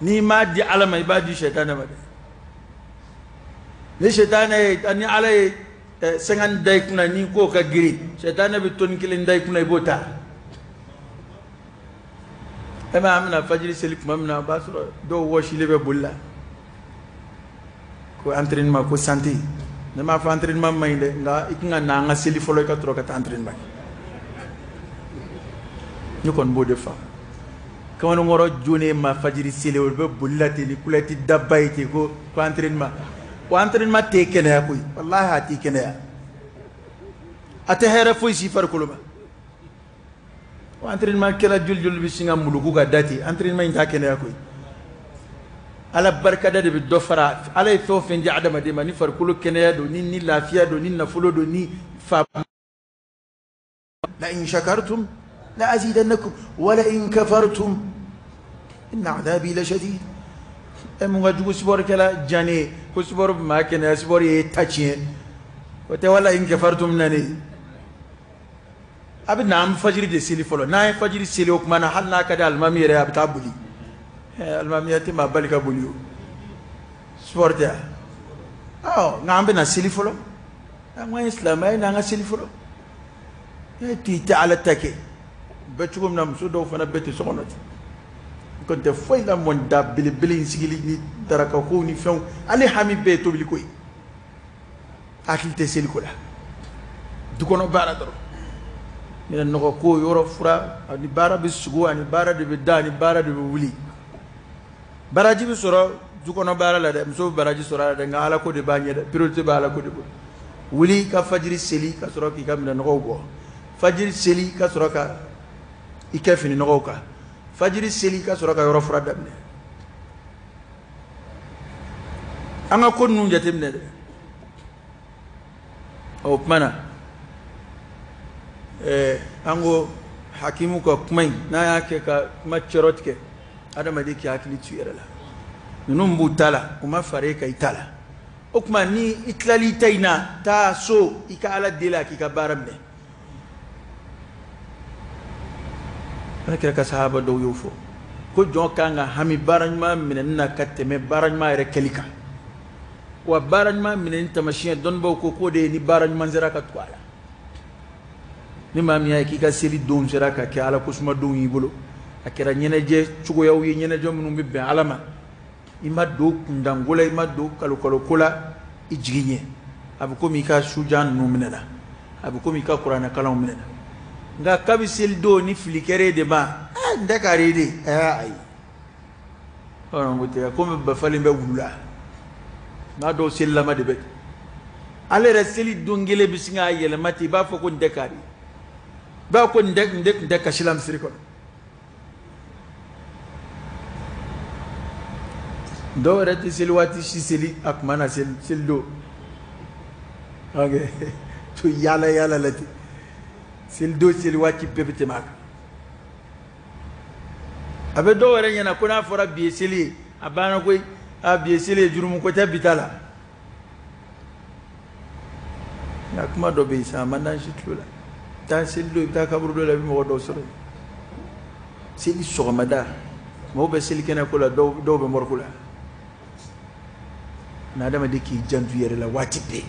N'i m'a di Ala ma, i b'a di sɛtanɛ ma dɛ. Ni sɛtanɛ ye, ni Ala ye 50 da i kunna, n'i k'o ka girin, sɛtanɛ bɛ toni kelen da i kunna, i b'o ta. E ma an bɛna fajiri seli tuma min na, o b'a sɔrɔ dɔw wɔsilen bɛ boli la. Ko entraînement, ko santé. Ne m'a fɔ entraînement man ɲi dɛ, nka i kan ka na an ka seli fɔlɔ, i ka sɔrɔ ka taa entraînement kɛ. Ne kɔni b'o de faamu. Kamalenkɔrɔ jonnen ma fajiri seli, o bɛ boli la ten ni kulɛti daba ye ten ko entraînement. O entraînement t'e kɛnɛya koyi, walahi a t'i kɛnɛya. A tɛ hɛrɛ foyi si farikolo ma. O entraînement kɛla joli joli bɛ sin ka muluku ka da ten, entraînement in t'a kɛnɛya koyi. Ala barikada de bɛ dɔ fara. Ala ye fɛn o fɛn di adamaden ma, ni farikolo kɛnɛya don, ni lafiya don, ni nafolo don, ni fa. La in shakartum la azidannakum wa la in kafartum inna adabi la shadid. E mun ka jugu sport kɛla diya ne ye, ko sport bɛ maa kɛnɛya, sport ye ta tiɲɛ. O tɛ wala in kafartum na ne. A bɛ na an fajiri de seli fɔlɔ. N'an ye fajiri seli, o tuma na hali n'a ka di alimami yɛrɛ ye, a bɛ taa boli. Alimamiya tɛ maa bali ka boli o. Sport tɛ yan. Ɔ, nka an bɛ na seli fɔlɔ. An ko an ye silamɛ ye, n'an ka seli fɔlɔ. E t'i tɛ Ala ta kɛ. Bɛɛ cogo min na, muso dɔw fana bɛɛ tɛ so kɔnɔ ten. U Ko tɛ foyi la mɔnda belebele in sigili ni darakakow ni fɛnw, ale hami bɛɛ ye tobiliko ye, hakili tɛ seliko la, du kɔnɔ baara dɔrɔn, minɛn nɔgɔ ko, yɔrɔ fura, ani baara bɛ sugo, ani baara de bɛ da, ani baara de bɛ wuli. Baraji bɛ sɔrɔ du kɔnɔ baara la dɛ, muso bɛ baraji sɔrɔ a la dɛ, nka ala ko de b'a ɲɛ dɛ, priorité bɛ ala ko de bolo. Wuli ka fajiri seli ka sɔrɔ k'i ka minɛn nɔgɔw bɔ, fajiri seli ka sɔrɔ ka i kɛ fini nɔgɔw kan, fajiri seli ka sɔrɔ ka yɔrɔ fura daminɛ. An ka ko ninnu jateminɛ dɛ. O tuma na an ko hakimu ka kuma in, n'a y'a kɛ ka kuma cɛrɔ tigɛ, adamaden k'i hakili to i yɛrɛ la. Ninnu b'u ta la, u ma fara e kan i ta la. O tuma ni i tilali i ta in na, taa so i ka ala deli a k'i ka baara minɛ. Ala kira ka sahaba dɔw y'o fɔ ko jɔn kan ka hami baara ɲuman minɛni na ka tɛmɛ baara ɲuman yɛrɛ kɛli kan. Wa baara ɲuman minɛni taamasiyɛn, dɔnnibaw ko k'o de ye ni baara ɲuman sera ka tugu a la. Ni maa min y'a ye k'i ka seli donw sera ka kɛ ala kosuma donw y'i bolo, a kɛra ɲɛnajɛ cogoyaw ye, ɲɛnajɛ minnu bɛ bɛn ala ma, i ma don kundanko la, i ma don kalokaloko la, i jigi ɲɛ, a bɛ komi i ka sujan ninnu minɛna, a bɛ komi i ka kuranɛkalanw minɛna. Nka kabi seli don ni fili kɛra e de ma, n tɛ kari de, ayi, ko tɛ, komi bafalen bɛ wulu la, n'a dɔw selilama de bɛ ale yɛrɛ seli don kelen bɛ sin k'a yɛlɛma ten, i b'a fɔ ko n tɛ kari, i b'a fɔ ko n tɛ kasi la misiri kɔnɔ. Dɔw yɛrɛ tɛ seli waati si seli a tuma na seli don, to yaala yaala la ten, seli don seli waati bɛɛ bɛ tɛmɛ a kan. A bɛ dɔw yɛrɛ ɲɛna ko n'a fɔra bi ye seli ye, a banna koyi, a bi ye seli ye, jurumu ko tɛ bi ta la. Nka kuma dɔ bɛ yen sisan, a man d'an si tulo la. Taa seli don, i bɛ taa kaburu dɔ la, i bɛ mɔgɔ dɔw sɔrɔ yen. Seli sɔgɔmada, mɔgɔw bɛ seli kɛnɛ ko la, dɔw bɛ mɔriku la. Nka adamaden k'i janto i yɛrɛ la waati bɛɛ.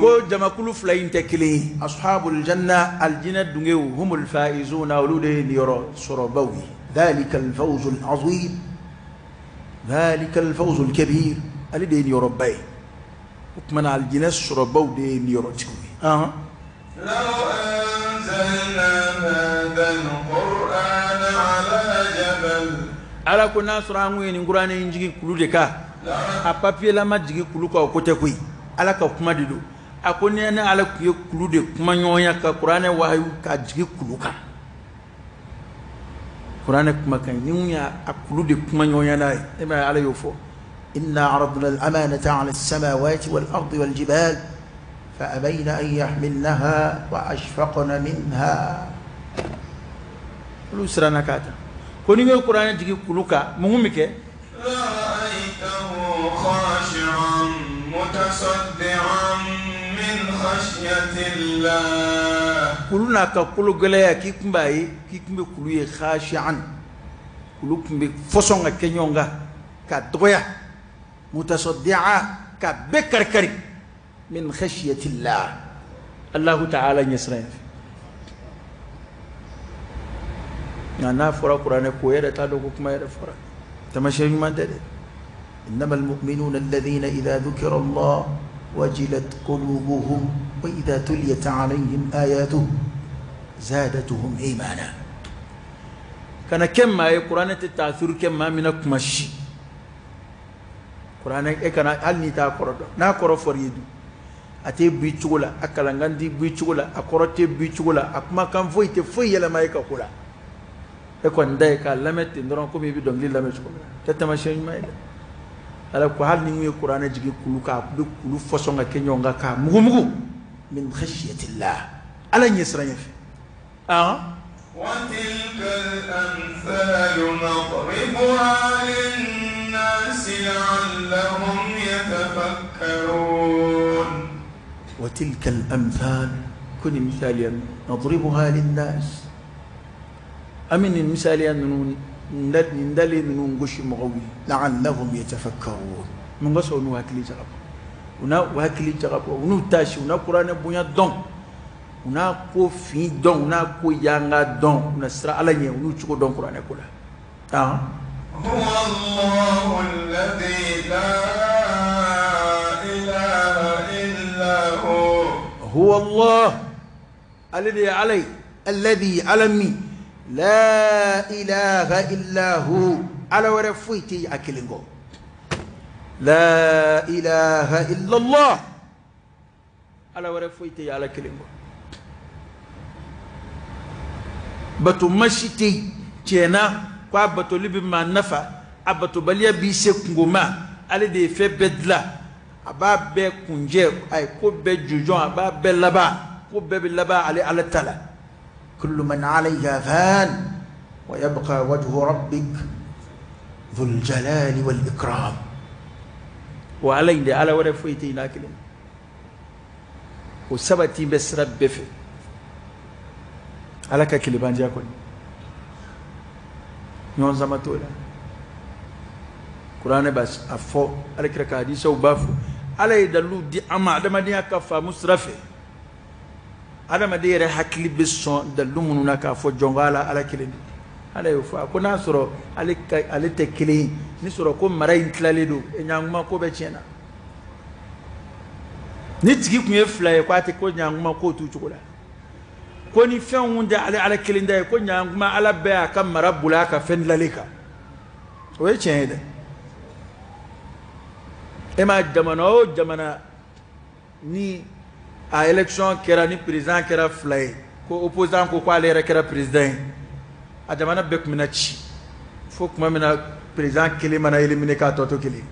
Ko jamakulu fila in tɛ kelen ye. Ashabul janna, aljinɛ dungew, humul faizuna, olu de ye niyɔrɔ sɔrɔbaw ye. Dhalika alfawzul azim, dhalika alfawzul kabir, ale de ye niyɔrɔba ye. O tuma na aljinɛ sɔrɔbaw de ye niyɔrɔtigiw ye. Ala ko n'a sɔrɔ an kun ye nin kuranɛ in jigin kulu de kan, a papier lama jigin kulu kan, o ko tɛ koyi, ala ka kuma de don. A ko ni ne ala tun ye kulu de kuma ɲɔgɔnya ka kuranɛ wahayu ka jigin kulu kan, kuranɛ kuma kan ni kun y'a kulu de kuma ɲɔgɔnya n'a ye, e m'a ye ala y'o fɔ. Inna aradna al-amanata ala as-samawati wal-ardi wal-jibal fa abayna an yahmilnaha wa ashfaqna minha. Olu siranna k'a ta. Ko ni ye kuranɛ jigin kulu kan, mun bɛ kɛ? Kulu n'a ka kolo gɛlɛya, k'i kun b'a ye, k'i kun bɛ kulu ye khashi'an, kulu kun bɛ fɔsɔn ka kɛ ɲɔgɔn kan ka dɔgɔya, mutasaddi'a ka bɛɛ kari-kari, min khashyatillah, Allahu ta'ala ɲɛsiran fɛ. Nka n'a fɔra kuranɛ ko yɛrɛ t'a dɔn ko kuma yɛrɛ fɔra, taamasiyɛn ɲuman tɛ dɛ. Innama almu'minuna alladhina idha dhukira Allah wajilat qulubuhum wa idha tuliyat alayhim ayatuhu zadatuhum imana. Kana kɛ maa ye kuranɛ tɛ taasuru kɛ maa min na kuma si. Kuranɛ e kana hali n'i t'a kɔrɔ dɔn, n'a kɔrɔ fɔr'i ye dun, a tɛ bɔ i cogo la, a kalankan tɛ bɔ i cogo la, a kɔrɔ tɛ bɔ i cogo la, a kumakan foyi tɛ foyi yɛlɛma e ka ko la. E kɔni da ye k'a lamɛn ten dɔrɔn komi i bɛ dɔnkili lamɛn cogo min na, tɛ taamasiyɛn ɲuman ye dɛ. Ala ko hali ni ye kuranɛ jigin kulu kan, a bɛ kulu fɔsɔn ka kɛ ɲɔgɔn kan k'a mugumugu, min khashyatillah, ala ɲɛsiranɲɛ fɛ. Wa tilka al-amthal, ko nin misaliya nadribuha lin-nas, an bɛ nin misaliya ninnu, nin dalen ninnu gosi mɔgɔw ye, la'allahum yatafakkarun, mun ka sɔrɔ n'u hakili jagabɔ. U na u hakili jagabɔ, u n'u taasi, u na kuranɛ bonya dɔn, u n'a ko fin dɔn, u n'a ko yanga dɔn, u na siran Ala ɲɛ, u n'u cogo dɔn kuranɛ ko la. هو الله الذي لا إله إلا هو. هو الله الذي علي الذي علمي لا إله إلا هو على ورفويتي أكلنغو لا إله إلا الله على ورفويتي على كلنغو بتمشيتي تينا ko a batoli bɛ maa nafa, a batobaliya b'i se kungo ma, ale de ye fɛn bɛɛ dilan, a b'a bɛɛ kunjɛ, a ye ko bɛɛ jɔjɔn, a b'a bɛɛ laban, ko bɛɛ bɛ laban ale Ala ta la. Kullu man alayha fan wa yabqa wajhu rabbik dhul jalali wal ikram. Wa Ala in de Ala wɛrɛ foyi tɛ yen n'a kelen. O sabati bɛ sira bɛɛ fɛ. Ala ka kelebandiya kɔni. Ɲɔgɔn sama t'o la. Kuranɛ b'a fɔ, Ala kira ka hadisaw b'a fɔ, Ala ye dalilu di an ma adamadenya ka faamu sira fɛ. Adamaden yɛrɛ hakili bɛ sɔn dalilu minnu na k'a fɔ jɔn ko Ala, Ala kelen de. Ala y'o fɔ, a ko n'a sɔrɔ ale tɛ kelen ye, ni sɔrɔ ko mara in tilalen don, ɲankuma ko bɛ tiɲɛ na. Ni tigi tun ye fila ye, ko a tɛ ko ɲankuma k'o t'u cogo la. Ko ni fɛn kun tɛ ale Ala kelen ta ye, ko ɲankuma Ala bɛɛ y'a ka mara boli a ka fɛn dilanlen kan. O ye tiɲɛ ye dɛ. E ma jamana o jamana ni a élection kɛra, ni président kɛra fila ye, ko opposant ko k'ale yɛrɛ kɛra président ye, a jamana bɛɛ tun bɛna ci fo tuma min na président kelen mana éliminer k'a tɔ to kelen.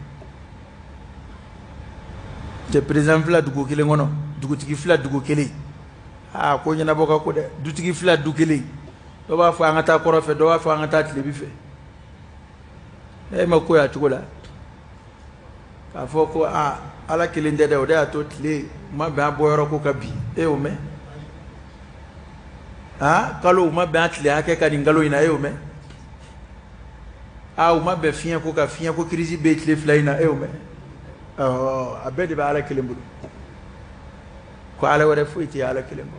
Cɛ président fila dugu kelen kɔnɔ, dugutigi fila dugu kelen. Aa ko ɲɛnabɔ ka ko dɛ, dutigi fila du kelen, dɔ b'a fɔ an ka taa kɔrɔ fɛ, dɔ b'a fɔ an ka taa tilebi fɛ. E ma ko y'a cogo la k'a fɔ ko aa Ala kelen tɛ dɛ, o de y'a to tile ma bɛn a bɔyɔrɔ ko ka bi, e y'o mɛn? Aa kalo u ma bɛn a tile hakɛ ka nin kalo in na, e y'o mɛn? Aa u ma bɛn fiɲɛ ko ka, fiɲɛ ko kirisi bɛ tile fila in na, e y'o mɛn? Ɔ a bɛɛ de bɛ Ala kelen bolo. Ko Ala wɛrɛ foyi tɛ Ala kelen kɔ.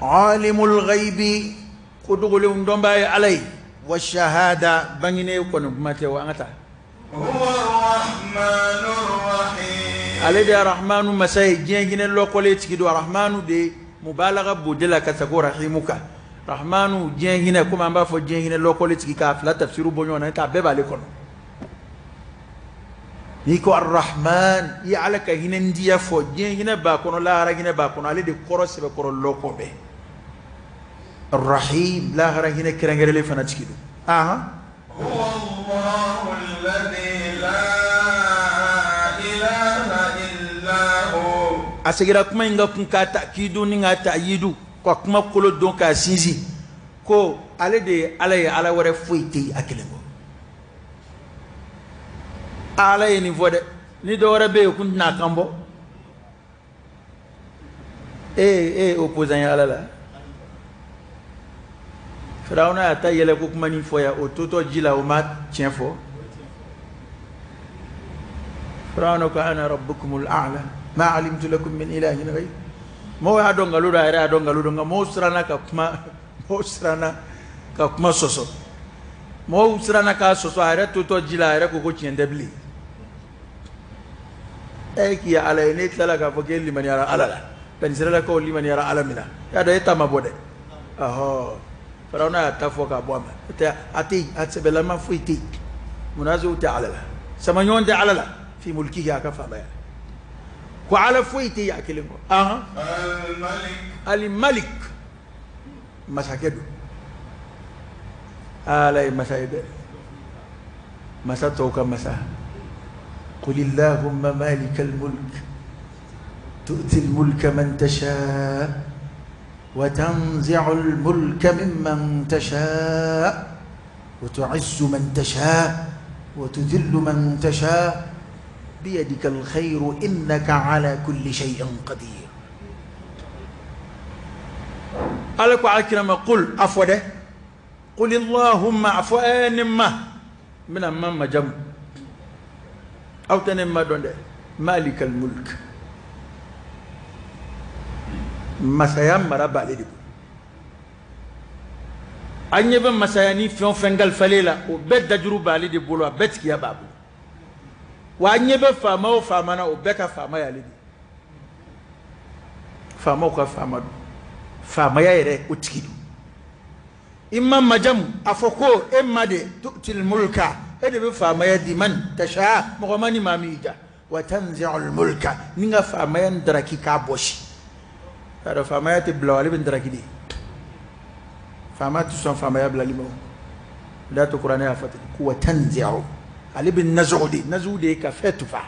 Alimul ghaibi, ko dogolenw dɔnbaa ye Ala ye, wa shahada bangene kɔni kuma tɛ o, an ka taa. Ale de ye Rahmanu masa ye, diɲɛ hinɛ lɔkɔlen tigi don. Rahmanu de mubalaga b'o de la ka sago Rahimu kan. Rahmanu diɲɛ hinɛ, komi an b'a fɔ diɲɛ hinɛ lɔkɔlen tigi, k'a fila tafsiru bɔ ɲɔgɔn na, a bɛɛ b'ale kɔnɔ. N'i ko Arrahman, i ye Ala ka hinɛ diya fɔ, diɲɛ hinɛ b'a kɔnɔ, lahara hinɛ b'a kɔnɔ, ale de kɔrɔ sɛbɛkɔrɔ lɔkɔ bɛɛ. Arrahim, lahara hinɛ kɛrɛnkɛrɛnlen fana tigi don. A seginna kuma in ka kun k'a ta k'i dun ni k'a ta yidu, ka kuma kolo don k'a sinsin, ko ale de ye Ala ye, Ala wɛrɛ foyi tɛ yen a kelen kɔ. Ala ye nin fɔ dɛ, ni dɔ wɛrɛ bɛ yen kun tɛna a kan bɔ. E opposant ye Ala la. Firawuna y'a ta yɛlɛ ko kuma nin fɔ yan, o totɔ ji la, o ma tiɲɛ fɔ. Firawuna ko ana rabbukumul a'la ma alimtu lakum min ilahin ghayri. Mɔgɔw y'a dɔn nkalon don, a yɛrɛ y'a dɔn nkalon don, nka mɔgɔw siranna ka kuma, mɔgɔw siranna ka kuma sɔsɔ, mɔgɔw siranna k'a sɔsɔ, a yɛrɛ totɔ ji la, a yɛrɛ ko ko tiɲɛ tɛ bilen. E k'i ye Ala ye, n'e tilala k'a fɔ k'e limaniyara Ala la, Banisirayilakaw limaniyara Ala min na, y'a dɔn e ta ma bɔ dɛ. Ɔhɔ, Firawuna y'a ta fɔ k'a bɔ a ma, a tɛ yen, a sɛbɛlama foyi tɛ yen. Munaziw tɛ Ala la, samaɲɔgɔn tɛ Ala la, fi mulkihi, a ka faamaya. Ko Ala foyi tɛ yen a kelen kɔ. Al-Malik, masakɛ don. Ala ye masa ye dɛ, masa tɔw ka masa. قل اللهم مالك الملك تؤتي الملك من تشاء وتنزع الملك ممن تشاء وتعز من تشاء وتذل من تشاء بيدك الخير إنك على كل شيء قدير. على كرم قل عفوا ده، قل اللهم عفوا ما N bɛna n ma majamu aw tɛ ne ma dɔn dɛ. Malikal mulk, masaya mara b'ale de bolo. An ɲɛ bɛ masaya ni fɛn o fɛn kalifalen la, o bɛɛ dajuru b'ale de bolo, a bɛɛ tigiya b'a bolo. Wa an ɲɛ bɛ faama o faama na, o bɛɛ ka faama y'ale de. Faamaw ka faama don, faamaya yɛrɛ o tigi don. I ma majamu a fɔ ko e ma de tu'til mulka, e de bɛ faamaya di man tasha, mɔgɔ ma ni maa min y'i ja. Wa tanzi'ul mulka, ni ka faamaya n daraki k'a bɔsi. Y'a dɔn faamaya tɛ bila o, ale bɛ n daraki de. Faama tɛ sɔn faamaya bilali ma o. O de y'a to kuranɛ y'a fɔ ten ko wa tanzi'u, ale bɛ nazugu de, nazugu de ye ka fɛn tufa.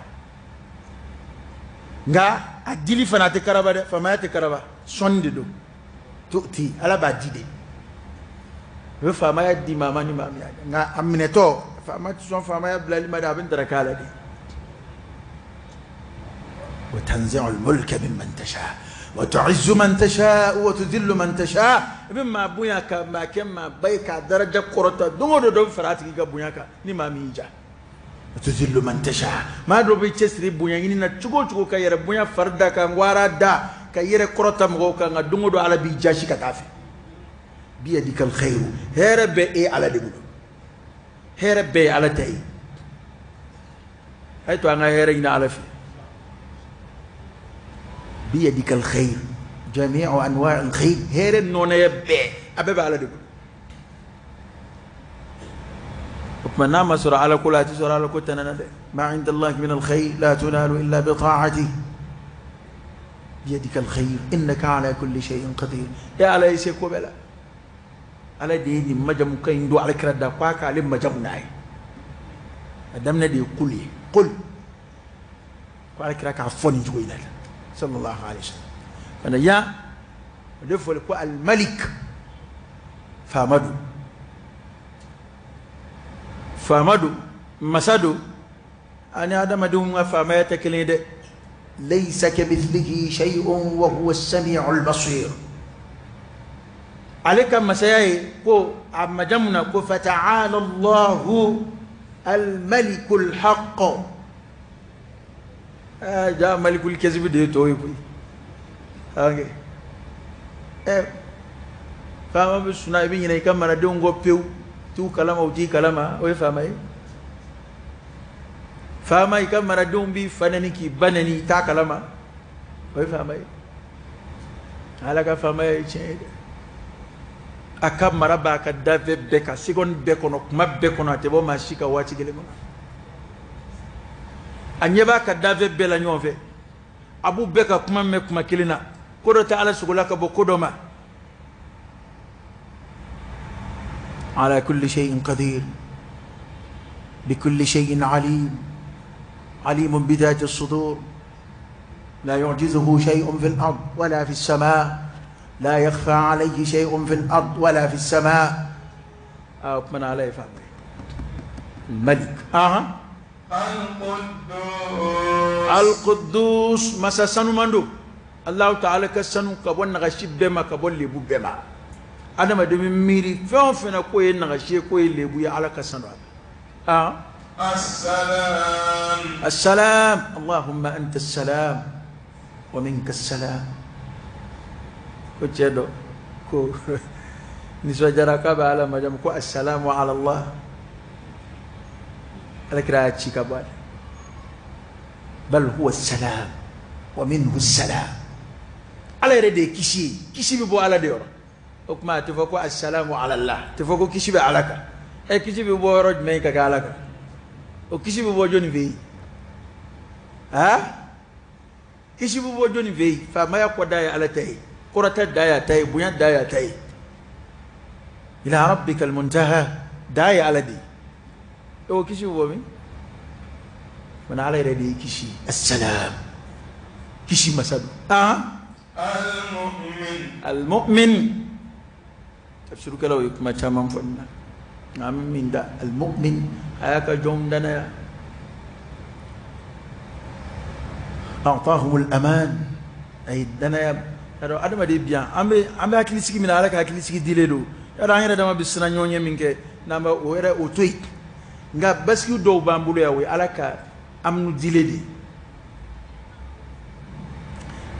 Nka a dili fana a tɛ karaba dɛ, faamaya tɛ karaba, sɔnni de don. Tu'ti, ala b'a di de. A bɛ faamaya di maa ma ni maa min y'a di. Nka a minɛtɔ, faama tɛ sɔn faamaya bilali ma dɛ, a bɛ n daraki a la de. Wa tanzi'ul mulka mimman tasha wa tu'izzu man tasha wa tudhillu man tasha. I bɛ maa bonya ka maa kɛ maa ba ye k'a daraja kɔrɔta, don o don dɔ bɛ fara a tigi ka bonya kan ni maa min y'i ja. Wa tudhillu man tasha, maa dɔ bɛ cɛsiri bonya ɲini na cogo o cogo ka yɛrɛ bonya fari da ka wara da ka yɛrɛ kɔrɔta mɔgɔw kan, nka don o don ala b'i jasi ka taa fɛ. Biyadikal khairu, hɛrɛ bɛ e ala de bolo, hɛrɛ bɛɛ ye ala ta ye. A ye to an ka hɛrɛ ɲini ala fɛ. Biyadikal khair, jami'u anwa'il khair, hɛrɛ nɔnɛ bɛɛ a bɛɛ bɛ ala de bolo. O tuma n'a ma sɔrɔ ala ko la, a tɛ sɔrɔ ala ko tana na dɛ. Ma inda Allahi min al-khair la tunalu illa bi ta'atihi. Biyadikal khair innaka ala kulli shay'in qadir. E ala ye se ko bɛɛ la. Ala de ye nin majamu kan in don ala kira da k'a k'ale majamu n'a ye. A daminɛ de ye kul ye, kul, ko ala kira k'a fɔ nin cogo in na sallallahu alaihi wasallam. Fana yan o de fɔlen ko al-malik, faama don, faama don, masa don. Ani adamadenw ka faamaya tɛ kelen ye dɛ. Laysa kamithlihi shay'un wa huwa as-sami'ul basir. Ale ka masaya ye ko a majamu na ko fata'ala Allahu al-malikul haqq. Ja malikul kazibi de ye tɔw ye koyi. Faama bɛ suna, i bɛ ɲinɛ i ka maradenw kɔ pewu, t'u kalama u t'i kalama, o ye faama ye. Faama i ka maradenw b'i fa nɛni k'i ba nɛni, i t'a kalama, o ye faama ye. Ala ka faamaya ye tiɲɛ ye dɛ. A ka mara b'a ka dafɛ bɛɛ kan, seconde bɛɛ kɔnɔ, kuma bɛɛ kɔnɔ, a tɛ bɔ maa si ka waati kelen kɔnɔ. A ɲɛ b'a ka dafɛ bɛɛ la ɲɔgɔn fɛ, a b'u bɛɛ ka kuma mɛn kuma kelen na. Ko dɔ tɛ ala sogola ka bɔ ko dɔ ma. Ala kulli shay'in qadir, bi kulli shay'in alim, alimun bi dhati as-sudur, la yu'jizuhu shay'un fil ard wala fis sama', la yakhfa alayhi shay'un fil ard wala fis sama'. O kumana ala ye faama ye. Malik. Al-Quddus, masa sanuman don. Allahu ta'ala ka sanu ka bɔ nagasi bɛɛ ma, ka bɔ lebu bɛɛ ma. Adamaden bɛ miiri fɛn o fɛn na k'o ye nagasi ye, k'o ye lebu ye, ala ka sanu a ma. Assalam. Assalam. Allahumma anta assalam wa minka assalam. Ko cɛ dɔ ko nisɔndiyara k'a bɛ ala majamu ko assalamu ala Allah. Ala kira y'a ci ka bɔ a la. Bal huwa assalam wa minhu assalam. Ala yɛrɛ de ye kisi ye, kisi bɛ bɔ ala de yɔrɔ. O tuma a tɛ fɔ ko assalamu ala Allah, a tɛ fɔ ko kisi bɛ ala kan. Kisi bɛ bɔ yɔrɔ jumɛn ka kɛ ala kan? O kisi bɛ bɔ jɔnni fɛ yen? Kisi bɛ bɔ jɔnni fɛ yen? Faamaya kɔ da ye ala ta ye, kɔrɔta da y'a ta ye, bonya da y'a ta ye. Ila rabbika almuntaha, da ye ala de ye. O kisi bɛ bɔ min? Fana ala yɛrɛ de ye kisi. Assalam, kisi masa don. Al-mu'min. Al-mu'min. Tafsirukɛlaw ye kuma caman fɔ nin na, nka an bɛ min da al-mu'min, a y'a ka jɔnw danaya. A'tahum al-aman, a ye danaya. Yarɔ adamaden bi yan, an bɛ hakili sigi min na, ala ka hakili sigi dilen don. Yarɔ an yɛrɛ dama bɛ siran ɲɔgɔn ɲɛ min kɛ, n'an bɛ o yɛrɛ o to yen. Nka basigi dɔw b'an bolo yan, o ye Ala ka amunu dilen de ye.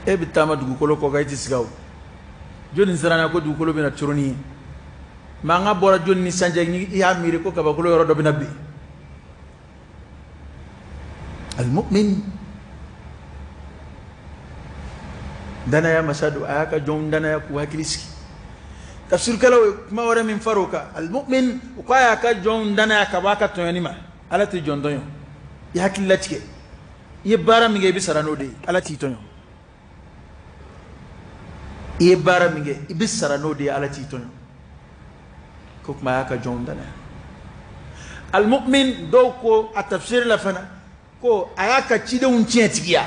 E bɛ taama dugukolo kɔ kan, e tɛ siga o. Jɔnni siranna ko dugukolo bɛna coron ye? Mankan bɔra jɔnni ni san cɛ, ni i y'a miiri ko kabakolo yɔrɔ dɔ bɛna bin? Almu'min, danaya masa don, a y'a ka jɔnw danaya k'u hakili sigi. Tafsirikɛlaw ye kuma wɛrɛ min fara o kan, almu'min, u k'a y'a ka jɔnw danaya ka bɔ a ka tɔɲɔni ma. Ala tɛ jɔn tɔɲɔ. I hakili latigɛ, i ye baara min kɛ, i bɛ sara n'o de ye. Ala t'i tɔɲɔ. I ye baara min kɛ, i bɛ sara n'o de ye. Ala t'i tɔɲɔ. Ko kuma a y'a ka jɔnw danaya. Almu'min, dɔw ko a tafsiri la fana ko a y'a ka cidenw tiɲɛtigiya,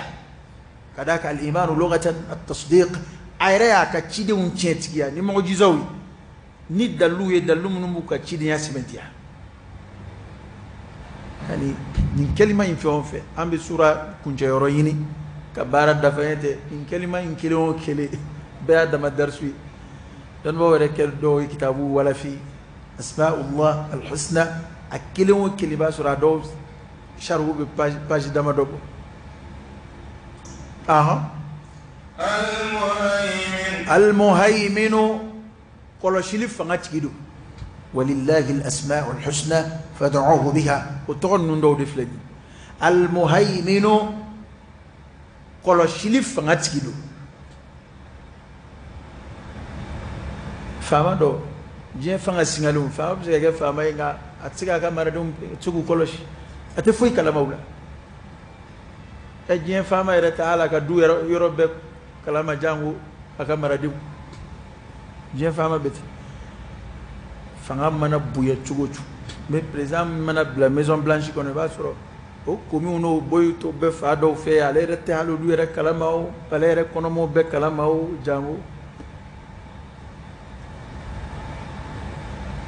ka d'a kan al-imanu lughatan at-tasdiq. A yɛrɛ y'a ka cidenw tiɲɛtigiya ni mu'jizaw ye, ni dalilu ye, dalilu minnu b'u ka cidenya sɛmɛntiya. Yani nin kalima in fɛn o fɛn, an bɛ sura kuncɛyɔrɔ ɲini ka baara dafa ɲɛ tɛ. Nin kalima in kelen o kelen bɛɛ y'a dama darisu ye. Dɔnnibaaw yɛrɛ kɛ dɔw ye kitabu walafi asma'ullah alhusna, a kelen o kelen b'a sɔrɔ a dɔw sarihu bɛ page damadɔ bɔ. Ahan, almuhaiminu, kɔlɔsili fanga tigi don. Walillahi alasma'u alhusna fad'uhu biha. O tɔgɔ ninnu dɔw de filɛ nin. Almuhaiminu, kɔlɔsili fanga tigi don. Faama dɔ, diɲɛ fanga singalenw, faama bɛ se ka kɛ faama ye, nka a tɛ se k'a ka maradenw se k'u kɔlɔsi, a tɛ foyi kalama u la. Ɛ, diɲɛ faama yɛrɛ tɛ hali a ka du yɔrɔ bɛɛ kalama, jango a ka maradenw. Diɲɛ faama bɛ ten. Fanga mana bonya cogo o cogo, mais président mana bila Maison Blanche kɔnɔ, i b'a sɔrɔ o komiw n'o boyi to bɛɛ fa dɔw fɛ, ale yɛrɛ tɛ hali olu yɛrɛ kalama o, ale yɛrɛ kɔnɔmɔw bɛɛ kalama o, jango.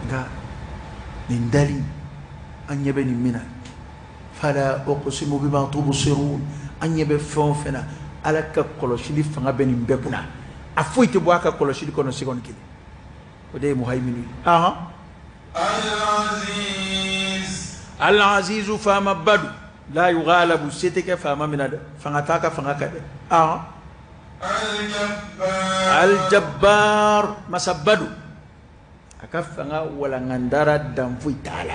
Nka nin dali, an ɲɛ bɛ nin min na, fala uqsimu bima tubsirun, an ɲɛ bɛ fɛn o fɛn na, Ala ka kɔlɔsili fanga bɛ nin bɛɛ kunna. A foyi tɛ bɔ a ka kɔlɔsili kɔnɔ seconde kelen. O de ye muhaiminu ye. Ahan, al-azizu, faama ba don. La yughalabu, se tɛ kɛ faama min na dɛ, fanga t'a ka fanga kan dɛ. Ahan, al-jabbar, masaba don, a ka fanga walangandara, dan foyi t'a la,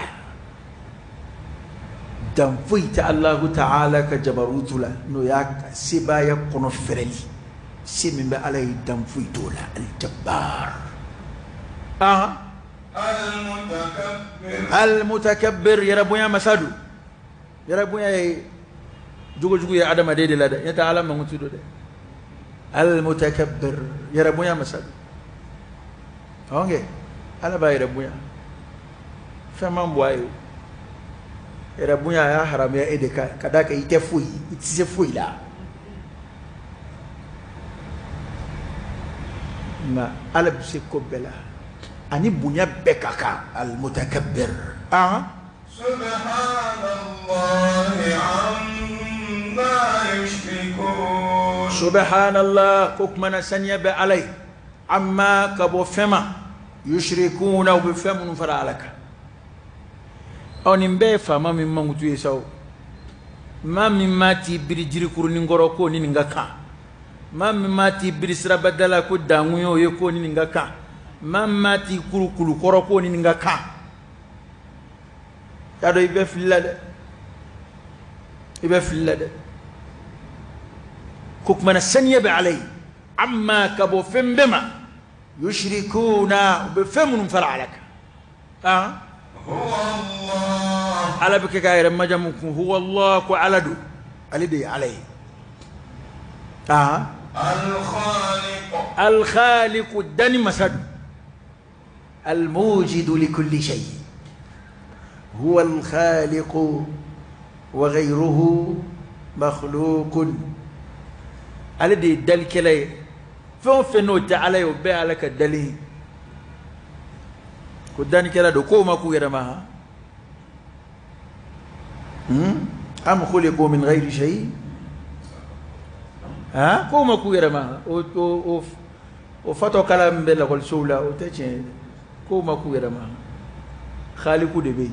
dan foyi tɛ Alahu ta'ala ka jabarutu la, n'o y'a ka sebaaya kɔnɔ fɛrɛli. Se min bɛ Ala ye, dan foyi t'o la. Al-jabbar. Ahan, al-mutakabbir, yɛrɛ bonya masa don. Yɛrɛ bonya ye jogojugu ye adamaden de la dɛ, ɲɛ tɛ Ala mankutu don dɛ. Al-mutakabbir, yɛrɛ bonya masa don. Ɔnkɛ Ala b'a yɛrɛ bonya, fɛn man bɔ a ye. Yɛrɛ bonya, a y'a haramuya e de kan, ka d'a kan i tɛ foyi, i tɛ se foyi la. Nka Ala bɛ se ko bɛɛ la, ani bonya bɛɛ ka kan. Al-mutakabbir. Ahan, subhanallah, ko kumana saniya bɛ Ala ye, amma, ka bɔ fɛn ma, yushrikuna, u bɛ fɛn minnu fara Ala kan. Ɔ, nin bɛɛ ye faama min mankutu ye sa. O maa min maa t'i biri jirikurunin kɔrɔ k'o ni nin ka kan, maa min maa t'i biri sirabada la ko dankun y'o ye k'o ni nin ka kan, maa min maa t'i kuru kulu kɔrɔ k'o ni nin ka kan, y'a dɔn i bɛ fili la dɛ, i bɛ fili la dɛ. Ko kumana saniya bɛ Ala ye, amma, ka bɔ fɛn bɛɛ ma, yushrikuna, u bɛ fɛn minnu fara Ala kan. Ah, Ala bɛ kɛ k'a yɛrɛ majamu kun. Huwa Allah, ko Ala don, ale de ye Ala ye. Ah, al-khaliqu, dani masa don. Al-mujidu li kulli shay, huwa al-khaliqu wa ghayruhu makhluqun. Ale de ye dalikɛla ye. Fɛn o fɛn n'o tɛ Ala ye, o bɛɛ ye Ala ka dali ye. Ko danikɛla don, k'o ma k'u yɛrɛ ma han. Am khuliqu min ghayri shay, ha, k'o ma k'u yɛrɛ ma. O fatɔ kala min bɛ lakɔlisow la, o tɛ tiɲɛ ye dɛ. K'o ma k'u yɛrɛ ma, khaliku de bɛ yen.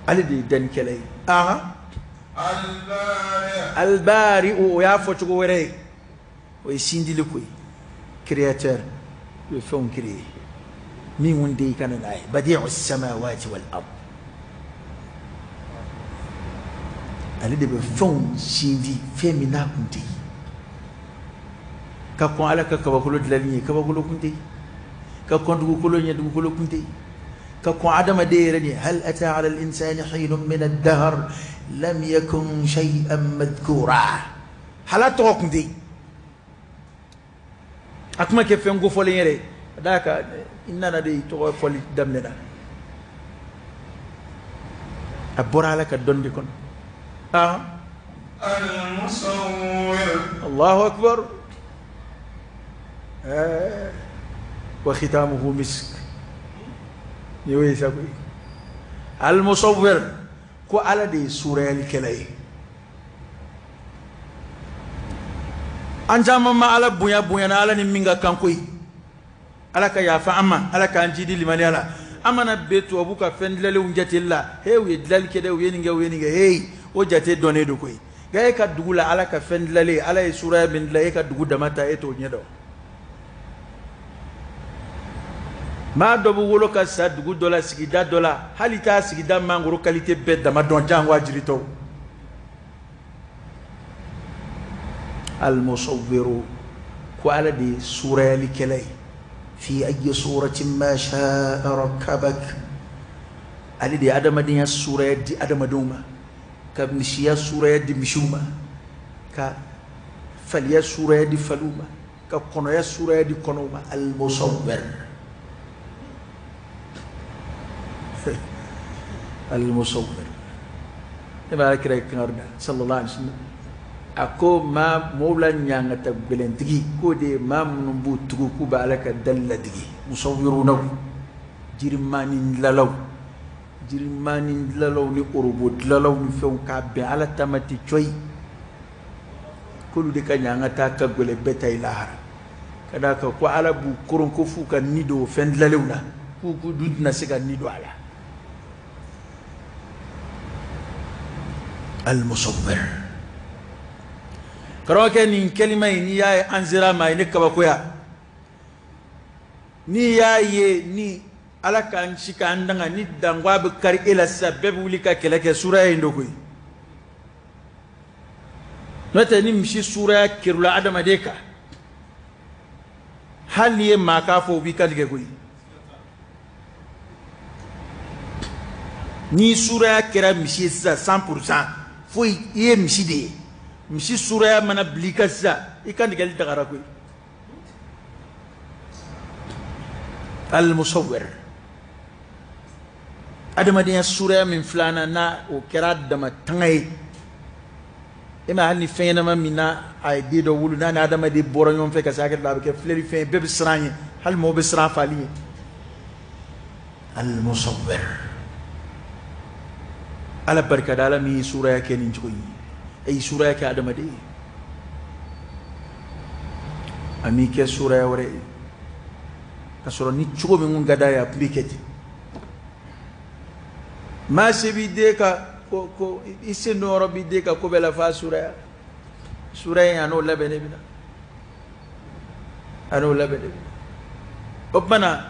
Ale de ye dannikɛla ye. Ahan, albari, o y'a fɔ cogo wɛrɛ ye, o ye sindili ko ye, créateur, o ye fɛnw créé min kun tɛ yen ka na n'a ye. Badi'u samawati wal ard, ale de bɛ fɛnw sindi, fɛn min n'a kun tɛ yen. Ka kɔn Ala ka kabakolo dilanni ye, kabakolo kun tɛ yen. Ka kɔn dugukolo ɲɛ, dugukolo kun tɛ yen. Ka kɔn adamaden yɛrɛ ɲɛ, hal ata ala al-insani hinun min ad-dahr lam yakun shay'an madhkura, hala tɔgɔ kun tɛ yen, a kuma kɛ fɛn kofɔlen yɛrɛ. Ka d'a kan i nana de, i tɔgɔ fɔli daminɛna, a bɔra Ala ka dɔnni de kɔnɔ. Ah, Allahu akbar. Wa khitamuhu misk, ni y'o ye sa koyi. Al-musawwir, ko Ala de ye surayalikɛla ye. An caman ma Ala bonya, bonyana Ala ni min ka kan koyi. Ala ka yafa an ma, Ala k'an jidi limaniya la. An mana bɛn tubabu ka fɛn dilalenw jateli la, he, u ye dilali kɛ dɛ, u ye nin kɛ, u ye nin kɛ, hey, o jate dɔnnen don koyi. Nka e ka dugu la, Ala ka fɛn dilalen, Ala ye suraya min dilan, e ka dugu dama ta, e t'o ɲɛ dɔn. Maa dɔ bɛ wolo ka sa dugu dɔ la, sigida dɔ la, hali t'a sigida mangoro qualité bɛɛ dama dɔn, jango a jiritɔw. Al-musawwiru, ko Ala de ye surayalikɛla ye. Fi ayyi suratin ma sha'a rakkabak, ale de ye adamadenya suraya di adamadenw ma, ka misiya suraya di misiw ma, ka faliya suraya di faliw ma, ka kɔnɔya suraya di kɔnɔw ma. Al-musawwir, al-musawwir. Ne b'a kira kangari da sallallahu alaihi wasallam, a ko maa mɔɔw la ɲangata gwɛlɛntigi, k'o de ye maa minnu b'u tugu k'u bɛ Ala ka dali ladigi, musawirunaw, jirimani dilalaw, jirimani dilalaw ni orobo dilalaw ni fɛnw k'a bɛn Ala ta ma ten cɔyi, k'olu de ka ɲangata ka gwɛlɛ bɛɛ ta i lahara. Ka d'a kan ko Ala b'u koron ko f'u ka ni don o fɛn dilalenw na, k'u dun tɛna se ka ni don a la. Al-musawwir. Karamɔgɔkɛ, nin kalima in, n'i y'a ye an sera a ma, a ye ne kabakoya. N'i y'a ye ni Ala k'an ci k'an danga, ni dangwa bɛ kari e la sisan, bɛɛ bɛ wuli ka kɛlɛ kɛ, suraya in don koyi. N'o tɛ, ni misi suraya kerula adamaden kan, hali n'i ye maa k'a fɔ, o b'i kantigɛ koyi. Ni suraya kɛra misi ye sisan 100%, foyi, i ye misi de ye. Misi suraya mana bila i kan sisan, i kantigɛli dagara koyi. Al-musawwir, adamadenya suraya min filanan n'a o kɛra dama tanga ye e ma, hali ni fɛn ɲɛnama min n'a a ye den dɔ wolo, n'a ni adamaden bɔra ɲɔgɔn fɛ ka se hakɛ dɔ la, a bɛ kɛ filɛli fɛn ye, bɛɛ bɛ siran ɲɛ, hali mɔgɔw bɛ siran fali ɲɛ. Al-musawwir, Ala barika da, Ala min ye suraya kɛ nin cogo in ye, e ye suraya kɛ adamaden ye, a m'i kɛ suraya wɛrɛ ye, ka sɔrɔ ni cogo min kun ka d'a ye, a tun bɛ kɛ ten. Maa se b'i den ka ko, ko i sen don yɔrɔ b'i den ka ko bɛɛ la f'a suraya, suraya in, a n'o labɛnnen bɛ na, a n'o labɛnnen bɛ na. O tuma na,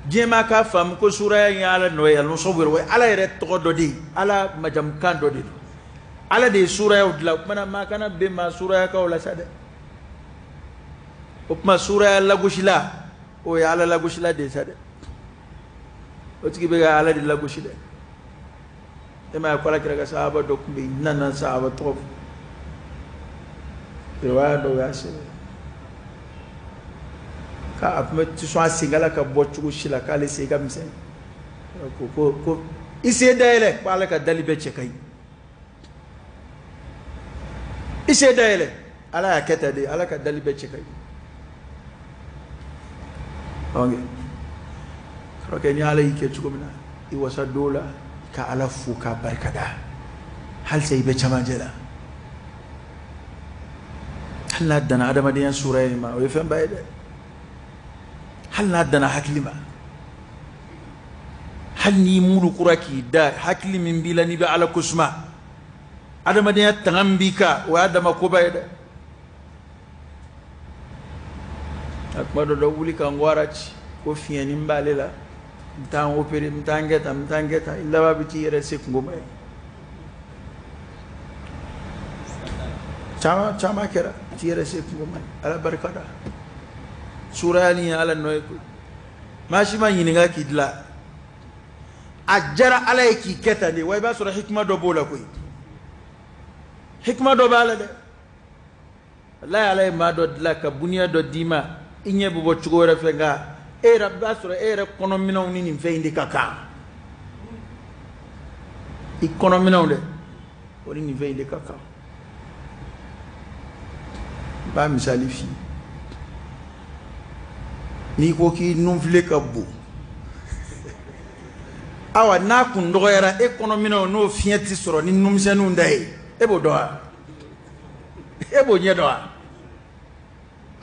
diɲɛ maa k'a faamu ko suraya in ye Ala nɔ ye. Al-musawwir, o ye Ala yɛrɛ tɔgɔ dɔ de ye, Ala majamukan dɔ de don, Ala de ye surayaw dilan. O tuma na, maa kana bɛn maa surayakaw la sa dɛ. O tuma, suraya lagosila, o ye Ala lagosila de ye sa dɛ. O tigi bɛ ka Ala de lagosi dɛ. E m'a ye ko Ala kira ka sahaba dɔ tun bɛ yen, n nana sahaba tɔgɔ fɔ, riwaya dɔw y'a sɛbɛn k'a tun bɛ ti sɔn a senkala ka bɔ cogo si la, k'ale sen ka misɛn. Ko i sen dayɛlɛ, ko Ala ka dali bɛɛ cɛ ka ɲi, i sen dayɛlɛ. Ala y'a kɛ tan de, Ala ka dali bɛɛ cɛ ka ɲi. Ok, karamɔgɔkɛ, ni Ala y'i kɛ cogo min na, i wasa don la ka Ala fo k'a barikada, halisa i bɛ camancɛ la. Hali n'a danna adamadenya suraya in ma, o ye fɛnba ye dɛ. Hali n'a danna hakili ma, Hali n'i mulukura k'i da, hakili min b'i la n'i bɛ Ala ko suma, adamadenya tanga min b'i kan, o y'a dama koba ye dɛ. A kuma dɔ dɔ wuli ka n gwara ci ko fiɲɛnin b'ale la, n taa n opere, n taa n kɛ tan, n taa n kɛ tan, i laban bɛ t'i yɛrɛ se kungo ma ye. Caman caman kɛra, t'i yɛrɛ se kungo ma ye. Ala barika da, suraya ni ye Ala nɔ ye koyi. Maa si ma ɲininka k'i dilan, a diyara Ala ye k'i kɛ tan de. Wa i b'a sɔrɔ hikima dɔ b'o la koyi, hikima dɔ b'a la dɛ. Walayi, Ala ye maa dɔ dilan ka buniya dɔ d'i ma, i ɲɛ bɛ bɔ cogo wɛrɛ fɛ, nka e yɛrɛ b'a sɔrɔ e yɛrɛ kɔnɔminɛnw ni nin fɛn in de ka kan. I kɔnɔminɛnw dɛ, o ni nin fɛn in de ka kan. N b'a misali f'i ye, n'i ko k'i nunfile ka bon, awa n'a kun dɔgɔyara, e kɔnɔminɛnw n'o fiɲɛ tɛ sɔrɔ ni nunmisɛnninw da ye, e b'o dɔn wa? E b'o ɲɛ dɔn wa?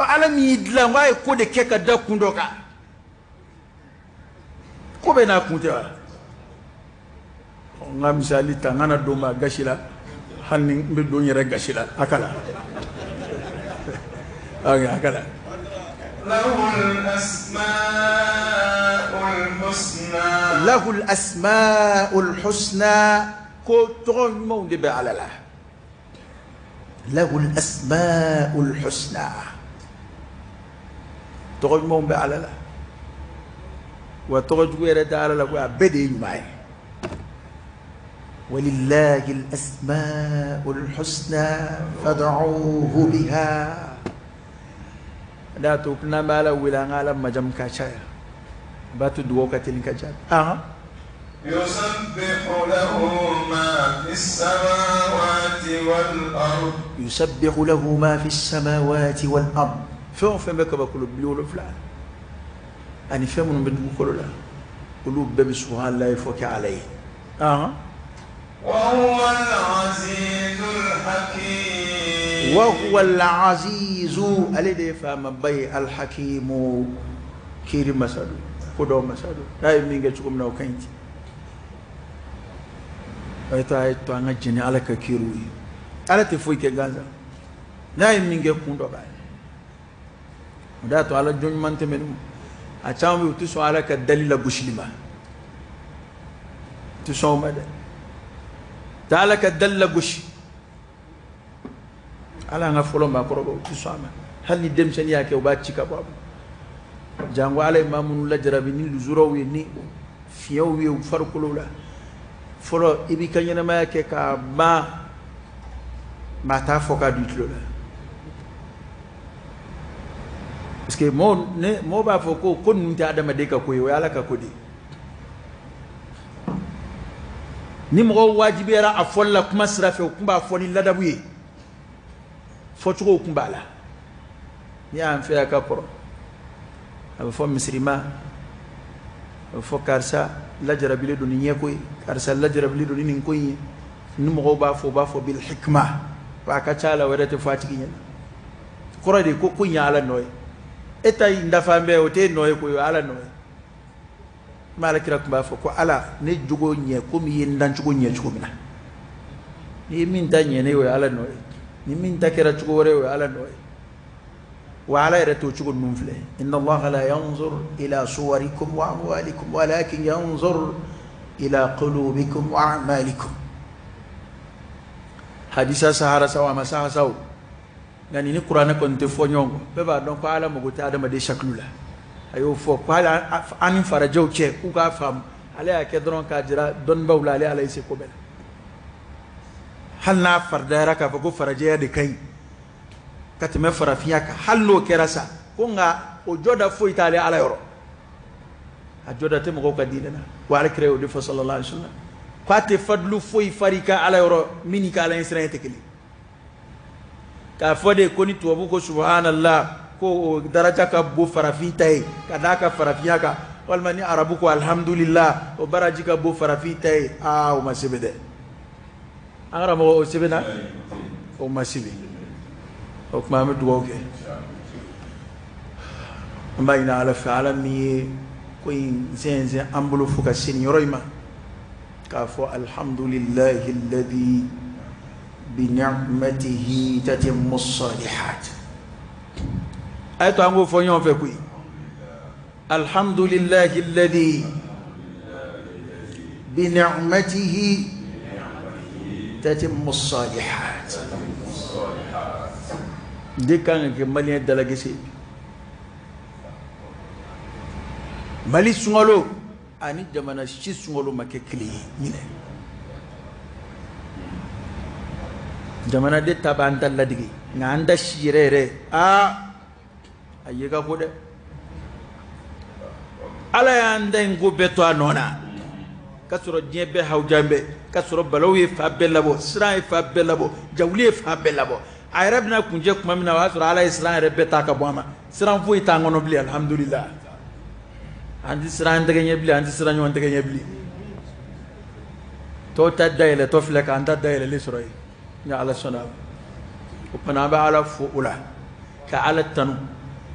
Ala min y'i dilan, k'a ye ko de kɛ ka da kun dɔ kan, ko bɛ n'a kun tɛ wa? N ka misali ta, n kana don maa gasi la, hali ni n bɛ don n yɛrɛ gasi la. A kala, a kala. Lahul asmaul husna, ko tɔgɔ ɲumanw de bɛ Ala la. Lahul asmaul husna, tɔgɔ ɲumanw bɛ Ala la. Wa tɔgɔ jugu yɛrɛ tɛ Ala la koyi, a bɛɛ de ye ɲuman ye. Walillahi al-asmaul husna fad'uhu biha. Da to n'an bɛ Ala wele, an ka Ala majamu ka caya, b'a to dugawu ka teli ka jaabi. Ahan. يسبح له ما في السماوات والأرض. يسبح له ما في السماوات والأرض. Fɛn o fɛn bɛ kabakolo 70 ani fɛn minnu bɛ dugukolo la, olu bɛɛ bɛ subahanallahi fɔ kɛ Ala ye. Ahan. وهو العزيز الحكيم. وهو العزيز, ale de ye faamaba ye, alhakimu, kiiri masa don, kodɔn masa don. N'a ye min kɛ cogo min na, o ka ɲi ten. A ye to, a ye to an ka jɛn ni Ala ka kiiriw ye. Ala tɛ foyi kɛ gansan, n'a ye min kɛ, kun dɔ b'a ye. O de y'a to Ala jɔn ɲuman tɛmɛnenw, a caman bɛ yen, u tɛ sɔn Ala ka dali lagosili ma, u tɛ sɔn o ma dɛ. Tɛ Ala ka dali lagosi. Ala y'an ka fɔlɔ maakɔrɔbaw, u tɛ sɔn a ma. Hali ni denmisɛnnin y'a kɛ, u b'a ci ka bɔ a bolo. Jango Ala ye maa minnu lajarabi ni luzuraw ye, ni fiɲɛw ye u farikolo la. Fɔlɔ, i b'i ka ɲɛnamaya kɛ k'a ban, maa t'a fɔ k'a don i tulo la, parce que mɔgɔw ne mɔgɔw b'a fɔ ko ninnu tɛ adamaden ka ko ye, o ye Ala ka ko de ye. Ni mɔgɔw wajibiyara a fɔli la kuma sira fɛ, u tun b'a fɔ ni ladabu ye, fɔcogow tun b'a la. N'i y'an fɛ yan ka kɔrɔ, a bɛ fɔ misirima, a bɛ fɔ karisa lajarabilen don ni ɲɛko ye, karisa lajarabilen don ni nin ko in ye. Ni mɔgɔw b'a fɔ, u b'a fɔ bil hikma, wa a ka ca la, o yɛrɛ tɛ fɔ a tigi ɲɛna. Kɔrɔ de ko in ye Ala nɔ ye, e ta in dafa bɛɛ, o t'e nɔ ye koyi, o ye Ala nɔ ye. Kuma Ala kira tun b'a fɔ ko Ala, ne jogo ɲɛ komi i ye n dancogo ɲɛ cogo min na. N'i ye min ta ɲɛ ne ye, o ye Ala nɔ ye. Ni min ta kɛra cogo wɛrɛ ye, o ye Ala nɔ ye. Wa Ala yɛrɛ t'o cogo ninnu filɛ. Inna Allaha la yanzur ila suwarikum wa amwalikum walakin yanzur ila qulubikum wa a'malikum. Hadisa sahara sa, wa ma saha sa o, nka nin ni kuranɛ kɔni tɛ fɔ ɲɔgɔn kɔ. Bɛɛ b'a dɔn ko Ala mago tɛ adamaden sakulu la. A y'o fɔ ko hali an ni farajɛw cɛ, k'u k'a faamu. Ale y'a kɛ dɔrɔn k'a jira dɔnnibaw la, ale Ala ye se ko bɛɛ la. Hali n'a faridayara k'a fɔ ko farajɛya de ka ɲi ka tɛmɛ farafinya kan, hali n'o kɛra sa, ko nka o jɔda foyi t'ale Ala yɔrɔ, a jɔda tɛ mɔgɔw ka diinɛ na. Wa Ala kira y'o de fɔ sallallahu alaihi wasallam, k'a tɛ fadulu foyi fari ka Ala yɔrɔ min n'i ka Ala ɲɛsiranɲɛ tɛ kelen. K'a fɔ de ko ni tubabu ko subhanallah, ko o daraja ka bon farafin ta ye ka d'a ka farafinya kan, walima ni arabu ko alhamdulillah, o baraji ka bon farafin ta ye, aa, o ma sɛbɛn dɛ. An karamɔgɔ, o sɛbɛnna? O ma sɛbɛn. O tuma, an bɛ dugawu kɛ, an b'a ɲini Ala fɛ, Ala min ye ko in sɛnsɛn an bolo fo ka se nin yɔrɔ in ma k'a fɔ alhamdulillahi alladhi bi ni'matihi tatimmu salihat. A ye to an k'o fɔ ɲɔgɔn fɛ koyi. Alhamdulillahi alladhi bi ni'matihi tatimmu salihat. De kan ka kɛ maliyɛn dalagɛsɛ. Mali sunkalo ani jamana si sunkalo ma kɛ kelen ye ɲinɛ. Jamana de ta b'an ta ladege, nka an da si yɛrɛ yɛrɛ aa a ye ka ko dɛ. Ala y'an da in ko bɛɛ to a nɔ na, k'a sɔrɔ diɲɛ bɛɛ hawujan bɛɛ, k'a sɔrɔ balaw ye fa bɛɛ labɔ, siran ye fa bɛɛ labɔ, jawuli ye fa bɛɛ labɔ. A yɛrɛ bɛna kuncɛ tuma min na, o y'a sɔrɔ Ala ye siran yɛrɛ bɛɛ ta ka bɔ a ma. Siran foyi t'an kɔnɔ bilen, alhamdulillah. An tɛ siran an tɛgɛ ɲɛ bilen, an tɛ siran ɲɔgɔn tɛgɛ ɲɛ bilen. Tɔw ta dayɛlɛ tɔ filɛ k'an ta dayɛlɛlen sɔrɔ yen. Ni Ala sɔnna, o fana an bɛ Ala fo o la, ka Ala tanu,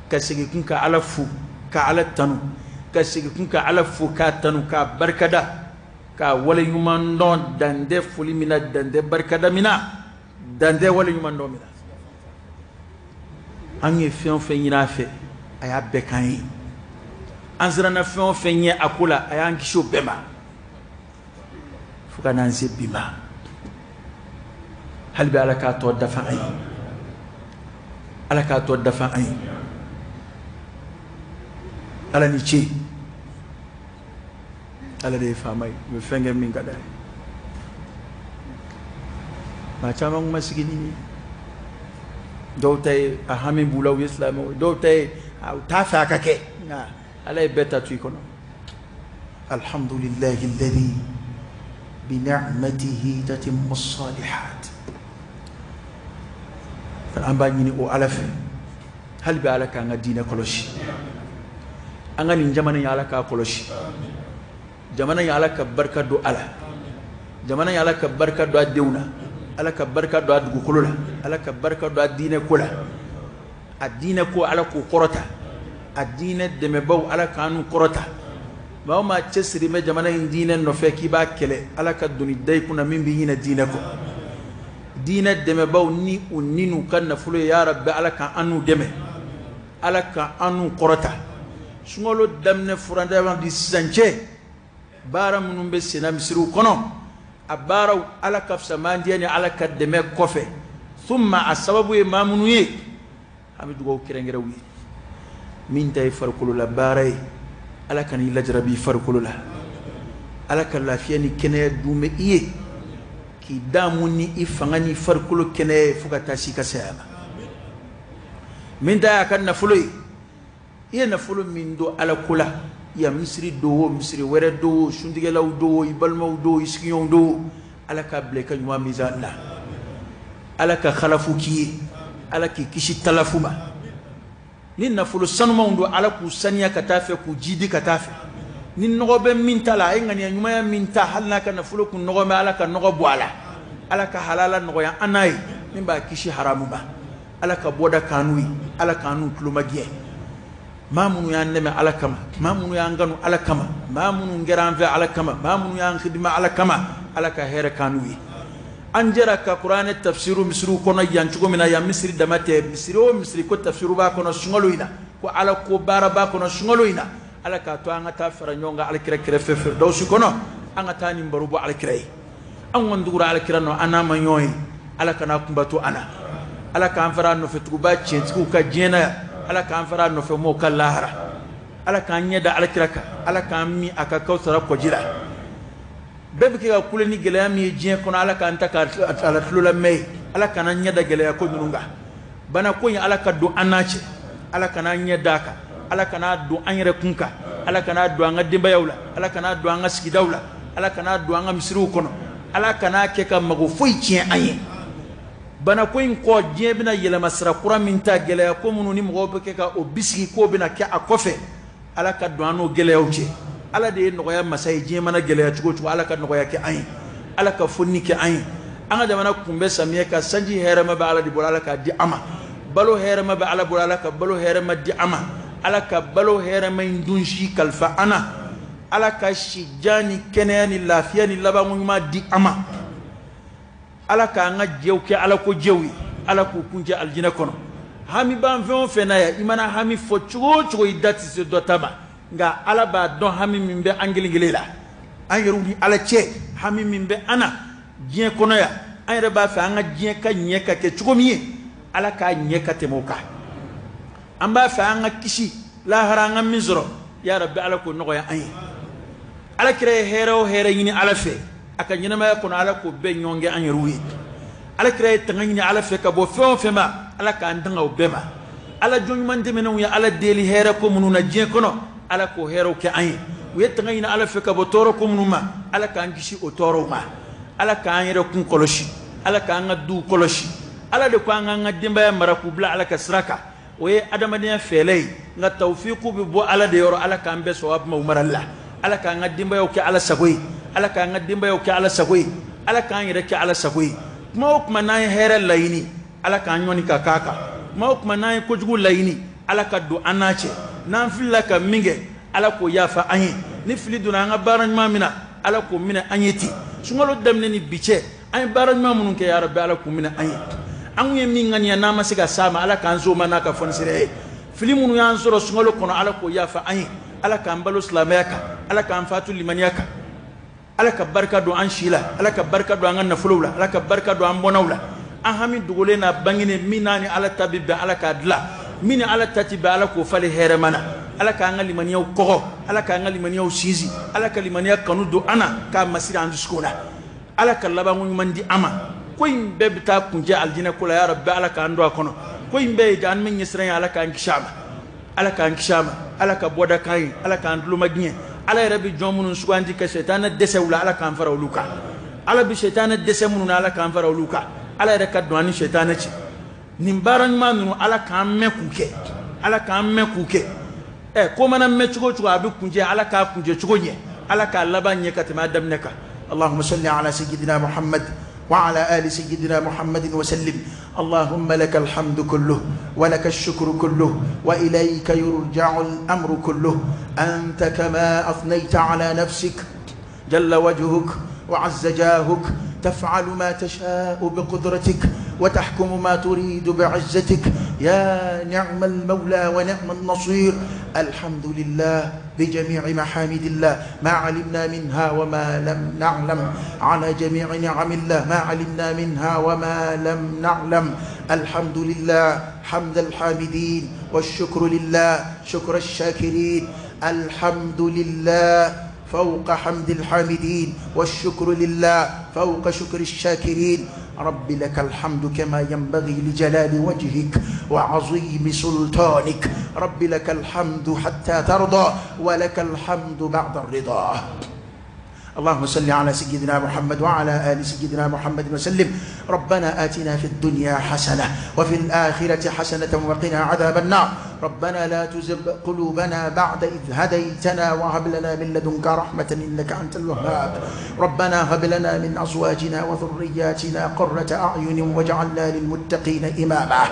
ka segin kun ka Ala fo, ka Ala tanu, ka segin kun ka Ala fo, k'a tanu, k'a barikada, k'a waleɲuman dɔn dan tɛ foli min na, dan tɛ barikada min na, dan tɛ waleɲuman dɔn min na. An ye fɛn o fɛn ɲini a fɛ, a y'a bɛɛ k'an ye. An siranna fɛn o fɛn ɲɛ a ko la, a y'an kisi o bɛɛ ma fo ka n'an se bi ma. Hali bi Ala k'a tɔ dafa an ye, Ala k'a tɔ dafa an ye. Ala ni ce. Ala de ye faama ye, u bɛ fɛn kɛ min ka d'a ye. Maa caman kuma sigi ni ye. Dɔw ta ye a hami b'u la, u ye silamɛw ye. Dɔw ta ye u t'a fɛ a ka kɛ, nka Ala ye bɛɛ ta to i kɔnɔ. Alhamdulillahi alladhi bi ni'matihi tatimmu salihat. An b'a ɲini o Ala fɛ, hali bi Ala k'an ka diinɛ kɔlɔsi, an ka nin jamana in Ala k'a kɔlɔsi, jamana in Ala ka barika don a la, jamana in Ala ka barika don a denw na, Ala ka barika don a dugukolo la, Ala ka barika don a diinɛ ko la. A diinɛ ko Ala k'o kɔrɔta, a diinɛ dɛmɛbaw Ala k'an n'u kɔrɔta. Maa o maa cɛsiri bɛ jamana in diinɛ nɔfɛ k'i b'a kɛlɛ, Ala ka doni da i kunna min b'i ɲinɛ diinɛ kɔ. Diinɛ dɛmɛbaw ni u ni n'u ka nafolo ye, ya Rabbi Ala ka an n'u dɛmɛ, Ala ka an n'u kɔrɔta. Sunkalo daminɛ furanjɛ di sisan cɛ, baara minnu bɛ senna misiriw kɔnɔ, a baaraw Ala ka fisamandiya ni Ala ka dɛmɛ kɔfɛ, summa a sababu ye maa minnu ye, an bɛ dugawu kɛrɛnkɛrɛnw ye. Min ta ye farikolola baara ye, Ala ka n'i lajarabi i farikolo la, Ala ka lafiya ni kɛnɛya dun bɛ i ye, k'i damu ni i fanga ni farikolo kɛnɛya ye fo ka taa s'i ka saya ma. Min ta y'a ka nafolo ye, i ye nafolo min don Ala ko la, yan misiri don o, misiri wɛrɛ don o, suntigɛlaw don o, i balimaw don o, i sigiɲɔgɔnw don o, Ala k'a bila i ka ɲuman mizan na. Ala ka halafu k'i ye, Ala k'i kisi talafu ma. Ni nafolo sanumanw don, Ala k'u saniya ka taa fɛ, k'u jidi ka taa fɛ. Ni nɔgɔ bɛ min ta la, a ye ŋaniya ɲumanya min ta, hali n'a ka nafolo kun nɔgɔ bɛ, Ala ka nɔgɔ bɔ a la. Ala ka halala nɔgɔya an n'a ye, min b'a kisi haramu ma. Ala ka bɔda k'an n'u ye, Ala k'an n'u tulomagɛn. Maa minnu y'an dɛmɛ Ala kama, maa minnu y'an kanu Ala kama, maa minnu kɛra an fɛ Ala kama, maa minnu y'an khidima Ala kama, Ala ka hɛrɛ k'an n'u ye. An jɛra ka kuranɛ tafsiru misiriw kɔnɔ yan cogo min na, yan misiri dama tɛ, misiri o misiri ko tafsiru b'a kɔnɔ sunkalo in na, ko Ala ko baara b'a kɔnɔ sunkalo in na, Ala k'a to an ka taa fara ɲɔgɔn kan Alakira kɛrɛfɛ Firdawsi kɔnɔ, an ka taa nin baro bɔ Alakira ye. An kɔni tugura Alakira nɔ, an n'a ma ɲɔgɔn ye, Ala kana kunba to an na. Ala k'an fara a nɔfɛ tuguba tiɲɛtigiw ka diɲɛ na yan, Ala k'an fara a nɔfɛ mɔgɔw ka lahara. Ala k'an ɲɛ da Alakira kan, Ala k'an min a ka kawusara kɔji la. Bɛɛ bɛ kɛ ka kule ni gɛlɛya min ye diɲɛ kɔnɔ, Ala k'an ta k'a la tulo lamɛn ye, Ala kana ɲɛ da gɛlɛya ko ninnu kan. Bana ko in Ala ka don an n'a cɛ, Ala kana ɲɛ d'a kan, Ala kana don an yɛrɛ kun kan, Ala kana don an ka denbayaw la, Ala kana don an ka sigidaw la, Ala kana don an ka misiriw kɔnɔ, Ala kana kɛ ka mago foyi tiɲɛ an ye. Bana ko in kɔ, diɲɛ bɛna yɛlɛma sira kura min ta, gɛlɛya ko minnu ni mɔgɔw bɛ kɛ ka o bisigi k'o bɛna kɛ a kɔfɛ, Ala ka don an n'o gɛlɛyaw cɛ. Ala de ye nɔgɔya masa ye, diɲɛ mana gɛlɛya cogo o cogo, Ala ka nɔgɔya kɛ an ye, Ala ka fonni kɛ an ye. An ka jamana kun bɛ samiyɛ kan, sanji hɛrɛma bɛ Ala de bolo, Ala k'a di an ma. Balo hɛrɛma bɛ Ala bolo, Ala ka balo hɛrɛma di an ma. Ala ka balo hɛrɛma in dun si kalifa an na. Ala ka si jan ni kɛnɛya ni lafiya ni labanko ɲuman di an ma. Ala k'an ka jɛw kɛ Ala ko jɛw ye. Ala k'u kuncɛ alijinɛ kɔnɔ. Hami b'an fɛn o fɛn na yan, i mana hami fɔ cogo o cogo, i da tɛ se dɔ ta ma. Nka Ala b'a dɔn hami min bɛ an kelen kelen la, an yɛrɛw ni Ala cɛ, hami min bɛ an na diɲɛ kɔnɔ yan, an yɛrɛ b'a fɛ an ka diɲɛ ka ɲɛ ka kɛ cogo min ye, Ala k'a ɲɛ ka tɛmɛ o kan. An b'a fɛ an ka kisi lahara, an ka min sɔrɔ, ya Rabbi, Ala k'o nɔgɔya an ye. Ala kira ye hɛrɛ o hɛrɛ ɲini Ala fɛ a ka ɲɛnamaya kɔnɔ, Ala k'o bɛɛ ɲɔgɔn kɛ an yɛrɛw ye. Ala kira ye tanga ɲini Ala fɛ ka bɔ fɛn o fɛn ma, Ala k'an tanga o bɛɛ ma. Ala jɔn ɲuman tɛmɛnenw ye Ala deli hɛrɛ ko minnu na diɲɛ kɔnɔ, Ala k'o hɛrɛw kɛ an ye. U ye tanga ɲini Ala fɛ ka bɔ tɔɔrɔ ko minnu ma, Ala k'an kisi o tɔɔrɔw ma. Ala k'an yɛrɛ kun kɔlɔsi, Ala k'an ka duw kɔlɔsi. Ala de ko an k'an ka denbaya mara k'u bila Ala ka sira kan, o ye adamadenya fɛɛlɛ ye. Nka tawfiku bɛ bɔ Ala de yɔrɔ. Ala k'an bɛɛ sɔn ma u marali la. Ala k'an ka denbayaw kɛ Ala sago ye. Ala k'an ka denbayaw kɛ Ala sago ye. Ala k'an yɛrɛ kɛ Ala sago ye. Kuma o kuma n'an ye hɛrɛ laɲini, Ala k'an ɲɔni ka k'a kan. Kuma o kuma n'an ye kojugu laɲini, Ala ka don an n'a cɛ. N'an filila ka min kɛ, Ala k'o yafa an ye. Ni fili donna an ka baara ɲuman min na, Ala k'o minɛ an ye ten. Sunkalo daminɛ ni bi cɛ, an ye baara ɲuman minnu kɛ, ya Rabbi, Ala k'u minɛ an ye. An kun ye min ŋaniya n'an ma se ka s'a ma, Ala k'an s'o ma n'a ka fɔnisɛrɛ ye. Fili minnu y'an sɔrɔ sunkalo kɔnɔ, Ala k'o yafa an ye. Ala k'an balo silamɛya kan, Ala k'an fatu limaniya kan. Ala ka barika don an si la, Ala ka barika don an ka nafolow la, Ala ka barika don an bɔnnaw la. An hami dogolen n'a bangenen, min n'a ni Ala ta bɛ bɛn, Ala k'a dilan. Min ni Ala ta ti bɛn, Ala k'o falen hɛrɛma na. Ala k'an ka limaniyaw kɔgɔ, Ala k'an ka limaniyaw sinsin, Ala ka limaniya kanu don an na k'a masiri an dusukun na. Ala ka labanko ɲuman di an ma. Ko in bɛɛ bɛ taa kuncɛ alijinɛ ko la, ya Rabbi, Ala k'an don a kɔnɔ. Ko in bɛɛ ye an min ɲɛsiran ye, Ala k'an kisi a ma. Ala k'an kisi a ma. Ala ka bɔda k'an ye, Ala k'an tuloma gɛn. Ala yɛrɛ bɛ jɔn minnu sugandi ka sɛtanɛ dɛsɛ u la, Ala k'an fara olu kan. Ala bɛ sɛtanɛ dɛsɛ minnu na, Ala k'an fara olu kan. Ala yɛrɛ ka don an ni sɛtanɛ cɛ. Nin baara ɲuman ninnu, Ala k'an mɛn k'u kɛ, Ala k'an mɛn k'u kɛ. Ko mana mɛn cogo o cogo, a bɛ kuncɛ, Ala k'a kuncɛ cogo ɲɛ, Ala k'a laban ɲɛ ka tɛmɛ a daminɛ kan. اللهم صل على سيدنا محمد وعلى آل سيدنا محمد وسلم. اللهم لك الحمد كله ولك الشكر كله وإليك يرجع الأمر كله. أنت كما أثنيت على نفسك جل وجهك وعز جاهك، تفعل ما تشاء بقدرتك وتحكم ما تريد بعزتك، يا نعم المولى ونعم النصير. الحمد لله بجميع محامد الله ما علمنا منها وما لم نعلم، على جميع نعم الله ما علمنا منها وما لم نعلم. الحمد لله حمد الحامدين، والشكر لله شكر الشاكرين. الحمد لله فوق حمد الحامدين، والشكر لله فوق شكر الشاكرين. رب لك الحمد كما ينبغي لجلال وجهك وعظيم سلطانك. رب لك الحمد حتى ترضى، ولك الحمد بعد الرضا. اللهم صل على سيدنا محمد وعلى آل سيدنا محمد وسلم. ربنا آتنا في الدنيا حسنة وفي الآخرة حسنة وقنا عذاب النار. ربنا لا تزغ قلوبنا بعد إذ هديتنا وهب لنا من لدنك رحمة إنك أنت الوهاب. ربنا هب لنا من أزواجنا وذرياتنا قرة أعين واجعلنا للمتقين إماما.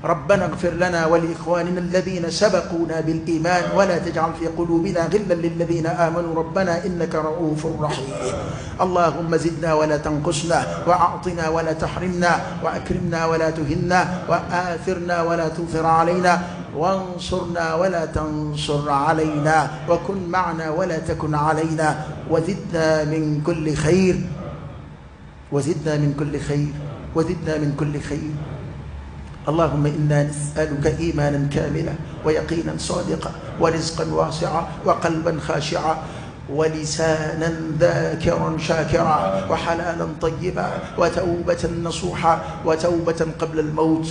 ربنا اغفر لنا ولإخواننا الذين سبقونا بالإيمان ولا تجعل في قلوبنا غلا للذين آمنوا ربنا إنك رؤوف رحيم. اللهم زدنا ولا تنقصنا، وأعطنا ولا تحرمنا، وأكرمنا ولا تهنا، وآثرنا ولا تؤثر علينا، وانصرنا ولا تنصر علينا، وكن معنا ولا تكن علينا، وزدنا من كل خير، وزدنا من كل خير، وزدنا من كل خير. اللهم إنا نسألك إيمانا كاملا، ويقينا صادقا، ورزقا واسعا، وقلبا خاشعا، ولسانا ذاكرا شاكرا، وحلالا طيبا، وتوبة نصوحا، وتوبة قبل الموت،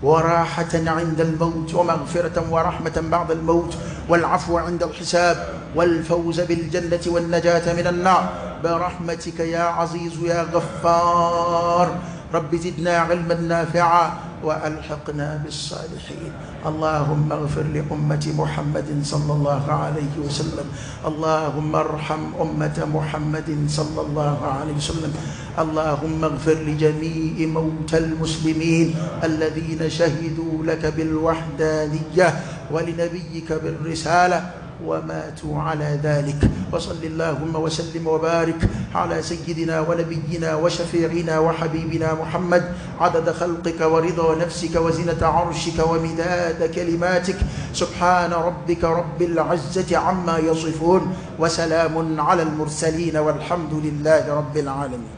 وراحة عند الموت، ومغفرة ورحمة بعد الموت، والعفو عند الحساب، والفوز بالجنة والنجاة من النار، برحمتك يا عزيز يا غفار. رب زدنا علما نافعا وألحقنا بالصالحين. اللهم اغفر لأمة محمد صلى الله عليه وسلم. اللهم ارحم أمة محمد صلى الله عليه وسلم. اللهم اغفر لجميع موتى المسلمين الذين شهدوا لك بالوحدانية ولنبيك بالرسالة وماتوا على ذلك. وصل اللهم وسلم وبارك على سيدنا ونبينا وشفيعنا وحبيبنا محمد عدد خلقك ورضا نفسك وزنة عرشك ومداد كلماتك. سبحان ربك رب العزة عما يصفون وسلام على المرسلين والحمد لله رب العالمين.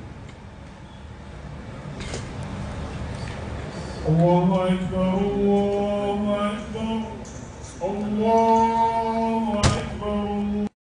الله أكبر، الله أكبر، الله